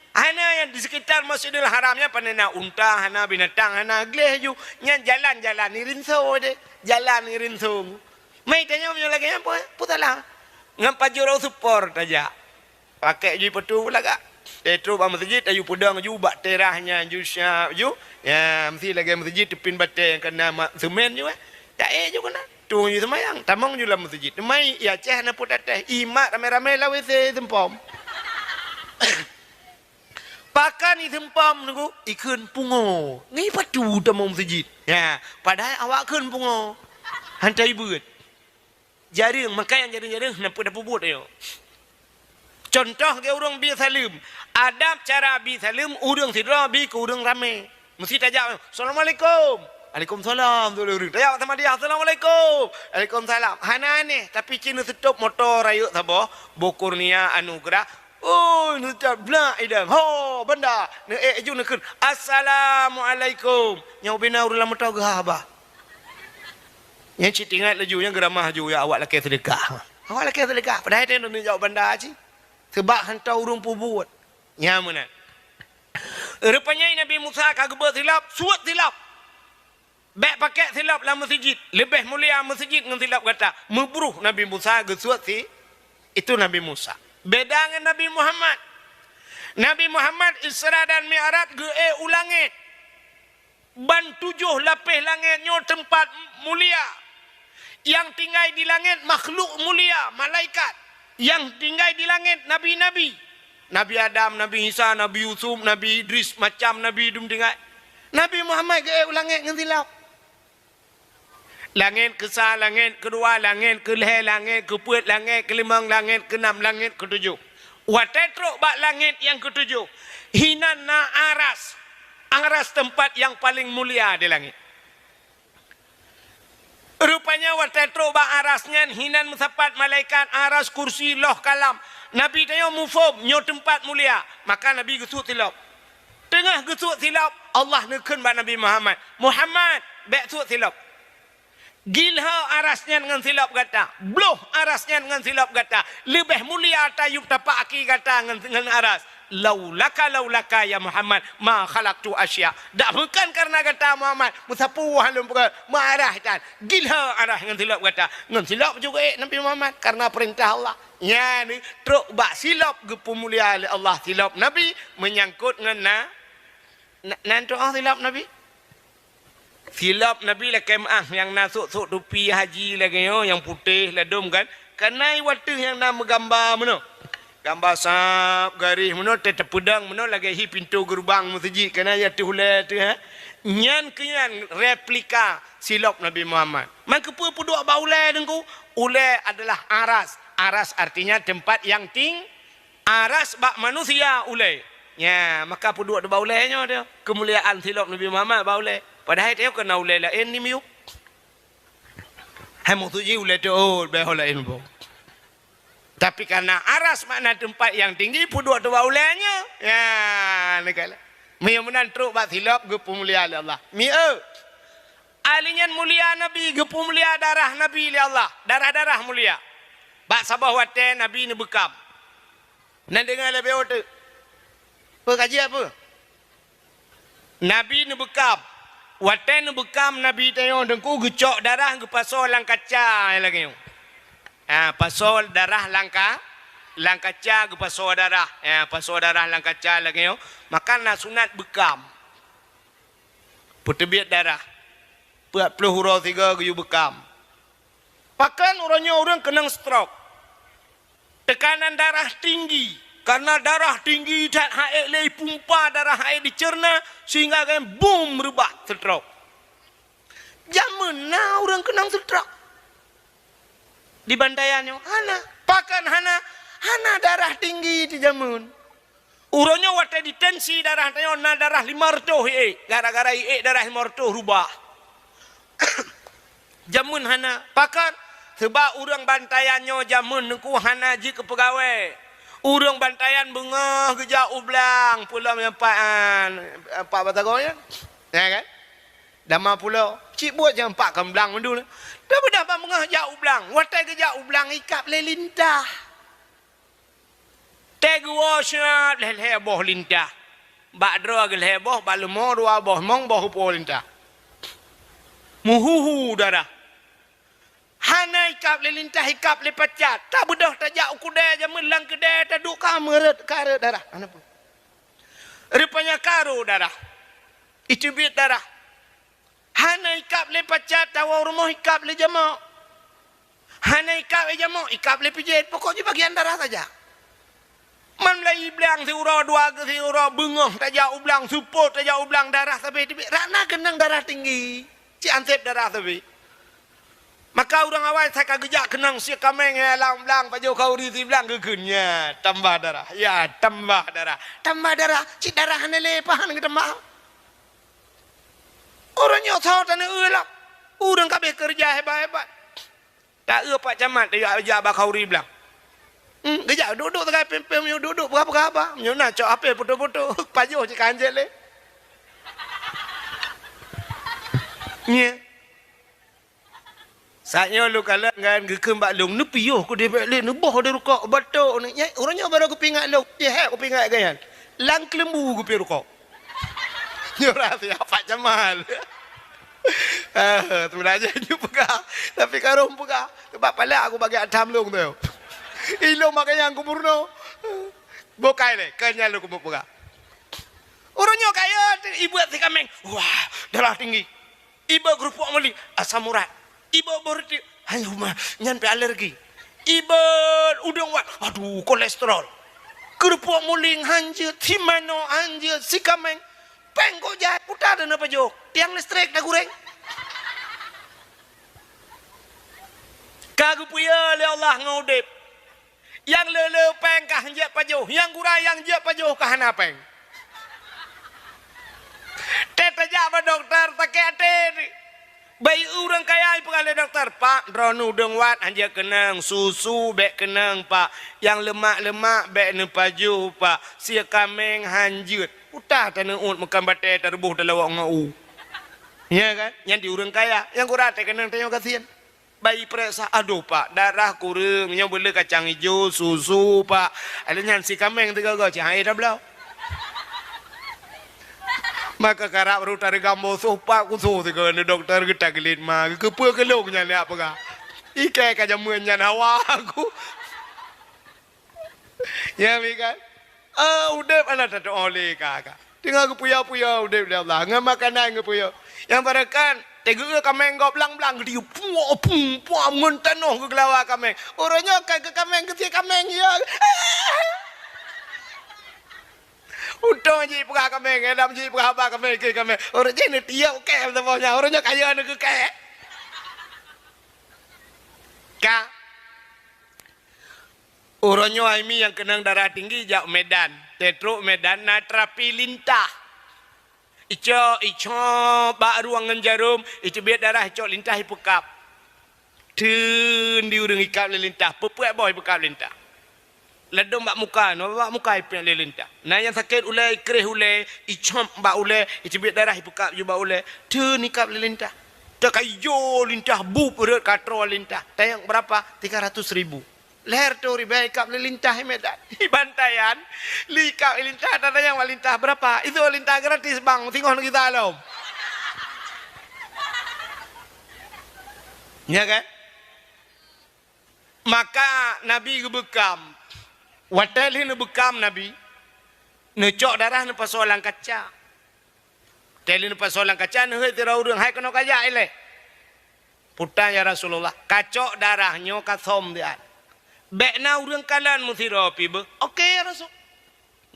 Hana nyan di sekitar Masjidil Haram nyan pane na unta, hana binatang, hana gleh ju. Nyan jalan-jalan i rinso deh. Jalan i rinso. Ma i tanyoe meunyoe lagèe nyan peue, peue salah? Ngon pajôh rot supor tajak. Pakèk ju ipatu lagak. Teutroh bak meuseujid, tayue peudong ju bak teras nyan ju siap ju. Ya, meusé lagèe meuseujid teupin batèe nyang ka na mak seumén ju, eh. Taék ju keunan. Tueng ju seumayang, tamong ju lam meuseujid. Teuma i Aceh hana peue tatéh, i mak ramé-ramé lam WC seumpom. Pakon i seumpom nunggu, ikheun pungo. Ngon ipatu tamong meuseujid. Ya, padahai awak kheun pungo. Hantai beuet. Jareueng, maka nyang jareueng-jareueng hana peue tapeubuet nyoe. Contoh lagèe ureueng bi saleuem. Adab cara bi saleuem ureueng sidroe bi keu ureueng ramé. Meusé tajak, "Assalamualaikum." "Waalaikumsalam," tu ureueng. Tajak sama dia, "Assalamualaikum." "Waalaikumsalam." Hana aneh, tapi cit neuseutôp moto rayeuk saboh, boh Kurnia Anugerah. Oi, neuseutôp blak idang. Ho, banda. Neuék ju neukheun, "Assalamualaikum." Nyoe ubena ureueng lam moto geuhah bah. Nyan cit ingat laju, nyan geuramah laju, ya awak lakèe seudeukah. Awak lakèe seudeukah, padahai teuh neujaweueb banda cit. Seubab hantom ureueng peubuet. Nyan meunan. Rupanya Nabi Musa ka geubeuet silop, suet silop. Bèk pakèk silop lam meuseujid, leubeh mulia meuseujid ngon silop gata. Meubruh Nabi Musa geusuet si, itu Nabi Musa. Beda ngon Nabi Muhammad. Nabi Muhammad Isra dan Mi'raj geuék u langèt. Ban tujoh lapéh langèt nyoe teumpat mulia. Nyang tinggai di langèt makhluk mulia, malaikat. Nyang tinggai di langèt nabi-nabi. Nabi Adam, Nabi Isa, Nabi Yusuf, Nabi Idris, macam nabi dum tinggai. Nabi Muhammad geuék u langét ngon silop. Langét keusa, langét keudua, langét keulhée, langét keupeuet, langét keulimong, langét keunam, langét keutujoh. Watée trok bak langét nyang keutujoh, hinan na aras. Aras teumpat nyang paleng mulia di langét. Rupanya watée trok bak aras nyan hinan meusapat malaikat, aras, kursi, loh, kalam. Nabi tanyoe muphom nyoe teumpat mulia, maka Nabi geusuet silop. Teungoh geusuet silop, Allah neukheun bak Nabi Muhammad, "Muhammad, bék suet silop. Gilho aras nyan ngon silop gata, bloh aras nyan ngon silop gata, leubeh mulia tayub tapak aki gata ngon, ngon aras. Laulaka, laulaka ya Muhammad, ma khalaqtu asya." Dak bukan karena gata Muhammad, meusapeue lôn peugah, meuaras tan. Gilho aras ngon silop gata. Ngon silop juga ék Nabi Muhammad karena perintah Allah. Nyan trok bak silop geupeumulia lé Allah silop Nabi menyangkut ngon na, na, nan tuoh silop Nabi. Silop Nabi lakée meuáh nyang na sôk-sôk tupi haji lagée nyoe nyang putéh ladôm kan. Kana ié wateuh nyang na meugamba meunoe. Gamba sab garéh meunoe teupeudong meunoe lagée hi pintoe geurubang meuseujid kana ié ateuh ulée teuh, ha. Nyan keuh nyan replika silop Nabi Muhammad. Man keupeue peuduek bak ulée Teungku? Ulée adalah aras. Aras artinya tempat yang ting-, aras bak manusia ulée. Nya, maka peuduek bak ulée nyoe teuh. Keumuliaan silop Nabi Muhammad bak ulée. Padahai teuh keu na ulée laén di miyueb. Hai meuseujid ulée teuh, oh, beh ho laén boh. Tapi karena aras makna tempat yang tinggi, peuduek teuh bak ulée nyoe. Ya, neugala. Meunyoe meunan trok bak silop geupeumulia lé Allah. Mieu. Ahli nyan mulia Nabi, geupeumulia darah Nabi lé Allah. Darah-darah mulia. Bak saboh watée Nabi neubeukam. Neudeungoe lé beuo teuh. Peue ka jeuet peue? Nabi neubeukam. Watée neubeukam Nabi tanyoe Teungku geucok darah geupasoe lam kaca lagée nyoe. Ha, pasoe darah lam ka-, lam kaca geupasoe darah. Ha, pasoe darah lam kaca lagée nyoe. Maka na sunat beukam. Peuteubiet darah. Peuet ploh uroe sigoe geuyue beukam. Pakon uroe nyoe ureuëng keunong stroke. Tekanan darah tinggi. Karena darah tinggi that han ék lé ipumpa darah han ék diceurna sehingga geuh bum reubah stroke. Jameun na ureuëng keunong stroke. Di Bantayan nyoe hana. Pakon hana? Hana darah tinggi di jameun. Uroe nyoe watée ditensi darah tanyoe na darah limong reutôh ié, gara-gara ié darah limong reutôh rubah. Jameun hana. Pakon? Sebab ureuëng Bantayan nyoe jameun Teungku hana jeuet keu peugawée. Ureuëng Bantayan beungoh geujak u blang, peue lom nyang pat, ah, pat batagong nyan. Ya kan? Dama pulo, cit buet nyang pat kon blang mandum. Tapi dah beungoh jak u blang, watée geujak u blang ikab lé lintah. Tée geuwoe siat lhée-lhée boh lintah. Bak droe geulhée boh, bak leumo dua boh, limong boh rupoh lintah. Meuhu-hu darah. Hana ikab lé lintah, ikab lé pacat. Tabeudôh tajak u keudée jameun lam keudée taduek ka meureuet, ka reuet darah. Hana peue. Rupanya ka rô darah. Iteubiet darah. Hana ikab lé pacat, tawoe u rumoh ikab lé jamok. Hana ikab lé jamok, ikab lé pijet. Pokok jih bagian darah saja. Man mulai blang siuroe dua siuroe beungoh tajak u blang, seupôt tajak u blang, darah sabe teubiet. Rak na keunong darah tinggi. Cit anseb darah sabe. Maka ureuëng awai sa ka geujak keunong sie kaméng ya lam blang, pajoh khauri siblang geukheun. Ya, tambah darah. Ya, tambah darah. Tambah darah. Cit darah hana lé pahan geutambah. Ureuëng nyoe soe taneuk eu lom. Ureuëng ka abéh keureuja hebat-hebat. Ta eu Pak Camat tajak jak bak khauri blang. Hmm, geujak duek-duek sagai péng-péng meunyoe duek-duek peugah-peugah haba. Meunyoe na cok H P foto-foto, pajoh cit ka hanjeuet lé. Nyan. Saat nyoe lôn kalon kan geukheun bak lôn, neupiôh keudeh bék lé, neuboh di rukok, batok ni. Nyan, ureuëng nyoe barô geupeuingat lôn, jih hek geupeuingat gobnyan. Lam keuleumbu geupiôh rukok. Nyoe rahsia Pak Jamal. Ah, sebenarnya nyoe peugah, tapi ka rhom peugah. Sebab palak aku bagi atam lôn tu. Ilôn makanya aku purno. Bukai lé, keu nyan lôn keumeung peugah. Ureuëng nyoe kaya, ibuet si kaméng. Wah, darah tinggi. Iba keurupuk meulieng, asam urat. Iba boh reuteuek, hai huma, nyan pih alergi. Iba udeueng wat, aduh, kolesterol. Keurupuk meulieng hanjeuet, si manoe hanjeuet, si kaméng. Péng kok jai, peue teuma pajoh? Tiang listrik tagureng. Ka geupeue lé Allah ngon udeb. Nyang le-le péng ka hanjeuet pajoh, nyang gura nyang jeuet pajoh ka hana péng. Teuh tajak bak dokto sakét até. Bak ureuëng kaya ipeugah lé dokto, "Pak, droeneuh udeueng wat hanjeuet keunong, susu bék keunong, Pak. Nyang leumak-leumak bék neupajoh, Pak. Sie kaméng hanjeuet." Uta taneuôt meukan batée tareuboh talawok ngon u. Nya kan? Nyan di ureuëng kaya. Nyang gura teuh keunong tanyoe gasien. Bak ipeuriksa, "Adoh, Pak, darah kureueng, nyoe beuleueh kacang ijo, susu, Pak." Lheueh nyan sie kaméng teuga-ga, cit hai tabloe. Maka karab rot tareugam bosoh, Pak, kusoh teuga neu dokto geuta geulit ma, geukeupeue keu lôn nyan jak peugah. Ikée ka jameun nyan hawa aku. Ya, mi kan? Ah, udeb hana tatu'oh lé ka, ka. Teungoh geupuya-puya udeb lé Allah. Ngon makanan geupuya. Nyang barakan, teugeue kaméng gob blang-blang geutiyeue. Puak, pum, puak, ngon tanoh geugeulawa kaméng. Uroe nyoe ka keu kaméng, keu sie kaméng, ya. Untông jih peugah kaméng, adam jih peugah haba kaméng, keu kaméng. Uroe jih neutiyeuk kée saboh nyan. Uroe nyoe kaya neukeu kée. Ka. Uroe nyoe hai mi nyang keunong darah tinggi jak Medan. Teutrok Medan na terapi lintah. Icok, icok bak ruang ngon jarom, icubit darah, icok lintah ipeukab. Theun di ureuëng ikab lé lintah, peuet-peuet boh ipeukab lé lintah. Ladôm bak muka, nyoe bak muka ipeuet lé lintah. Na nyang sakét ulée, ikréh ulée, icop bak ulée, icubit darah ipeukab ju bak ulée. Theun ikab lé lintah. Teuka ijo lintah, bup rot ka troe lintah. Tanyong berapa? Tiga ratus ribu. Lhèe reutôh ribèe ikab lé lintah i Medan. Di Bantayan, lé ikab lé lintah, tatanyong bak lintah, "Berapa?" "Itu lintah gratis, Bang, singoh neugisa lom." Nya kan? Maka Nabi geubeukam. Watèe lheueh neubeukam Nabi, neucok darah neupasoe lam kaca. Watèe lheueh neupasoe lam kaca, neuhôi sidroe ureueng, "Hai keunoe kajak ilèe." Peue tan, ya Rasulullah? "Kacok darah nyoe kasöm siat. Bèk na ureueng kalon meusidroe pih beuh." "Oke, ya Rasul."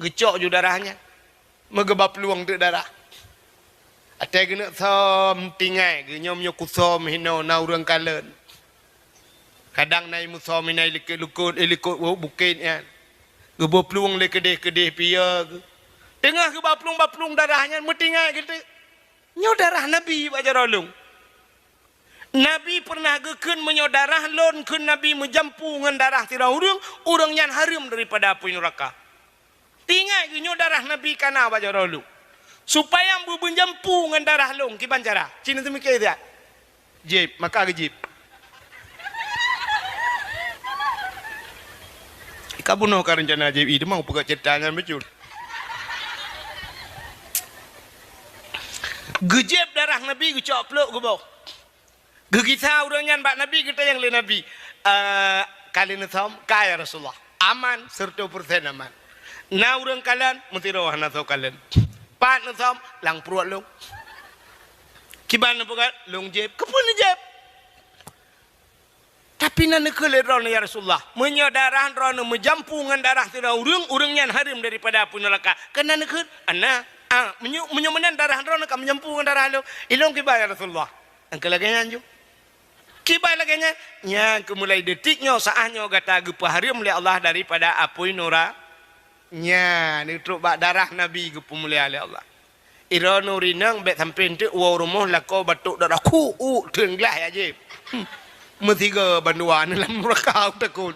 Geucok ju darah nyan. Meugeuba plueng teuk darah. Watèe geuneuk söm, tinggai geuh, "Nyoe meunyoe kusöm hinoe na ureueng kalon." Kadang na i musöm, na i likot-likot, i likot bukét nyan. Geuba plueng lé keudeh-keudeh pih ya geuh. Teungoh geuba plueng, ba plueng darah nyan meutinggai geuh teuk. Nyoe darah Nabi bak jaroe lôn. Nabi peureunah geukheun, "Meunyoe darah lôn," kheun Nabi, "meujampu ngon darah sidroe ureueng, ureueng nyan hareuem daripada apui nuraka." Tinggai geuh nyoe darah Nabi ka na bak jaroe lôn. Supaya beumeujampu ngon darah lôn, kiban cara? Ci neuteumiké siat. Jieb, maka geujieb. Ka bunoe ka reuncana jieb, ih, teuma peugah cerita nyan bacut. Geujieb darah Nabi, geucok plôk geuboh. Geugisa ureueng nyan bak Nabi, geutanyong lé Nabi, "Eh, ka lheueh neusöm?" "Ka, ya Rasulullah." "Aman, seureutôh persen aman. Na ureueng kalon?" "Meusidroe hana soe kalon." "Pat neusöm?" "Lam pruet lôn." "Kiban neupeugah?" "Lôn jieb." "Keupeue neujieb?" "Tapi na neukheun lé droeneuh, ya Rasulullah, meunyoe darah droeneuh meujampu ngon darah sidroe ureueng, ureueng nyan hareuem daripada apui nuraka." "Ka na neukheun?" "Ana." "Ah, meunyoe, meunyoe meunan darah droeneuh ka meujampu ngon darah lôn, ilôn kiban, ya Rasulullah?" Nyang keu lagèe nyan ju. Kiban lagèe nyan, nyan keuh mulai detik nyoe, saát nyoe gata geupeuhareuem lé Allah daripada apui nura-, nyan, neutrok bak darah Nabi geupeumulia lé Allah. Droeneuh rinong bèk sampoe teuk woe rumoh lakoe batok darah, khu, u, teungglah ya jieb. Hmm. Meusigoe bandua lam nuraka takot.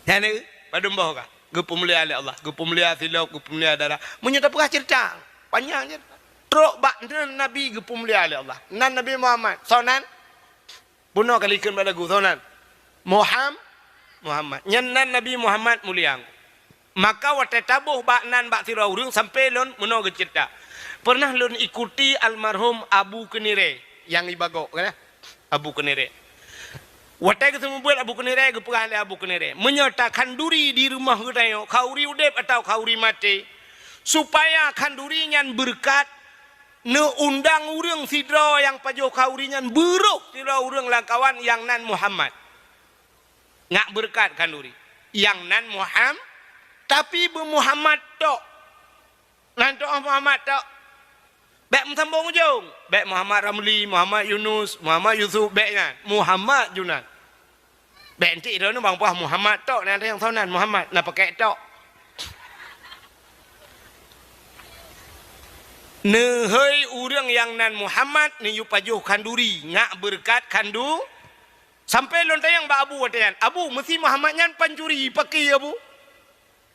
Nyan, padum boh ka? Geupeumulia lé Allah, geupeumulia silop, geupeumulia darah. Meunyoe tapeugah cerita, panyang cerita. Trok bak nan Nabi geupeumulia lé Allah. Nan Nabi Muhammad, soe nan? Bunoe ka likheun bak lagu, soe nan? Muham-, Muhammad. Nyan nan Nabi Muhammad mulia. Maka watèe taboh bak nan bak sidroe ureueng, sampoe lôn meunoe geucerita. Peureunah lôn ikuti almarhum Abu Keunirée nyang i Bagok, kan? Abu Keunirée. Watèe geuseumeubeuet Abu Keunirée, geupeugah lé Abu Keunirée, "Meunyoe takhanduri di rumoh geutanyoe, khanduri udeb atawa khanduri maté, supaya khanduri nyan beureukat, neuundang ureueng sidroe nyang pajoh khanduri nyan, beurôh sidroe ureueng lam kawan nyang nan Muhammad." Nyak beureukat khanduri. Nyang nan Muham-, tapi beu Muhammad tok. Nan teu'oh Muhammad tok. Bèk meusambong ujong. Bèk Muhammad Ramli, Muhammad Yunus, Muhammad Yusuf, bèk nyan. Muhammad Junan. Bèk entik droeneuh bang puah Muhammad tok, na nyang soe nan Muhammad, na pakèk tok. Neuhôi ureueng nyang nan Muhammad, neuyue pajoh khanduri, ngak beureukat khandu-, sampoe lôn tanyong bak Abu watèe nyan, "Abu, meusi Muhammad nyan pancuri, pakri Abu?"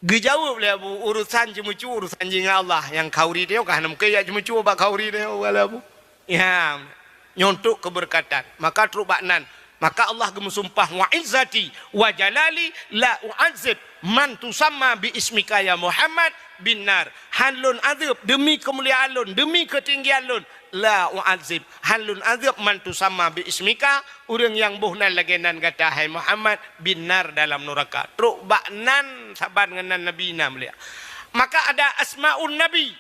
Geujaweueb lé Abu, "Urosan ceumeucue urosan jih ngon Allah, nyang khauri tanyoe ka hana mungken jak ceumeucue bak khauri tanyoe," kheun lé Abu. Ya, nyoe untuk keubeureukatan. Maka trok bak nan, maka Allah geumeusumpah, "Wa izzati wa jalali la u'adzib man tusamma bi ismika ya Muhammad bin nar." Han lôn azeueb deumi keumuliaan lôn, deumi keutinggian lôn, "La u'adzib", han lôn azeueb, "man tusamma bi ismika", ureueng nyang boh nan lagèe nan gata hai Muhammad, "bin nar", dalam nuraka. Trok bak nan saban ngon nan Nabi na mulia. Maka ada asmaun Nabi,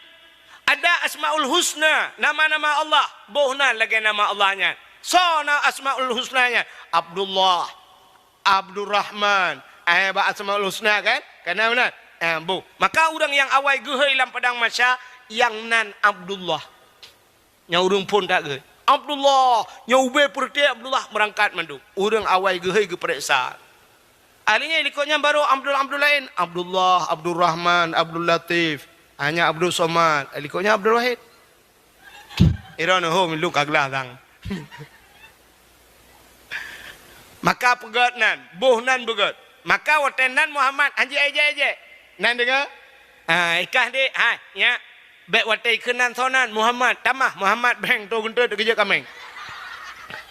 ada asmaul husna, nama-nama Allah, boh nan lagèe nama Allah nyan. Soe na asmaul husna nyan? Abdullah, Abdurrahman. Eh, bak asmaul husna kan? Ka na meunan? Eh, boh. Maka ureueng nyang awai geuhôi lam padang mahsyar, nyang nan Abdullah. Nyang ureueng phôn that geuh. Abdullah, nyang ubé peureutée Abdullah meurangkat mandum. Ureueng awai geuhôi geupareksa. Ahli nyan likot nyan barô Abdul, Abdul laén. Abdullah, Abdul Rahman, Abdul Latif. Hanya Abdul Somad. Likot nyan Abdul Wahid. Ira neuhom lôn ka glah sang. Maka peugöt nan, boh nan beugöt. Maka watèe nan Muhammad hanjeuet ejek-ejek. Nan deungoe? Ah, ikah dek, hai, nyak. Bèk watèe ikheun nan soe nan Muhammad, tamah Muhammad bèng to geunteut keujeuet kaméng.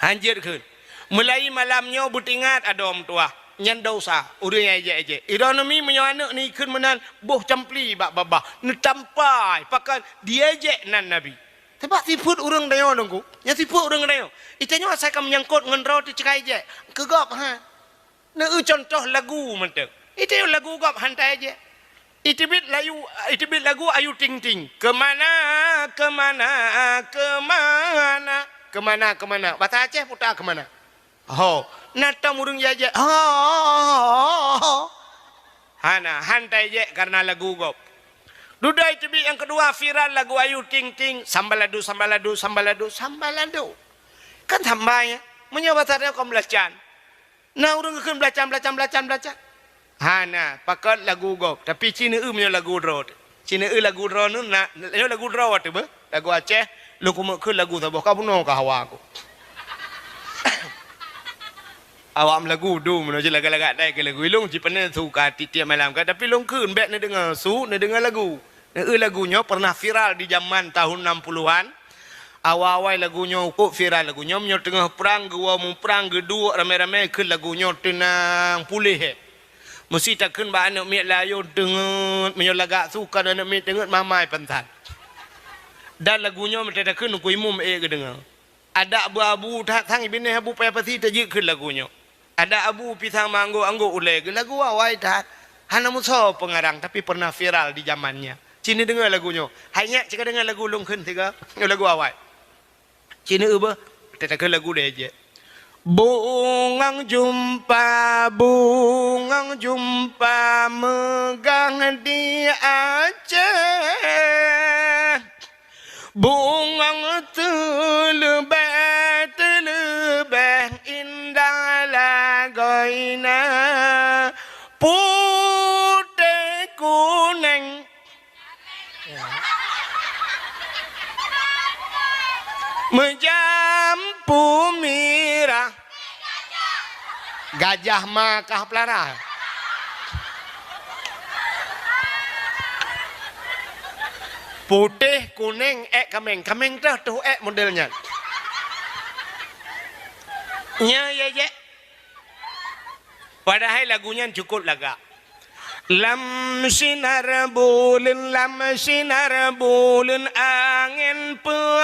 Hanjeuet kheun. Mulai malam nyoe beutingat adoe meutuwah. Nyan dosa, ureueng nyang ejek-ejek. Ironomi meunyoe aneuk neukheun meunan boh campli bak babah, neutampai pakon diejek nan Nabi. Sabab sifeuet ureueng tanyoe Teungku, nyan sifeuet ureueng tanyoe. Itanyoe asai ka meunyangkot ngon droe teuh ceukai jek. Keu gob, ha. Neu-eu cuntoh lagu mantong. Itanyoe lagu gob han taejek. Iteubiet layu, iteubiet lagu Ayu Ting Ting. Keumana, keumana, keumana. Keumana, keumana. Basa Aceh puta keumana. Ho, na tom ureueng jijak. Ho, ho, ho, ho. Hana, han taijak kareuna lagu gob. Dudoe teubiet nyang keudua viral lagu Ayu Ting Ting, sambaladu, sambaladu, sambaladu, sambaladu. Kan samba nyan. Meunyoe basa tanyoe kon beulacan. Na ureueng geukheun beulacan, beulacan, beulacan, beulacan. Hana, pakon lagu gob, tapi ci neu-eu meunyoe lagu droe teuh. Ci neu-eu lagu droe nyoe na, nyoe lagu droe teuh beuh. Lagu Aceh, lôn keumeuk kheun lagu saboh, ka bunoe ka hawa ku. Awak meulagu dum, meunyoe ci lagak-lagak dai keu lagu. Ilôn ci pane su ka tiep-tiep malam ka, tapi lôn kheun bèk neudeungoe su, neudeungoe lagu. Neu-eu lagu nyoe pernah viral di jaman tahun enam puluhan. Awai-awai lagu nyoe ukot viral lagu nyoe, meunyoe teungoh prang, geuwoe muprang, geuduek ramé-ramé kheun lagu nyoe teunang puléh, eh. Meusi takheun bak aneuk miet lam ayo teungeut, meunyoe lagak su ka aneuk miet teungeut mamai pansan. Dan lagu nyoe meuteutakheun Teungku Imum ék geudeungoe. Adak beu abu that sang binéh Abu Paya Pasi tajeuet kheun lagu nyoe. Adak abu pisang manggo anggô ulèe geuh lagu awai that. Hana meusoe peungarang tapi pernah viral di jaman nyan. Ci neudeungoe lagu nyoe. Hai nyak, ci kadeungoe lagu lôn kheun sigoe. Nyoe lagu awai. Ci neu-eu beuh, teutakheun lagu lé jeh. Bungong jumpa, bungong jumpa meugah di Aceh. Bungong teuleubeh-teuleubeh indah lagoina, putéh kuneng. Meujampu mirah. Gajah ma kah peulara. Putéh, kuneng, ék kaméng. Kaméng teuh, teuh ék model nyan. Nyan, ya, ya. Padahai lagu nyan cukôp lagak. Lam sinar buleuen, lam sinar buleuen angén peuayon,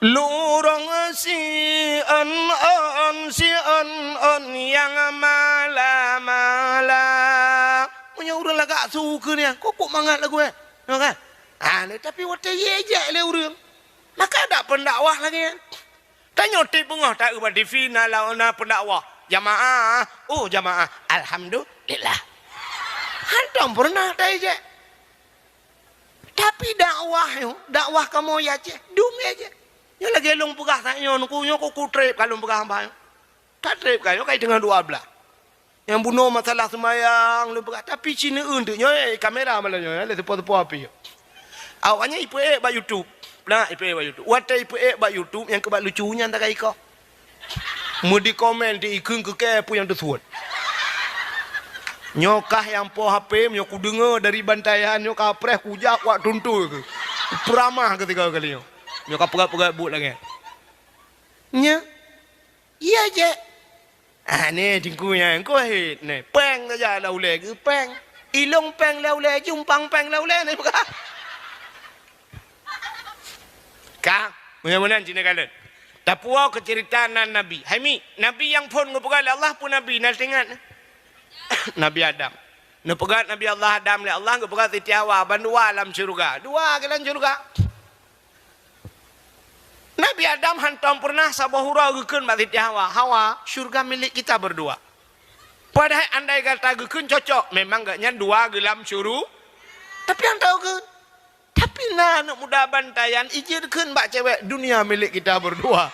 lurông siôn-ôn, siôn-ôn nyang mala-mala. Meunyoe ureueng lagak su keu nyan, kok mangat lagu nyan, kan? Ah, tapi watèe jijak lé ureueng, maka dak pendakwah lagèe nyan. Tanyoe tiep beungoh taeu bak T V na lawan na pendakwah. Jamaah, oh jamaah, alhamdulillah. Hantom peureunah taijak. Tapi dakwah nyoe, dakwah kamoe i Aceh, dum i Aceh. Nyoe lagèe lôn peugah saat nyoe, nyoe ku, nyoe ku, ku trép ka lôn peugah hamba nyoe. Ka trép ka nyoe, ka teungoh dua blah. Nyang bunoe masalah seumayang lôn peugah, tapi ci neueu teuk nyoe, eh, kamera malam nyoe, eh, lé teupo-teupo api. Awaknyan ipeuék bak YouTube. Nah, ipeuék bak YouTube. Watèe ipeuék bak YouTube, nyang keubat lucu nyan takai ikoh. Meudi komen di ikheun keu kèe peue nyang teusuet. Nyoe kah nyang po H P, nyoe kudeungoe dari bantayan, nyoe ka preh kujak wak tuntui keuh. Peuramah keuh tiga kali nyoe. Nyoe ka peugah-peugah buet lagèe. Nya. Iya jeh. Ah, ni teungku nyan, engko hit ni. Pèng saja lam ulèe geuh, pèng. Ilong pèng lam ulèe, jumpang pèng lam ulèe ni peugah. Ka, mudah-mudahan cina kalon. Tapuwoe keu cerita nan Nabi. Hai mi, Nabi nyang phon geupeugah lé Allah peue Nabi, na teuingat? Nabi Adam. Neupeugah Nabi Allah Adam lé Allah geupeugah Siti Hawa, bandua lam syeuruga. Dua geuh lam syeuruga. Nabi Adam hantom peureunah saboh uroe geukheun bak Siti Hawa, "Hawa, syeuruga milék kita berdua." Padahai andai gata geukheun cocok, memang gobnyan dua geuh lam syuru-, tapi hantom geukheun. Tapi na aneuk muda bantayan ijeuet kheun bak cewek, "Dunia milik kita berdua."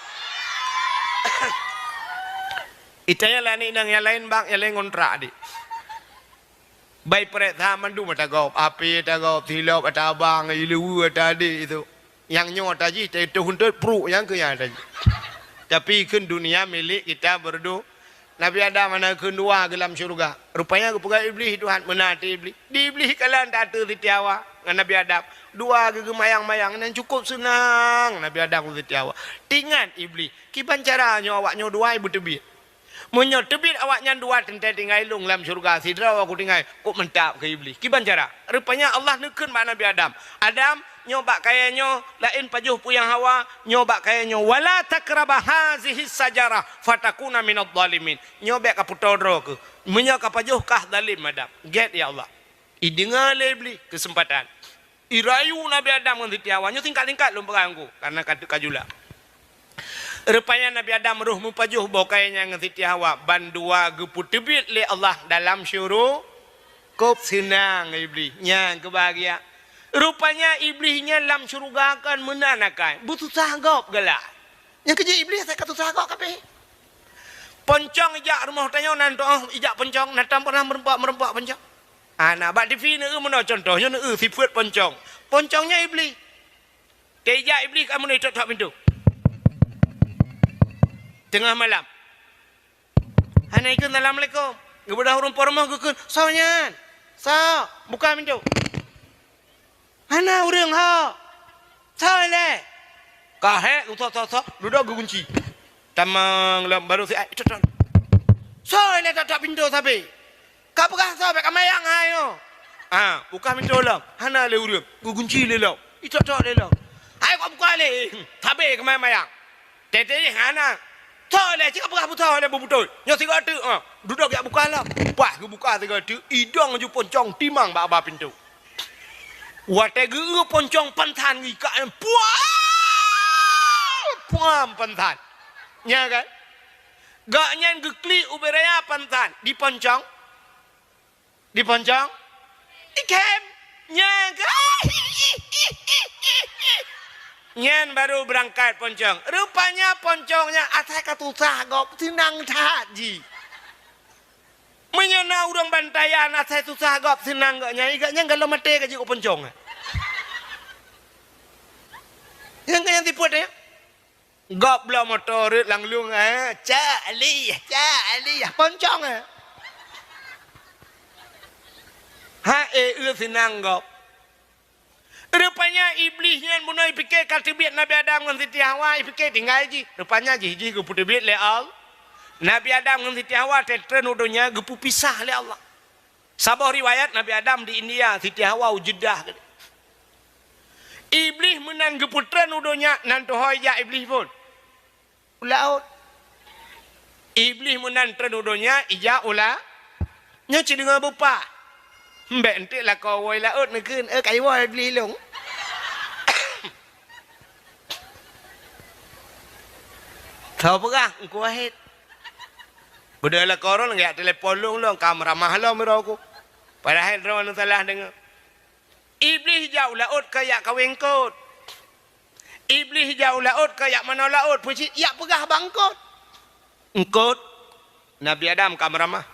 Itanya lah ni nang nyang laén bak, nyang laén ngontrak adik. Bai prek that mandum ata gob, api ata gob, silop ata abang, ileue ata adik itu. Nyang nyoe ata jih, teuh untôt pruk nyang keu nyang ata jih. Tapi kheun dunia milik kita berdu-, Nabi Adam hana kheun dua geuh lam syeuruga. Rupanya geupeugah Iblih Tuhan, meunan até Iblih. Di Iblih kalon that ateueh Siti Hawa ngon Nabi Adam. Dua geuh geumayang-mayang nyan cukup seunang Nabi Adam ngon Siti Hawa. Teuingat Iblih, kiban cara nyoe awak nyoe dua beuteubiet. Meunyoe teubiet awaknyan dua teuntèe tinggai lôn lam syeuruga, sidroe ku tinggai, kok mantap keu Iblih. Kiban cara? Rupanya Allah neukheun bak Nabi Adam, "Adam, nyoe bak kayèe nyoe, laén pajoh peue nyang hawa, nyoe bak kayèe nyoe, wala taqraba hazihi syajarah fatakuna minadh dhalimin." Nyoe bèk kapeutoe droe keuh. Meunyoe kapajoh kah zalim Adam. Gèt ya Allah. Ideungoe lé Iblih keuseumpatan. Irayu Nabi Adam ngon Siti Hawa nyoe singkat-singkat lôn peugah ngon ku, karena ka, ka jula. Rupanya Nabi Adam roh meupajoh boh kayèe nyan ngon Siti Hawa, bandua geupeuteubiet lé Allah dalam syuru-, kop seunang Iblih. Nyan keubahagia. Rupanya Iblih nyan lam syeuruga kon meunan akai, beususah gob galak. Nyang keujeuet Iblih asai ka susah gob kabeh. Poncong ijak rumoh tanyoe nan toh ijak poncong, na tam pernah meureumpok-meureumpok poncong. Hana, bak T V neueu meunoe contoh, nyoe neueu sifeuet poncong. Poncong nyan Iblih. Teuijak Iblih ka meunoe itok-tok pintoe. Teungoh malam. Hana ikheun, "Assalamualaikum." Geubeudôh ureueng po rumoh geukheun, "Soe nyan? Soe? Buka pintoe." "Hana ureueng ho." "Soe lé?" Ka hék, soe, soe, soe, dudoe geugunci. Tamong lom, baru si ai, "Tok, tok." "Soe lé tok-tok pintoe sabe?" "Ka peugah soe, bèk kamayang hai nyoe." "Ah, buka pintoe lom." Hana lé ureueng, geugunci lé lom. Itok-tok lé lom. "Hai kok buka lé, sabe kamayang-mayang." Teuntèe hana. "Soe lé, cit ka peugah soe lé beubeutôi. Nyoe sigoe teuk, ah." Dudoe jak buka lom. Pas geubuka sigoe teuk, idong laju poncong timang bak aba pintoe. Watèe geueu poncong pansan geuikak nyan, puam! Puam pansan. Nya kan? Gobnyan geuklik ubé raya pansan, diponcong. Diponcong? Ikhém. Nya kan? Nyan baru beurangkat poncong. Rupanya poncong nyan asai ka susah gob, seunang that jih. Meunyoe na ureueng bantayan asai susah gob seunang gobnyan, gobnyan galom maté ka jeuet keu poncong. Nyang keu nyang sifeuet nyan. Gob bloe moto rhot lam lueng, eh, cak lih, cak lih, poncong, eh. Ha, eh, eu seunang gob. Rupanya Iblih nyan bunoe ipike ka teubiet Nabi Adam ngon Siti Hawa, ipike tinggai jih. Rupanya jih, jih geupeuteubiet lé Allah. Nabi Adam ngon Siti Hawa teutrön u donya geupeupisah lé Allah. Saboh riwayat Nabi Adam di India, Siti Hawa u Jeddah. Iblih meunan geupeutrön u donya, nan tuho ijak Iblih phon. U laôt. Iblih meunan trön u donya, ijak u la-, nyoe cit deungoe beupah. Mbek enteuk lakoe woe laôt neukheun, "Eh, ka iwoe Iblih lôn." Tho peugah, Teungku Wahid. Beudôh lakoe droen geujak telepon lôn, lôn ka meuramah lom droe ku. Padahai droeneuh salah deungoe. Iblih jak u laôt ka jak kawé eungkôt. Iblih jak u laôt ka jak manoe laôt, peue cit jak peugah bak eungkôt. Eungkôt, Nabi Adam ka meuramah.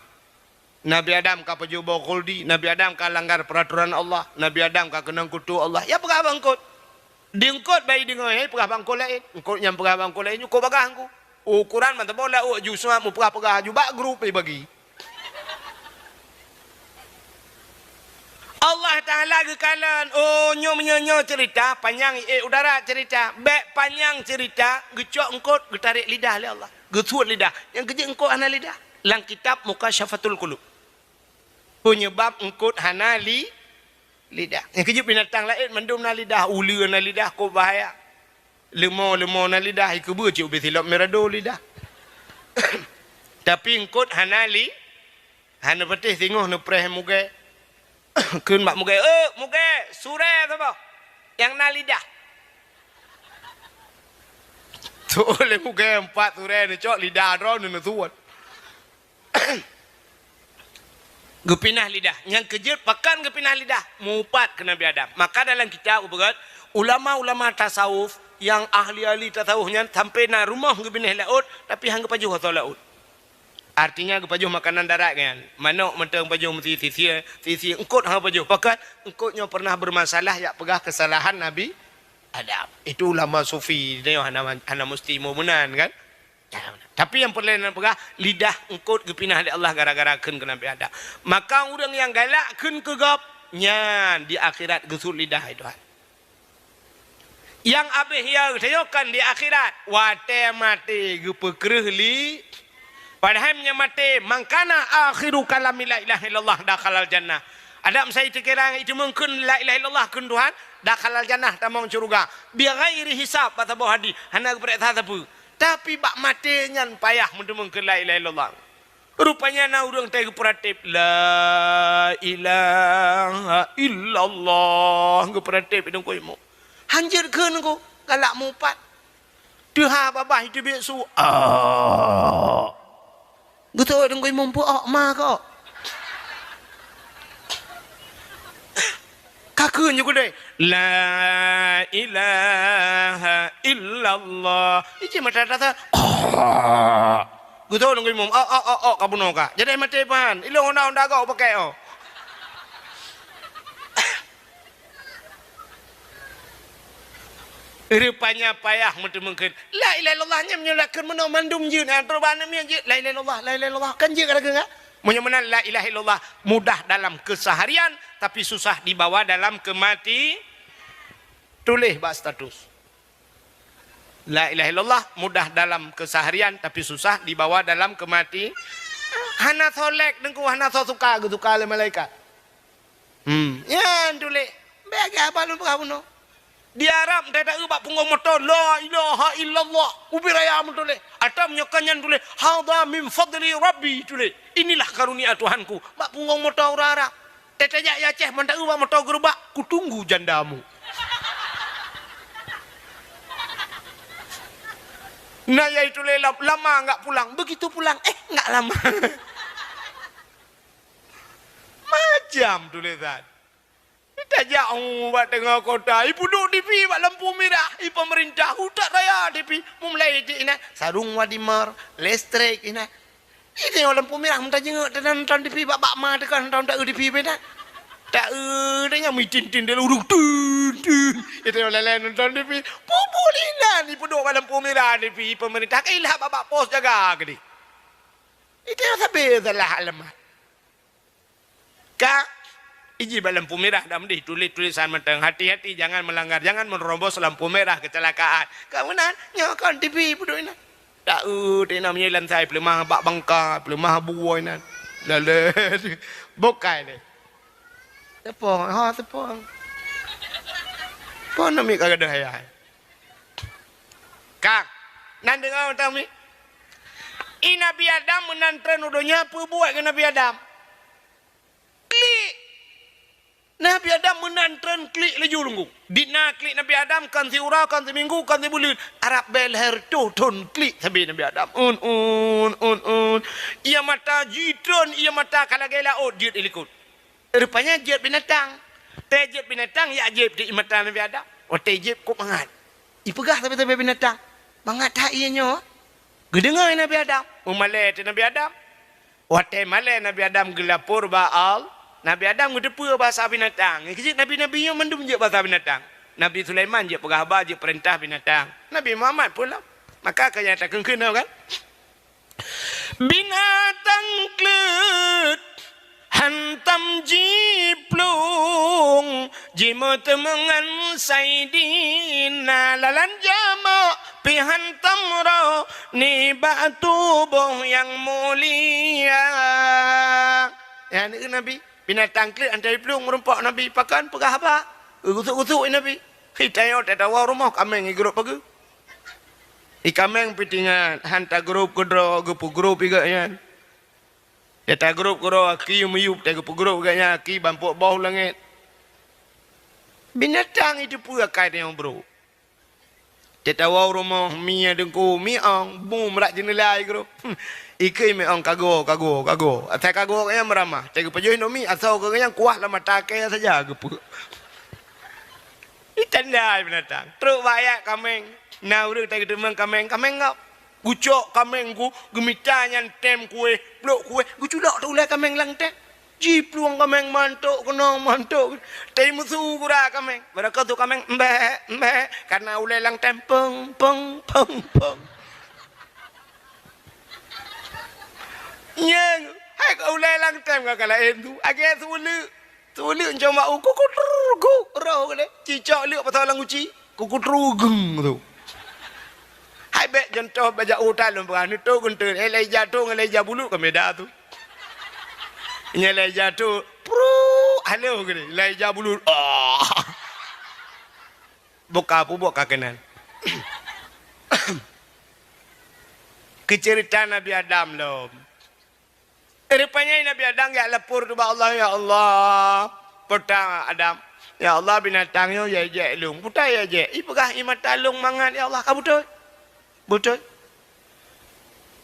Nabi Adam ka pajoh boh khuldi, Nabi Adam ka langgar peuratoran Allah, Nabi Adam ka keunong kutu Allah. Jak peugah bak eungkôt. Di eungkôt bayi deungoe, hai peugah bak eungkôt laén. Eungkôt nyang peugah bak eungkôt laén, eungkôt bagah eungkôt. Ukoran mantong boh laôt ju seuhat mupeugah-peugah ju bak grup ibagi. Allah Taala geukalon, oh, nyoe meunyoe nyoe cerita, panyang, eh, udara cerita. Bék panyang cerita, geucok eungkôt, geutarek lidah lé Allah. Geusuet lidah. Nyang keujeuet eungkôt hana lidah. Lam kitab Mukasyafatul Qulub. Peunyeubab eungkôt hana li-, lidah. Nyang keujeuet binatang laén mandum na lidah, uleue na lidah, kok bahaya. Leumo-leumo na lidah, ikeubeue cit ubé silop mirado lidah. Tapi eungkôt hana li-, hana patéh singoh neupreh mugée. Kheun bak mugée, "Eh, mugée, surée saboh nyang na lidah." Tuwoe lé mugée empat surée neucok lidah droeneuh neusuet. Geupinah lidah. Nyang keujeuet pakon geupinah lidah? Mupat keu Nabi Adam. Maka dalam kitab geupeugah, ulama-ulama tasawuf nyang ahli-ahli tasawuf nyan sampoe na rumoh geubinéh laôt, tapi han geupajoh asoe laôt. Artinya geupajoh makanan darat nyan. Manok mantong pajoh meusi sisir, sisir eungkôt han pajoh. Pakon eungkôt nyoe pernah bermasalah, jak peugah kesalahan Nabi Adam. Itu ulama sufi, nyoe hana, hana musti meunan kan? Tapi nyang peureulée neupeugah, lidah eungkôt geupinah lé Allah gara-gara kheun keu Nabi Adam. Maka ureuëng nyang galak kheun keu gob, nyan di akhirat geusuet lidah, hai Tuhan. Nyang abéh ya geutanyoe kan di akhirat, watée maté geupeukreueh li. Padahai meunyoe maté, "Man kana akhiru kalami la ilaha illallah dakhalal jannah." Adak meusai teukeurang iteumong kheun la ilaha illallah kheun Tuhan, dakhalal jannah, tamong syeuruga. Bighairi hisab, bak saboh hadih, hana geupareksa sapeue. Tapi bak maté nyan payah meuteumong kheun la ilaha illallah. Rupanya na ureuëng tai geupeuratéb, "La ilaha illallah," geupeuratéb idong kuimu. Hanjeuet kheun ku, galak mupat. Teuha babah iteubiet su, "Ah." Geutoe idong kuimu, "Peue ok ma kok?" Ka kheun ju keudeh, "La ilaha illallah." Ije mata tasa, "Ah." Geutoe idong kuimu, "Ok, ok, ok, ok, ka bunoe ka." Jadi maté pahan, ilong honda-honda gok pakai, oh. Rupanya payah meuteumong kheun. La ilaha illallah nyan meunyoe lakheun meunoe mandum jeuet, ha, troh bak aneuk miet jeuet. La ilaha illallah, la ilaha illallah. Kan jeuet ka lakheun, ha? Meunyoe meunan la ilaha illallah mudah dalam keseharian, tapi susah dibawa dalam kemati-, tuléh bak status. La ilaha illallah mudah dalam keseharian, tapi susah dibawa dalam kemati-, hana soe lek Teungku, hana soe suka, geusuka lé malaikat. Hmm, nyan tuléh. Bék lagée haba lôn peugah bunoe. Di Arab, teuta bak punggong moto, "La ilaha illallah." Ubé raya meutuléh. Atau meunyoe ka nyan tuléh, "Hadha min fadli Rabbi," tuléh. "Inilah karunia Tuhanku." Bak punggong moto ureuëng Arab. Teuta jak i Aceh, mantong bak moto geurubak, "Kutunggu jandamu." Na nyang tuléh lam, "Lama enggak pulang." Begitu pulang, eh, enggak lama. Macam tulésan. Tajak, oh, bak teungoh kota, ipeuduek TV bak lampu mirah, i pemerintah utak raya TV, meumulai jih inan, sarung wadimar, listrik inan. Iteungoh lampu mirah, meutajingeuk, teunan nonton TV bak, bak ma teuka nonton, ta-eu TV bak inan. Ta-eu, teunyam mitin-tin di lurung, tun, tun. Iteungoh lalai nonton TV, pubul inan, ipeuduek bak lampu mirah TV pemerintah, kailah bak, bak pos jaga keudeh. Iteungoh sabe salah alamat. Ka, iji bak lampu mirah dak meudeh tuléh tulisan mantong, "Hati-hati, jangan melanggar, jangan menerobos lampu merah, kecelakaan." Ka meunan, nyoe kon TV peuduek inan. Taeu, teuinam nyoe lansai peuleumah bak bangka, peuleumah buwoi nan. Lalet. Bukai deh. Teupo, ha, teupo. Po namiet ka gadoh ayah. Kang, nan deungoe tami. I Nabi Adam meunan treun u donya, peubuet keu Nabi Adam? Klik. Nabi Adam meunan treun klik laju lunggu. Di na klik Nabi Adam, kan siura, kan siminggu, kan sibuleuen. Arab bèe lhèe reutôh thôn klik sabe Nabi Adam. Un, un, un, un. Ia mata jitreun, ia mata ka lagèe laôt jeuet ilikot. Rupanya jeuet binatang. Watèe jeuet binatang, jak jieb di mata Nabi Adam. Watèe jieb kôp mangat. Ipeugah sabe-sabe binatang, "Mangat that ie nyoe." Geudeungoe Nabi Adam, meumalèe teuh Nabi Adam. Watèe malèe Nabi Adam geulapor bak Allah, Nabi Adam geuteupeue bahasa binatang. Nyang keuh jeuet nabi-nabi nyoe mandum jeuet bahasa binatang. Nabi Sulaiman jeuet peugah haba, jeuet peurintah binatang. Nabi Muhammad peue lom. Maka keu nyang takheun-kheun kan? Binatang kleuet hantom jiplueng, jimeuteumé ngon Saidina lalan jameuk pih hantom roh nibak tuboh nyang mulia. Nyan keuh Nabi, binatang kleuet hantom jiplueng meurumpok Nabi, pakon peugah haba, geugusuk-gusuk Nabi. Hi tanyoe tatawoe rumoh kaméng igrôp pageue. Ié kaméng pih teuingat, han tagrôp keudroe, geupeugrôp ié gobnyan. Tatagrôp keudroe, aki meuyueb, tageupeugurôp gobnyan, aki bampok boh u langét. Binatang iteupeue akai tanyoe brôk. Tatawoe u rumoh, mi nyang teungku, mi ong, bum rot jeuneula igrôp. Ikheun mi ong kago, kago, kago. Asai kago gobnyan meuramah, tageupajoh indomie, asoe gobnyan kuah lam mata kèe saja geupeu. Itanda binatang. Trôk bak ayat kaméng. Na ureueng tageuteumé kaméng, kaméng gop. Geucok kaméng geuh, geumita nyan tem kuéh, plôk kuéh, geuculok teuh ulèe kaméng lam tem. Jiplueng kaméng mantok keunong, mantok. Teuh meusu gura kaméng. Barô ka su kaméng, "Mbek, mbek." Kareuna ulèe lam tem, peng, peng, peng, peng. Nyang, hai ka ulèe lam tem ka laén su. Agé su uleuk. Su uleuk cuma u kukutruk, roh geuh. Cicok leuk pasang lam guci. Kukutruk geng su. Hai bèk contoh bajak utai lôn peugah, neutôk geunteuen, eh, Elijah tôk ngon Elijah bulut ka beda su. Nyan Elijah tôk, pruk, halo geuh. Elijah bulut, ah. Boh ka peubuet ka keunan. Keu ceurita Nabi Adam lom. Rupanya Nabi Adam jak lapor teuh bak Allah, "Ya Allah, peue ta Adam, ya Allah, binatang nyoe jijak lôn." "Peue ta jijak?" "Ipeugah ié mata lôn mangat, ya Allah." "Ka beutôi." "Beutôi."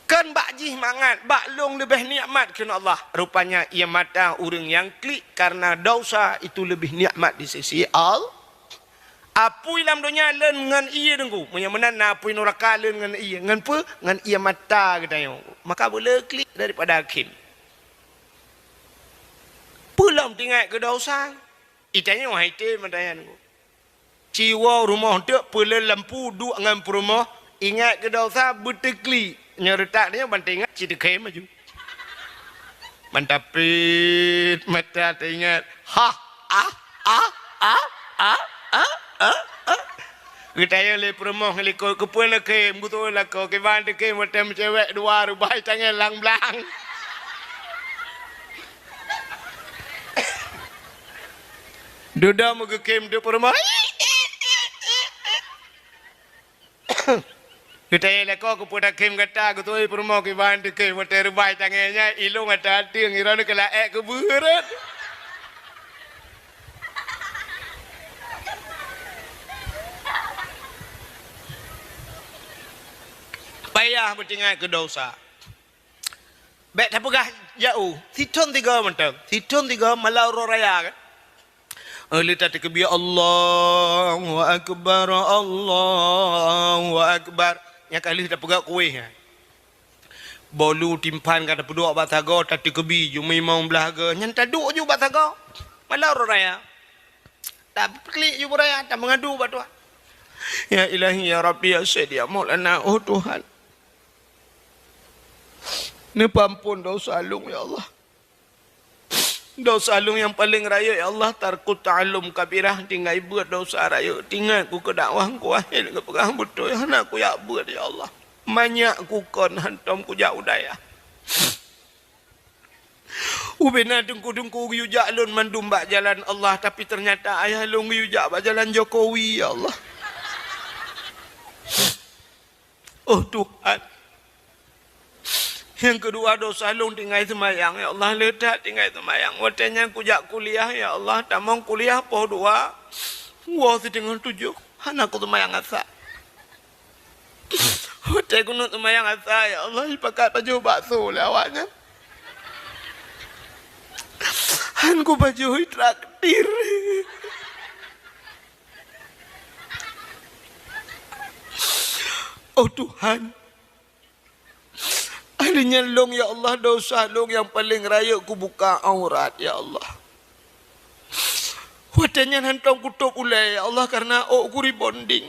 "Kon bak jih mangat, bak lôn leubeh nikmat," kheun Allah. Rupanya ié mata ureueng nyang klik kareuna dosa itu leubeh nikmat di sisi Allah. Apui lam donya lôn ngon ié teungku. Meunyoe meunan na apui nuraka lôn ngon ié. Ngon peue? Ngon ié mata geutanyoe. Maka beuleu klik daripada akhé. Peue lom teuingat keu dosa. Itanyoe hai tém meutanyoe teungku. Ci woe rumoh teuk peuleueh lampu duek ngon peurumoh, ingat keu dosa beuteuklik. Nyoe reutak nyoe ban teuingat ci teukhém laju. Ban tapét mata teuingat, hah, ah, ah. Geutanyong lé peurumoh likot, keupeue neukhém, geutu'oh lakoe, kiban teukhém watèe meucewek dua reubai tangieng lam blang. Dudoe meugeukhém teuk peurumoh. Geutanyong lakoe keupeue takhém gata, geutu'oh peurumoh kiban teukhém watèe reubai tangieng nyan, ilôn ata ateueng, iroe nyoe keu laèk keu beuet. Payah beuteuingat keu dosa. Bèk tapeugah jauh, sithôn sigoe mantong. Sithôn sigoe malam uroe raya kan. Eh, lheueh tateukeubie, "Allahu Akbar, Allahu Akbar." Nyan ka lheueh tapeugöt kuéh nyan. Bolu timphan ka tapeuduek bak sagoe, tateukeubie, jumeuimong blah goe. Nyan taduek ju bak sagoe. Malam uroe raya. Tapeukeulek ju beuraya, tameungadu bak Tuhan. Ya Ilahi, ya Rabbi, ya Sayyidi, ya Maulana, oh Tuhan. Neupeuamphon dosa lôn, ya Allah. Dosa lôn nyang paleng rayeuk, ya Allah, tarkut ta'allum kabirah, tinggai beuet dosa rayeuk, teuingat ku keu dakwah ku akhé geupeugah beutôi, hana kujak beuet, ya Allah. Manyak ku kon hantom kujak u dayah. Ubena teungku-teungku geuyue jak lôn mandum bak jalan Allah, tapi teunyata ayah lôn geuyue jak bak jalan Jokowi, ya Allah. Oh Tuhan. Nyang keudua, dosa lôn tinggai seumayang, ya Allah, le that tinggai seumayang. Watèe nyan kujak kuliah, ya Allah, tamong kuliah poh dua, woe siteungoh tujoh, hana kuseumayang asa. Watèe keuneuk seumayang asa, ya Allah, jipakat pajoh bakso lé awaknyan. Han kupajoh traktir. Oh Tuhan, akhirnya lôn, ya Allah, dosa lôn nyang paleng rayeuk kubuka aurat, ya Allah. Watée nyan hantom kutôb ulée, ya Allah, kareuna ôk ku rebonding.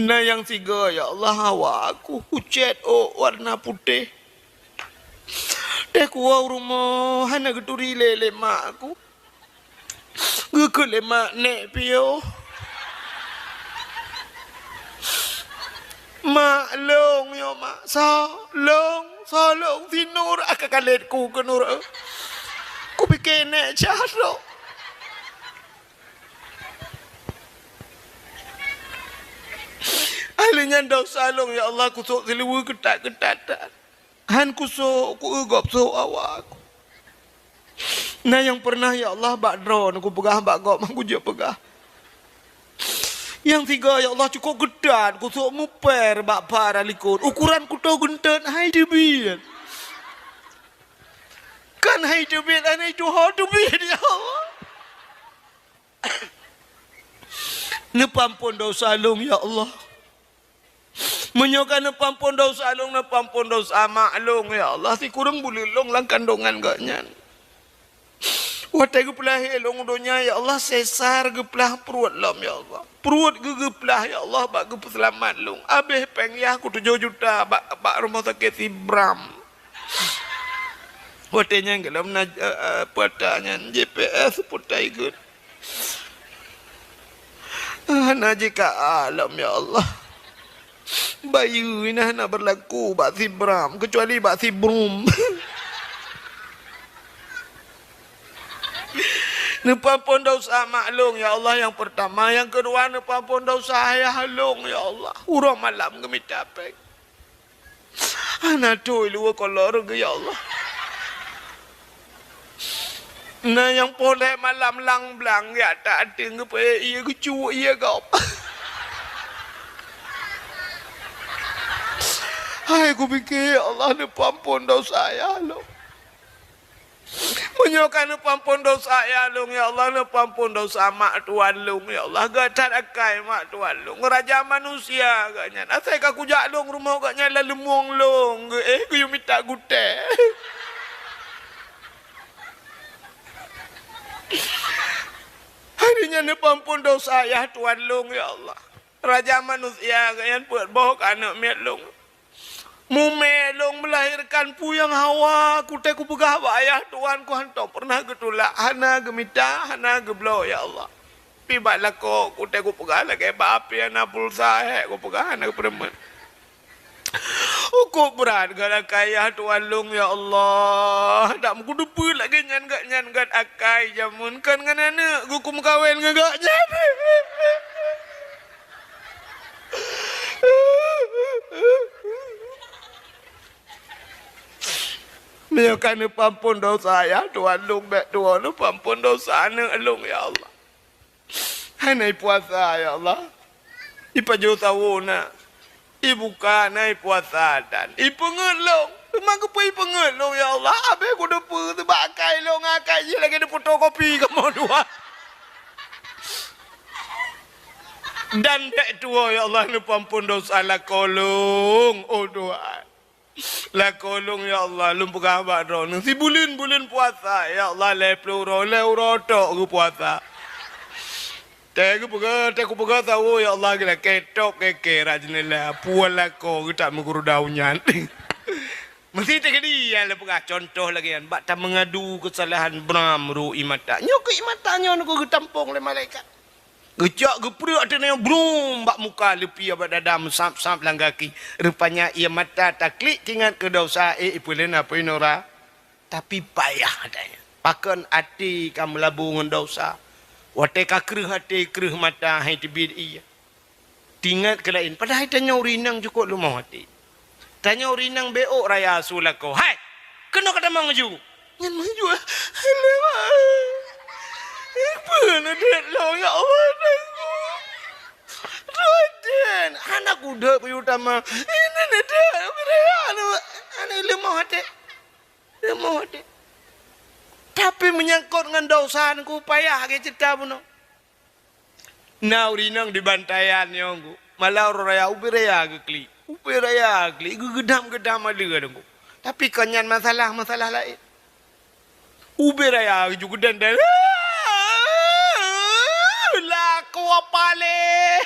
Na nyang sigoe, ya Allah, hawa ku, kucét ôk warna putéh. Teuh kuwoe u rumoh hana geuturi lé lé mak ku. Geukheun lé mak, "Nék piôh." "Mak, lôn nyoe, Mak." "Soe?" "Lôn." "Soe lôn?" "Si Nur." Ah, ka kalét ku keu Nur, eh. Kupike nék cah lôn. Akhé nyan dosa lôn, ya Allah, kusôk siluweue keutat-keutat. Han kusôk, kueu gob sôk awak. Na nyang peureunah, ya Allah, bak droeneuh kupeugah bak gob, han kujeuet peugah. Nyang sigoe, ya Allah, cukôp keutat, kusôk muper bak para likot. Ukoran kutoh geunteut, hai teubiet. Kan hai teubiet, hai tuho teubiet, ya Allah. Neupeuamphon dosa lôn, ya Allah. Meunyoe ka neupeuamphon dosa lôn, neupeuamphon dosa mak lôn, ya Allah, sikureueng buleuen lôn lam kandongan gobnyan. Watée geupeulahé lôn u donya, ya Allah, sesar geuplah pruet lom, ya Allah. Pruet geuh geuplah, ya Allah, bak geupeuseulamat lôn. Abéh péng yah kutujoh juta bak, bak rumoh sakét Sibram. Watée nyan gohlom na, eh, eh, peuta nyan, J P S peuta ikot. Hana jika alam, ya Allah. Bayeue na hana beurlaku bak Sibram, keucuali bak Sibrum. Neupeuamphon dosa mak lôn, ya Allah, nyang peurtama. Nyang keudua, neupeuamphon dosa ayah lôn, ya Allah. Uroe malam geumita péng. Hana tho iluwa kolor geuh, ya Allah. Na nyang poh lhée malam lang blang, jak that ateueng geupeuék ié geucuk ié gob. Hai kupike, ya Allah, neupeuamphon dosa ayah lôn. Meunyoe ka neupeuamphon dosa ayah lôn, ya Allah, neupeuamphon dosa mak tuan lôn, ya Allah. Gét that akai mak tuan lôn. Raja manusia gobnyan. Asai ka kujak lôn rumoh gobnyan lam leumueng lôn geuh, eh, geuyue mita gutée. Hari nyan neupeuamphon dosa ayah tuan lôn, ya Allah. Raja manusia gobnyan peuet boh keu aneuk miet lôn. Mumé lôn meulahirkan peue nyang hawa, kutée kupeugah bak ayah tuan ku hantom peureunah geutulak, hana geumita, hana geubloe, ya Allah. Pi bak lakoe kutée kupeugah lagée bak api hana pulsa, hék kupeugah hana geupeureumeun. Ukôb brat gét akai ayah tuan lôn, ya Allah. Dak meukudeupeue lagée nyan gét nyan gét akai jameun kon ngon aneuk geuh kumeukawen ngon gobnyan. Meunyoe ka neupeuamphon dosa ayah tuan lôn, bék tuwoe neupeuamphon dosa aneuk lôn, ya Allah. Hana ipuasa, ya Allah. Ipajoh sawoe na. Ibuka na, ipuasa dan ipeungeuet lôn. Teuma keupeue ipeungeuet lôn, ya Allah? Abéh kudeupeue teubak akai lôn, akai jih lagée neufotokopi kamoe dua. Dan bék tuwoe, ya Allah, neupeuamphon dosa lakoe lôn, oh Tuhan. Lakoe lôn, ya Allah, lôn peugah bak droeneuh, sibuleuen-buleuen puasa, ya Allah, lhée ploh uroe, lhée uroe tok geupuasa. Teuh geupeugah, teuh kupeugah sawoe, ya Allah, geulakée tok kée-kée rot jeuneula, puwoe lakoe geutak meuguruda u nyan. Meuseuti keudeh nyang lôn peugah contoh lagée nyan, bak tameungadu keusalahan bram ru ié mata. Nyoe keuh ié mata nyoe geuh geutampong lé malaikat. Geucok geupreuek ateueh nyoe brum bak muka, leupie bak dada, meusab-sab lam gaki. Rupanya ié mata taklik teuingat keu dosa, eh, ipeuleueh na peue nura. Tapi payah ata nyan. Pakon até ka meulabu ngon dosa. Watée ka kreueh até, kreueh mata, hai teubiet ié. Teuingat keu laén. Padahai tanyoe ureueng inong cukôp leumoh até. Tanyoe ureueng inong bék ôk raya su lakoe. Hai! Keunoe ka tamong laju! Nyan maju, eh. Lewat. Eh, peue neudeuet lôn, ya Allah, Tuhan ku. Raden, hana kudeuet keu utama. Ini neudeuet, keu raya, aneuk leumoh até. Leumoh até. Tapi meunyangkot ngon dosa Teungku, payah lagée ceurita bunoe. Na ureuëng inong di Bantayan nyoe Teungku, malam uroe raya ubé raya geuklik. Ubé raya geuklik, geugeudam-geudam aleue Teungku. Tapi kon nyan masalah, masalah laén. Ubé raya ju geudan-dan. Lakoe paléh.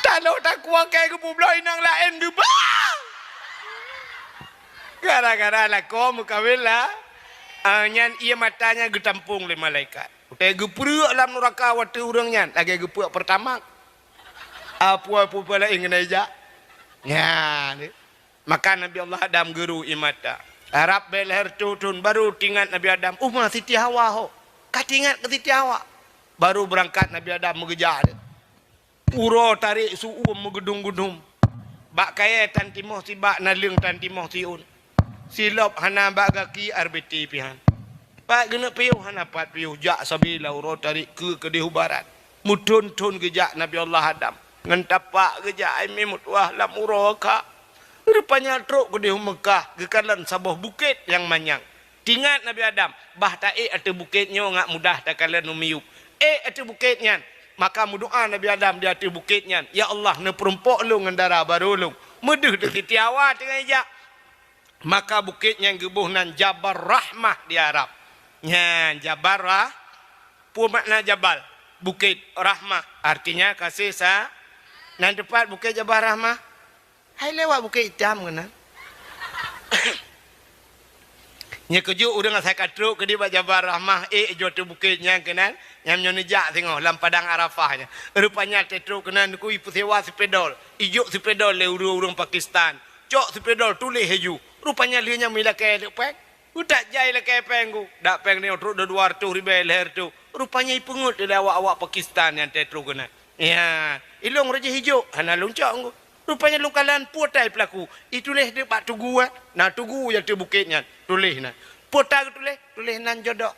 Tanoh takue kée geupubloe inong laén geubah. Gara-gara lakoe meukawen la, ah, nyan ié mata nyan geutampong lé malaikat. Watée geupreuek lam nuraka watée ureuëng nyan lagée geupreuek Pertamax. Apui-apui laén ngon ija. Nyan. Maka Nabi Allah Adam geuru ié mata. Rab bée lhée reutôh thon baru teuingat Nabi Adam, uma Siti Hawa ho. Ka teuingat keu Siti Hawa. Baru beurangkat Nabi Adam meugeujak lé. Uroe tarék su-uem meugeudum-geudum. Bak kayée tan timoh sibak naleueng tan timoh siôn. Silop hana bak gaki R B T pih han. Pat geuneuk piôh hana pat piôh jak sabe lam uroe tarék keue keudeh u barat. Meuthon-thon geujak Nabi Allah Adam. Ngon tapak geujak ai mé meutuah lam uroe ka. Rupanya trok keudeh u Meukah geukalon saboh bukét nyang manyang. Teuingat Nabi Adam, bah taék ateueh bukét nyoe ngat mudah takalon u miyueb. Ék ateueh bukét nyan, maka meudoá Nabi Adam di ateueh bukét nyan, "Ya Allah, neupeurumpok lôn ngon dara barô lôn." Meudeuh di Siti Hawa teungoh ijak. Maka bukét nyan geuboh nan Jabal Rahmah di Arab. Nyan Jabal Rah-, peue makna Jabal? Bukét, Rahmah, artinya kasih sa-, nan teupat bukét Jabal Rahmah. Hai lewat Bukét Itam keunan. Nyoe keujeuet ureuëng asai ka trok keudeh bak Jabal Rahmah, ék jok ateueh bukét nyan keunan, nyang nyoe neujak singoh lam padang Arafah nyan. Rupanya teutrok keunan Teungku ipeusewa sipedol, ijok sipedol lé ureuëng-ureuëng Pakistan. Cok sipedol tuléh laju. Rupanya lheueh nyan meulakée lé péng. Utak jai lakée péng Teungku. Dak péng nyoe trok dua reutôh ribée lhée reutôh. Rupanya ipeungeut lé awak-awak Pakistan nyang teutrok keunan. Ya, ilong raja hijok, hana lôn cok Teungku. Rupanya lôn kalon peue tai peulaku. Ituléh di bak tugu, eh. Na tugu nyang ateueh bukét nyan. Tuléh na. Peue tai geutuléh? Tuléh nan jodoh.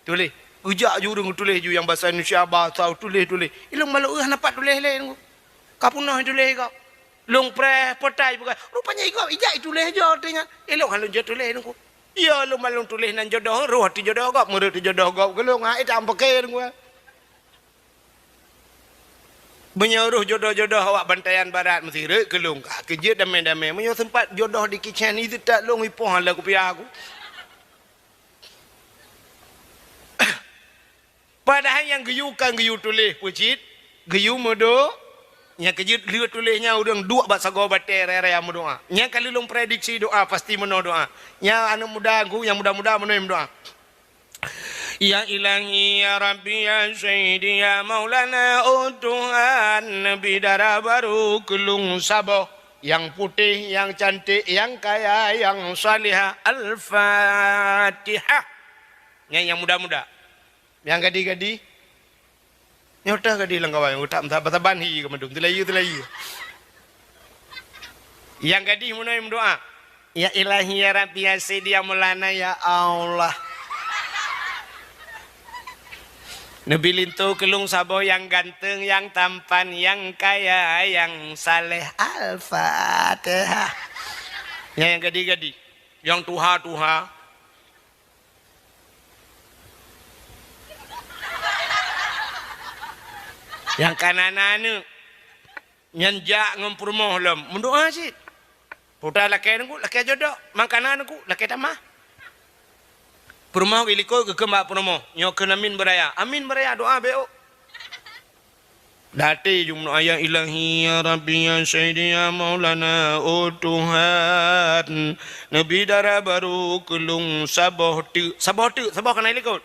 Tuléh. Geujak ju ureuëng tuléh ju nyang basa Indonesia, basa tuléh-tuléh. Ilong malu hana pat tuléh lé Teungku. Ka peunoh tuléh gob. Lôn preh peue tai bukan. Rupanya igob ijak ituléh jo teuh nyan. Ilong hana lôn jeuet tuléh Teungku. Ya lôn malu tuléh nan jodoh, roh ateueh jodoh gob, meureuet ateueh jodoh gob keu lôn. Ha, ita ampeke Teungku. Meunyoe roh jodoh-jodoh awak Bantayan Barat meusti rhot keu lôn ka. Keujeuet damé-damé. Meunyoe seumpat jodoh di kicén, itu tak lôn ipoh lam kupiah Teungku. Padahai nyang geuyue kan geuyue tuléh peue cit, geuyue meudo-, nyang keujeuet lheueh tuléh nyan ureuëng duek bak sagoe batée raya-raya meudoá. Nyan ka lheueh lôn prediksi doá, pasti meunoe doá. Nyang aneuëk muda Teungku, nyang muda-muda meunoe meudoá. Ya Ilahi, ya Rabbi, ya Sayyidi, ya Maulana, oh Tuhan, neubi dara barô keu lôn saboh, nyang putéh, nyang cantik, nyang kaya, nyang salihah. Al-Fatihah. Nyan nyang muda-muda. Nyang gadih-gadih, nyoe teuh gadih lam kawan, utak meusaban-saban hi keu mandum, teulayu-teulayu. Nyang gadih meunoe meudoá, "Ya Ilahi, ya Rabbi, ya Sayyidi, ya Maulana, ya Allah. Neubi linto keu lôn saboh nyang ganteng, nyang tampan, nyang kaya, nyang saleh." Al-Fatihah. Nyang gadih-gadih, nyang tuha-tuha, nyang ka na aneuëk, nyan jak ngon peurumoh lom, meudoá cit. Peue tai lakée Teungku, lakée jodoh, mangkana Teungku, lakée tamah. Peurumoh geulikot geukheun bak peurumoh, nyoe kheun amin beuraya. Amin beuraya, doá bék ôk. Di até ju meudoá, "Ya Ilahi, ya Rabbi, ya Sayyidi, ya Maulana, oh Tuhan, neubi dara barô keu lôn saboh teuk." Saboh teuk, saboh ka na likot.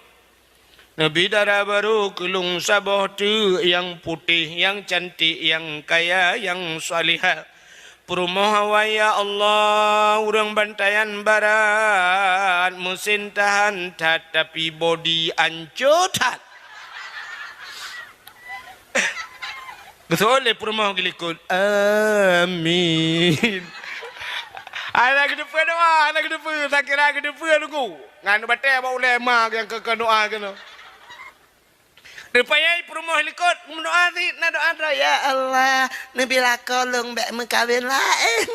"Neubi dara barô keu lôn saboh teuk, nyang putéh, nyang cantik, nyang kaya, nyang salihah." Peurumoh awai, "Ya Allah, ureuëng Bantayan Barat, meusén tahan that, tapi bodi ancô that." Geuseuôt lé peurumoh geulikot, "Amin." Hana geuteupeue doá, hana geuteupeue, sakira geuteupeue Teungku. Ngon batée bak ulée ma nyang keu, keu doá keunoe. Rupanya peurumoh likot meudoá cit, na doá droe, "Ya Allah, neubi lakoe lôn bék meukawen laén."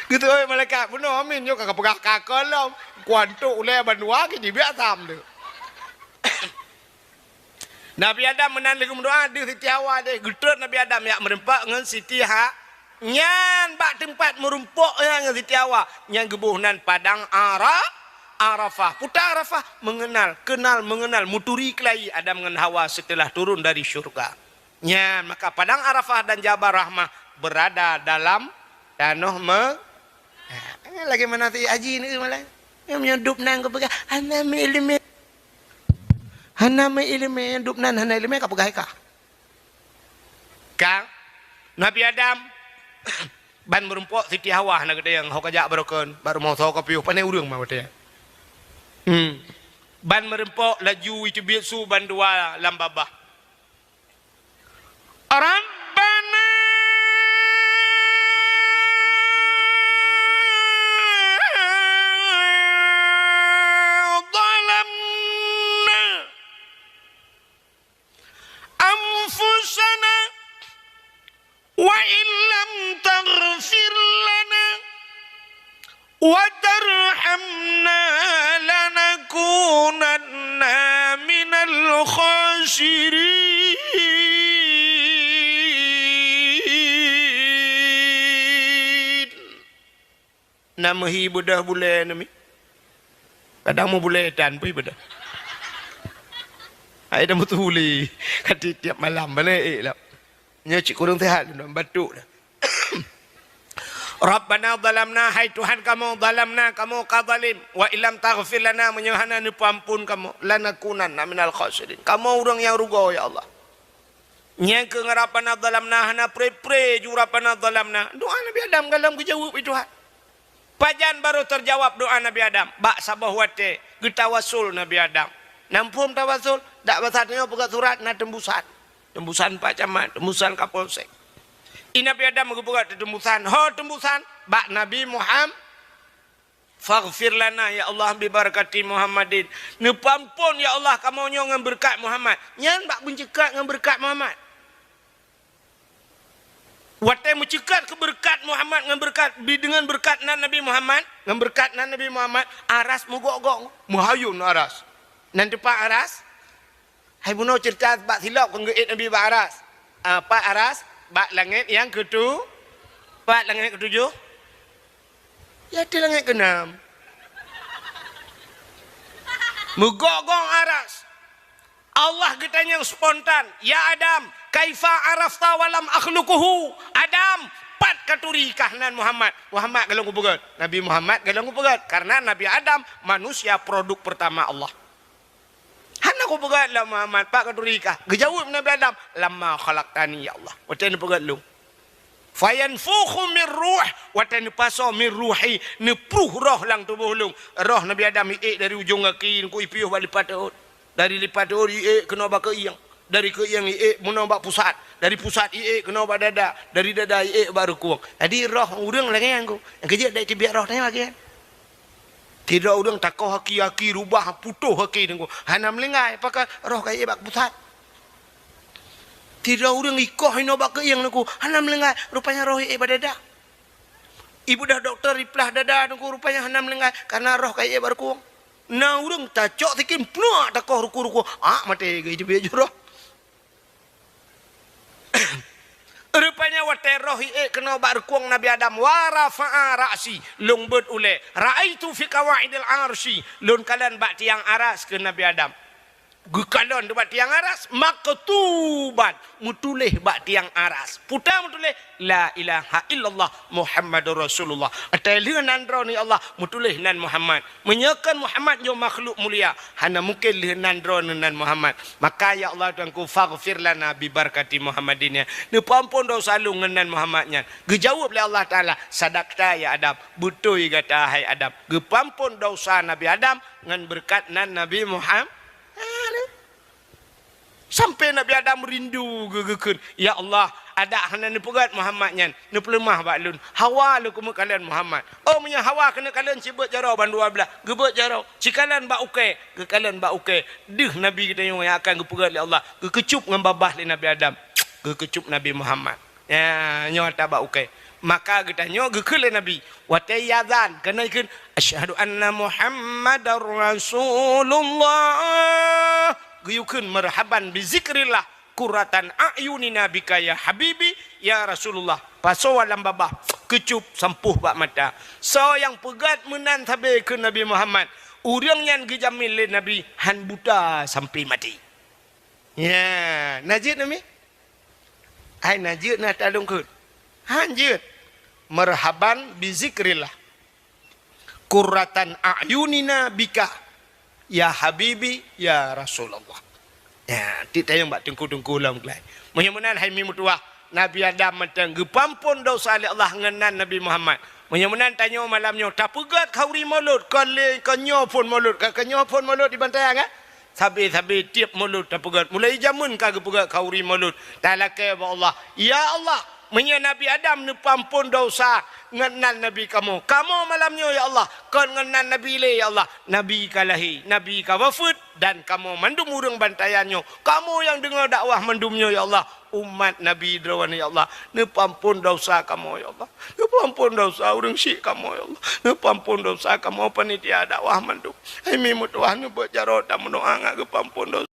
Geuteupeue malaikat, "Bunoe amin, nyoe ka peugah ka kon lom. Kuantok ulèe bandua keu jibiak asam tu." Nabi Adam meunan lheueh geumeudoa, deuh Siti Hawa deh. Geutrôt Nabi Adam jak meurumpok ngon Siti Ha-, nyan bak teumpat meurumpok nyan ngon Siti Hawa, nyan geuboh nan Padang Ara-, Arafah. Peue Arafah? Mengenal, kenal, mengenal, meuturi keulayi Adam ngon Hawa setelah turun dari syurga. Nyan, maka Padang Arafah dan Jabal Rahmah berada dalam tanoh me-, ha, lagèe mana si Haji ni malah. Nyang meunyoe dub nan geupeugah, "Hana meuileumèe." Hana meuileumèe, dub nan hana ileumèe, ka peugah ka. Ka, Nabi Adam, ban meurumpok Siti Hawa na geutanyoe, ho ka jak barokon, bak rumoh soe ka piôh, pane ureueng mah watèe. Hmm. Ban meurumpok laju iteubiet su bandua lam babah. Rabbana zalamna anfusana wa in lam taghfir lana wa tarhamna lanakunanna minal khasirin. Na meuhi beudôh bulèe nami. Kadang meubulèe tan pih beudôh. Hai dah meutuli. Ka tiep-tiep malam balik lom. Nyoe cit kureueng seuhat lom, batuk dah. Rabbana zalamna, hai Tuhan kamoe, zalamna, kamoe ka zalim. Wa illam taghfir lana, meunyoe hana neupeuamphon kamoe, lanakunanna minal khasirin. Kamoe ureueng nyang rugoe, ya Allah. Nyang keu Rabbana zalamna hana pre-pre ju Rabbana zalamna. Doa Nabi Adam galom geujaweueb lé Tuhan. Pajan barô teujawab doa Nabi Adam? Bak saboh watèe geutawasul Nabi Adam. Na muphom tawasul? Dak basa tanyoe peugah surat na teumbusan. Teumbusan Pak Camat, teumbusan Kapolsek. I Nabi Adam geupeugah teumbusan. Ho teumbusan? Bak Nabi Muham-, Faghfir lana, ya Allah, bi barakati Muhammadin. Neupeuamphon, ya Allah, kamoe nyoe ngon beureukat Muhammad. Nyan bak meuceukat ngon beureukat Muhammad. Watèe meuceukat keu beureukat Muhammad ngon beureukat, bi deungon beureukat nan Nabi Muhammad, ngon beureukat nan Nabi Muhammad, aras meugok-gok, meuhayôn aras. Nan teumpat aras, Hai bunoe ceurita bak silop kon geuék Nabi bak aras. Ah, pat aras? Bak langét nyang keutu-, pat langét keutujoh? Ya, di langét keunam. Meugok-gok aras. Allah geutanyong spontan, "Ya Adam, kaifa arafta wa lam akhluquhu?" Adam, pat katuri kah nan Muhammad? Muhammad golom kupeugöt. Nabi Muhammad golom kupeugöt. Karena Nabi Adam manusia produk pertama Allah. Hana kupeugöt lom Muhammad, pat katuri kah? Geujaweueb Nabi Adam, "Lamma khalaqtani, ya Allah." Watèe neupeugöt lôn. "Fayanfukhu mir ruh," watèe neupasoe, "mir ruhi," neupruh roh lam tuboh lôn. Roh Nabi Adam iék dari ujong gaki, nungku ipiôh bak lipat teuôt. Dari lipat teuôt iék keunoe bak keuieng. Dari keuieng iék meunoe bak pusat. Dari pusat iék keunoe bak dada. Dari dada iék bak reukueng. Jadi roh ureueng lagèe nyan ku. Nyang keujeuet dai teubiet roh tanyoe lagèe nyan. Sidroe ureueng takoh aki-aki, rubah, putôh aki teungku. Hana meulinggai, pakon roh ka iék bak pusat. Sidroe ureueng ikoh inoe bak keuieng teungku. Hana meulinggai, rupanya roh iék bak dada. Ibeudôh dokto iplah dada teungku, rupanya hana meulinggai, karena roh ka iék bak reukueng. Na ureueng tacok sikin, pluak takoh reukueng-reukueng. Ah, maté geuh teubiet jih roh. Rupanya watèe roh iék keunoe bak reukueng Nabi Adam, wa rafa'a ra'si, lôn beuet ulèe, ra'aitu fi qawaidil arsy, lôn kalon bak tiang aras keu Nabi Adam. Geukalon bak tiang aras, maktuban, meutuléh bak tiang aras. Peue ta meutuléh, "La ilaha illallah Muhammadur Rasulullah." Watèe lheueh nan droeneuh ya Allah, meutuléh nan Muhammad. Meunyoe kon Muhammad nyoe makhluk mulia, hana mungken lheueh nan droeneuh nan Muhammad. Maka, "Ya Allah Tuhanku, faghfir lana bi barakati Muhammadin," ya. Neupeuamphon desya lôn ngon nan Muhammad nyan. Geujaweueb lé Allah Taala, "Sadaqta ya Adam, beutôi gata hai Adam." Geupeuamphon desya Nabi Adam ngon beureukat nan Nabi Muhammad. Sampai Nabi Adam rindu geu-, geukheun, "Ya Allah, adak hana neupeugöt Muhammad nyan, neupeuleumah bak lôn. Hawa lôn keuneuk kalon Muhammad." Oh, meunyoe Hawa keuneuk kalon, ci beuet jaroe bandua blaih, geubeuet jaroe, ci kalon bak ukèe, geukalon bak ukèe. Deuh Nabi geutanyoe nyang akan geupeugöt lé Allah, geukeucup ngon babah lé Nabi Adam, geukeucup Nabi Muhammad. Ya, nyoe ata bak ukèe. Maka geutanyoe geukheun lé Nabi, watée azan, keuneuk kheun, "Asyhadu anna Muhammadar Rasulullah." Geuyue kheun, "Marhaban bi zikrillah, qurratan a'yunina bika ya habibi, ya Rasulullah." Pasoe lam babah, keucup sampôh bak mata. Soe nyang peugét meunan sabe kheun Nabi Muhammad, ureuëng nyan geujamin lé Nabi han buta sampai maté. Ya, na jeuet nami? Hai na jeuet na talong kheun. Han jeuet. Marhaban bi zikrillah. Qurratan a'yunina bika, ya habibi, ya Rasulullah. Ya, tik tayong bak teungku-teungku lom keulai. Meunyoe meunan hai mi meutuwah, Nabi Adam mantong geupeuampon desya lé Allah ngon nan Nabi Muhammad. Meunyoe meunan tanyoe malam nyoe tapeugét khauri Maulud, kon lé kon nyoe phon Maulud, ka, ka nyoe phon Maulud di Bantayan, kan? Sabe-sabe tieb Maulud tapeugét. Mulai jameun ka geupeugét khauri Maulud. Talakée bak Allah, "Ya Allah, meunyoe Nabi Adam neupeuampon desya ngon nan Nabi kamoe, kamoe malam nyoe, ya Allah, kon ngon nan Nabi lé, ya Allah. Nabi ka lahé, Nabi ka wafeuet, dan kamoe mandum ureuëng Bantayan nyoe, kamoe nyang deungoe dakwah mandum nyoe, ya Allah, umat Nabi droeneuh, ya Allah, neupeuampon desya kamoe, ya Allah. Neupeuampon desya ureuëng syik kamoe, ya Allah. Neupeuampon desya kamoe panitia dakwah mandum." Hai mi meutuwah, neubeuet jaroe tameudoá ngat geupeuampon desya.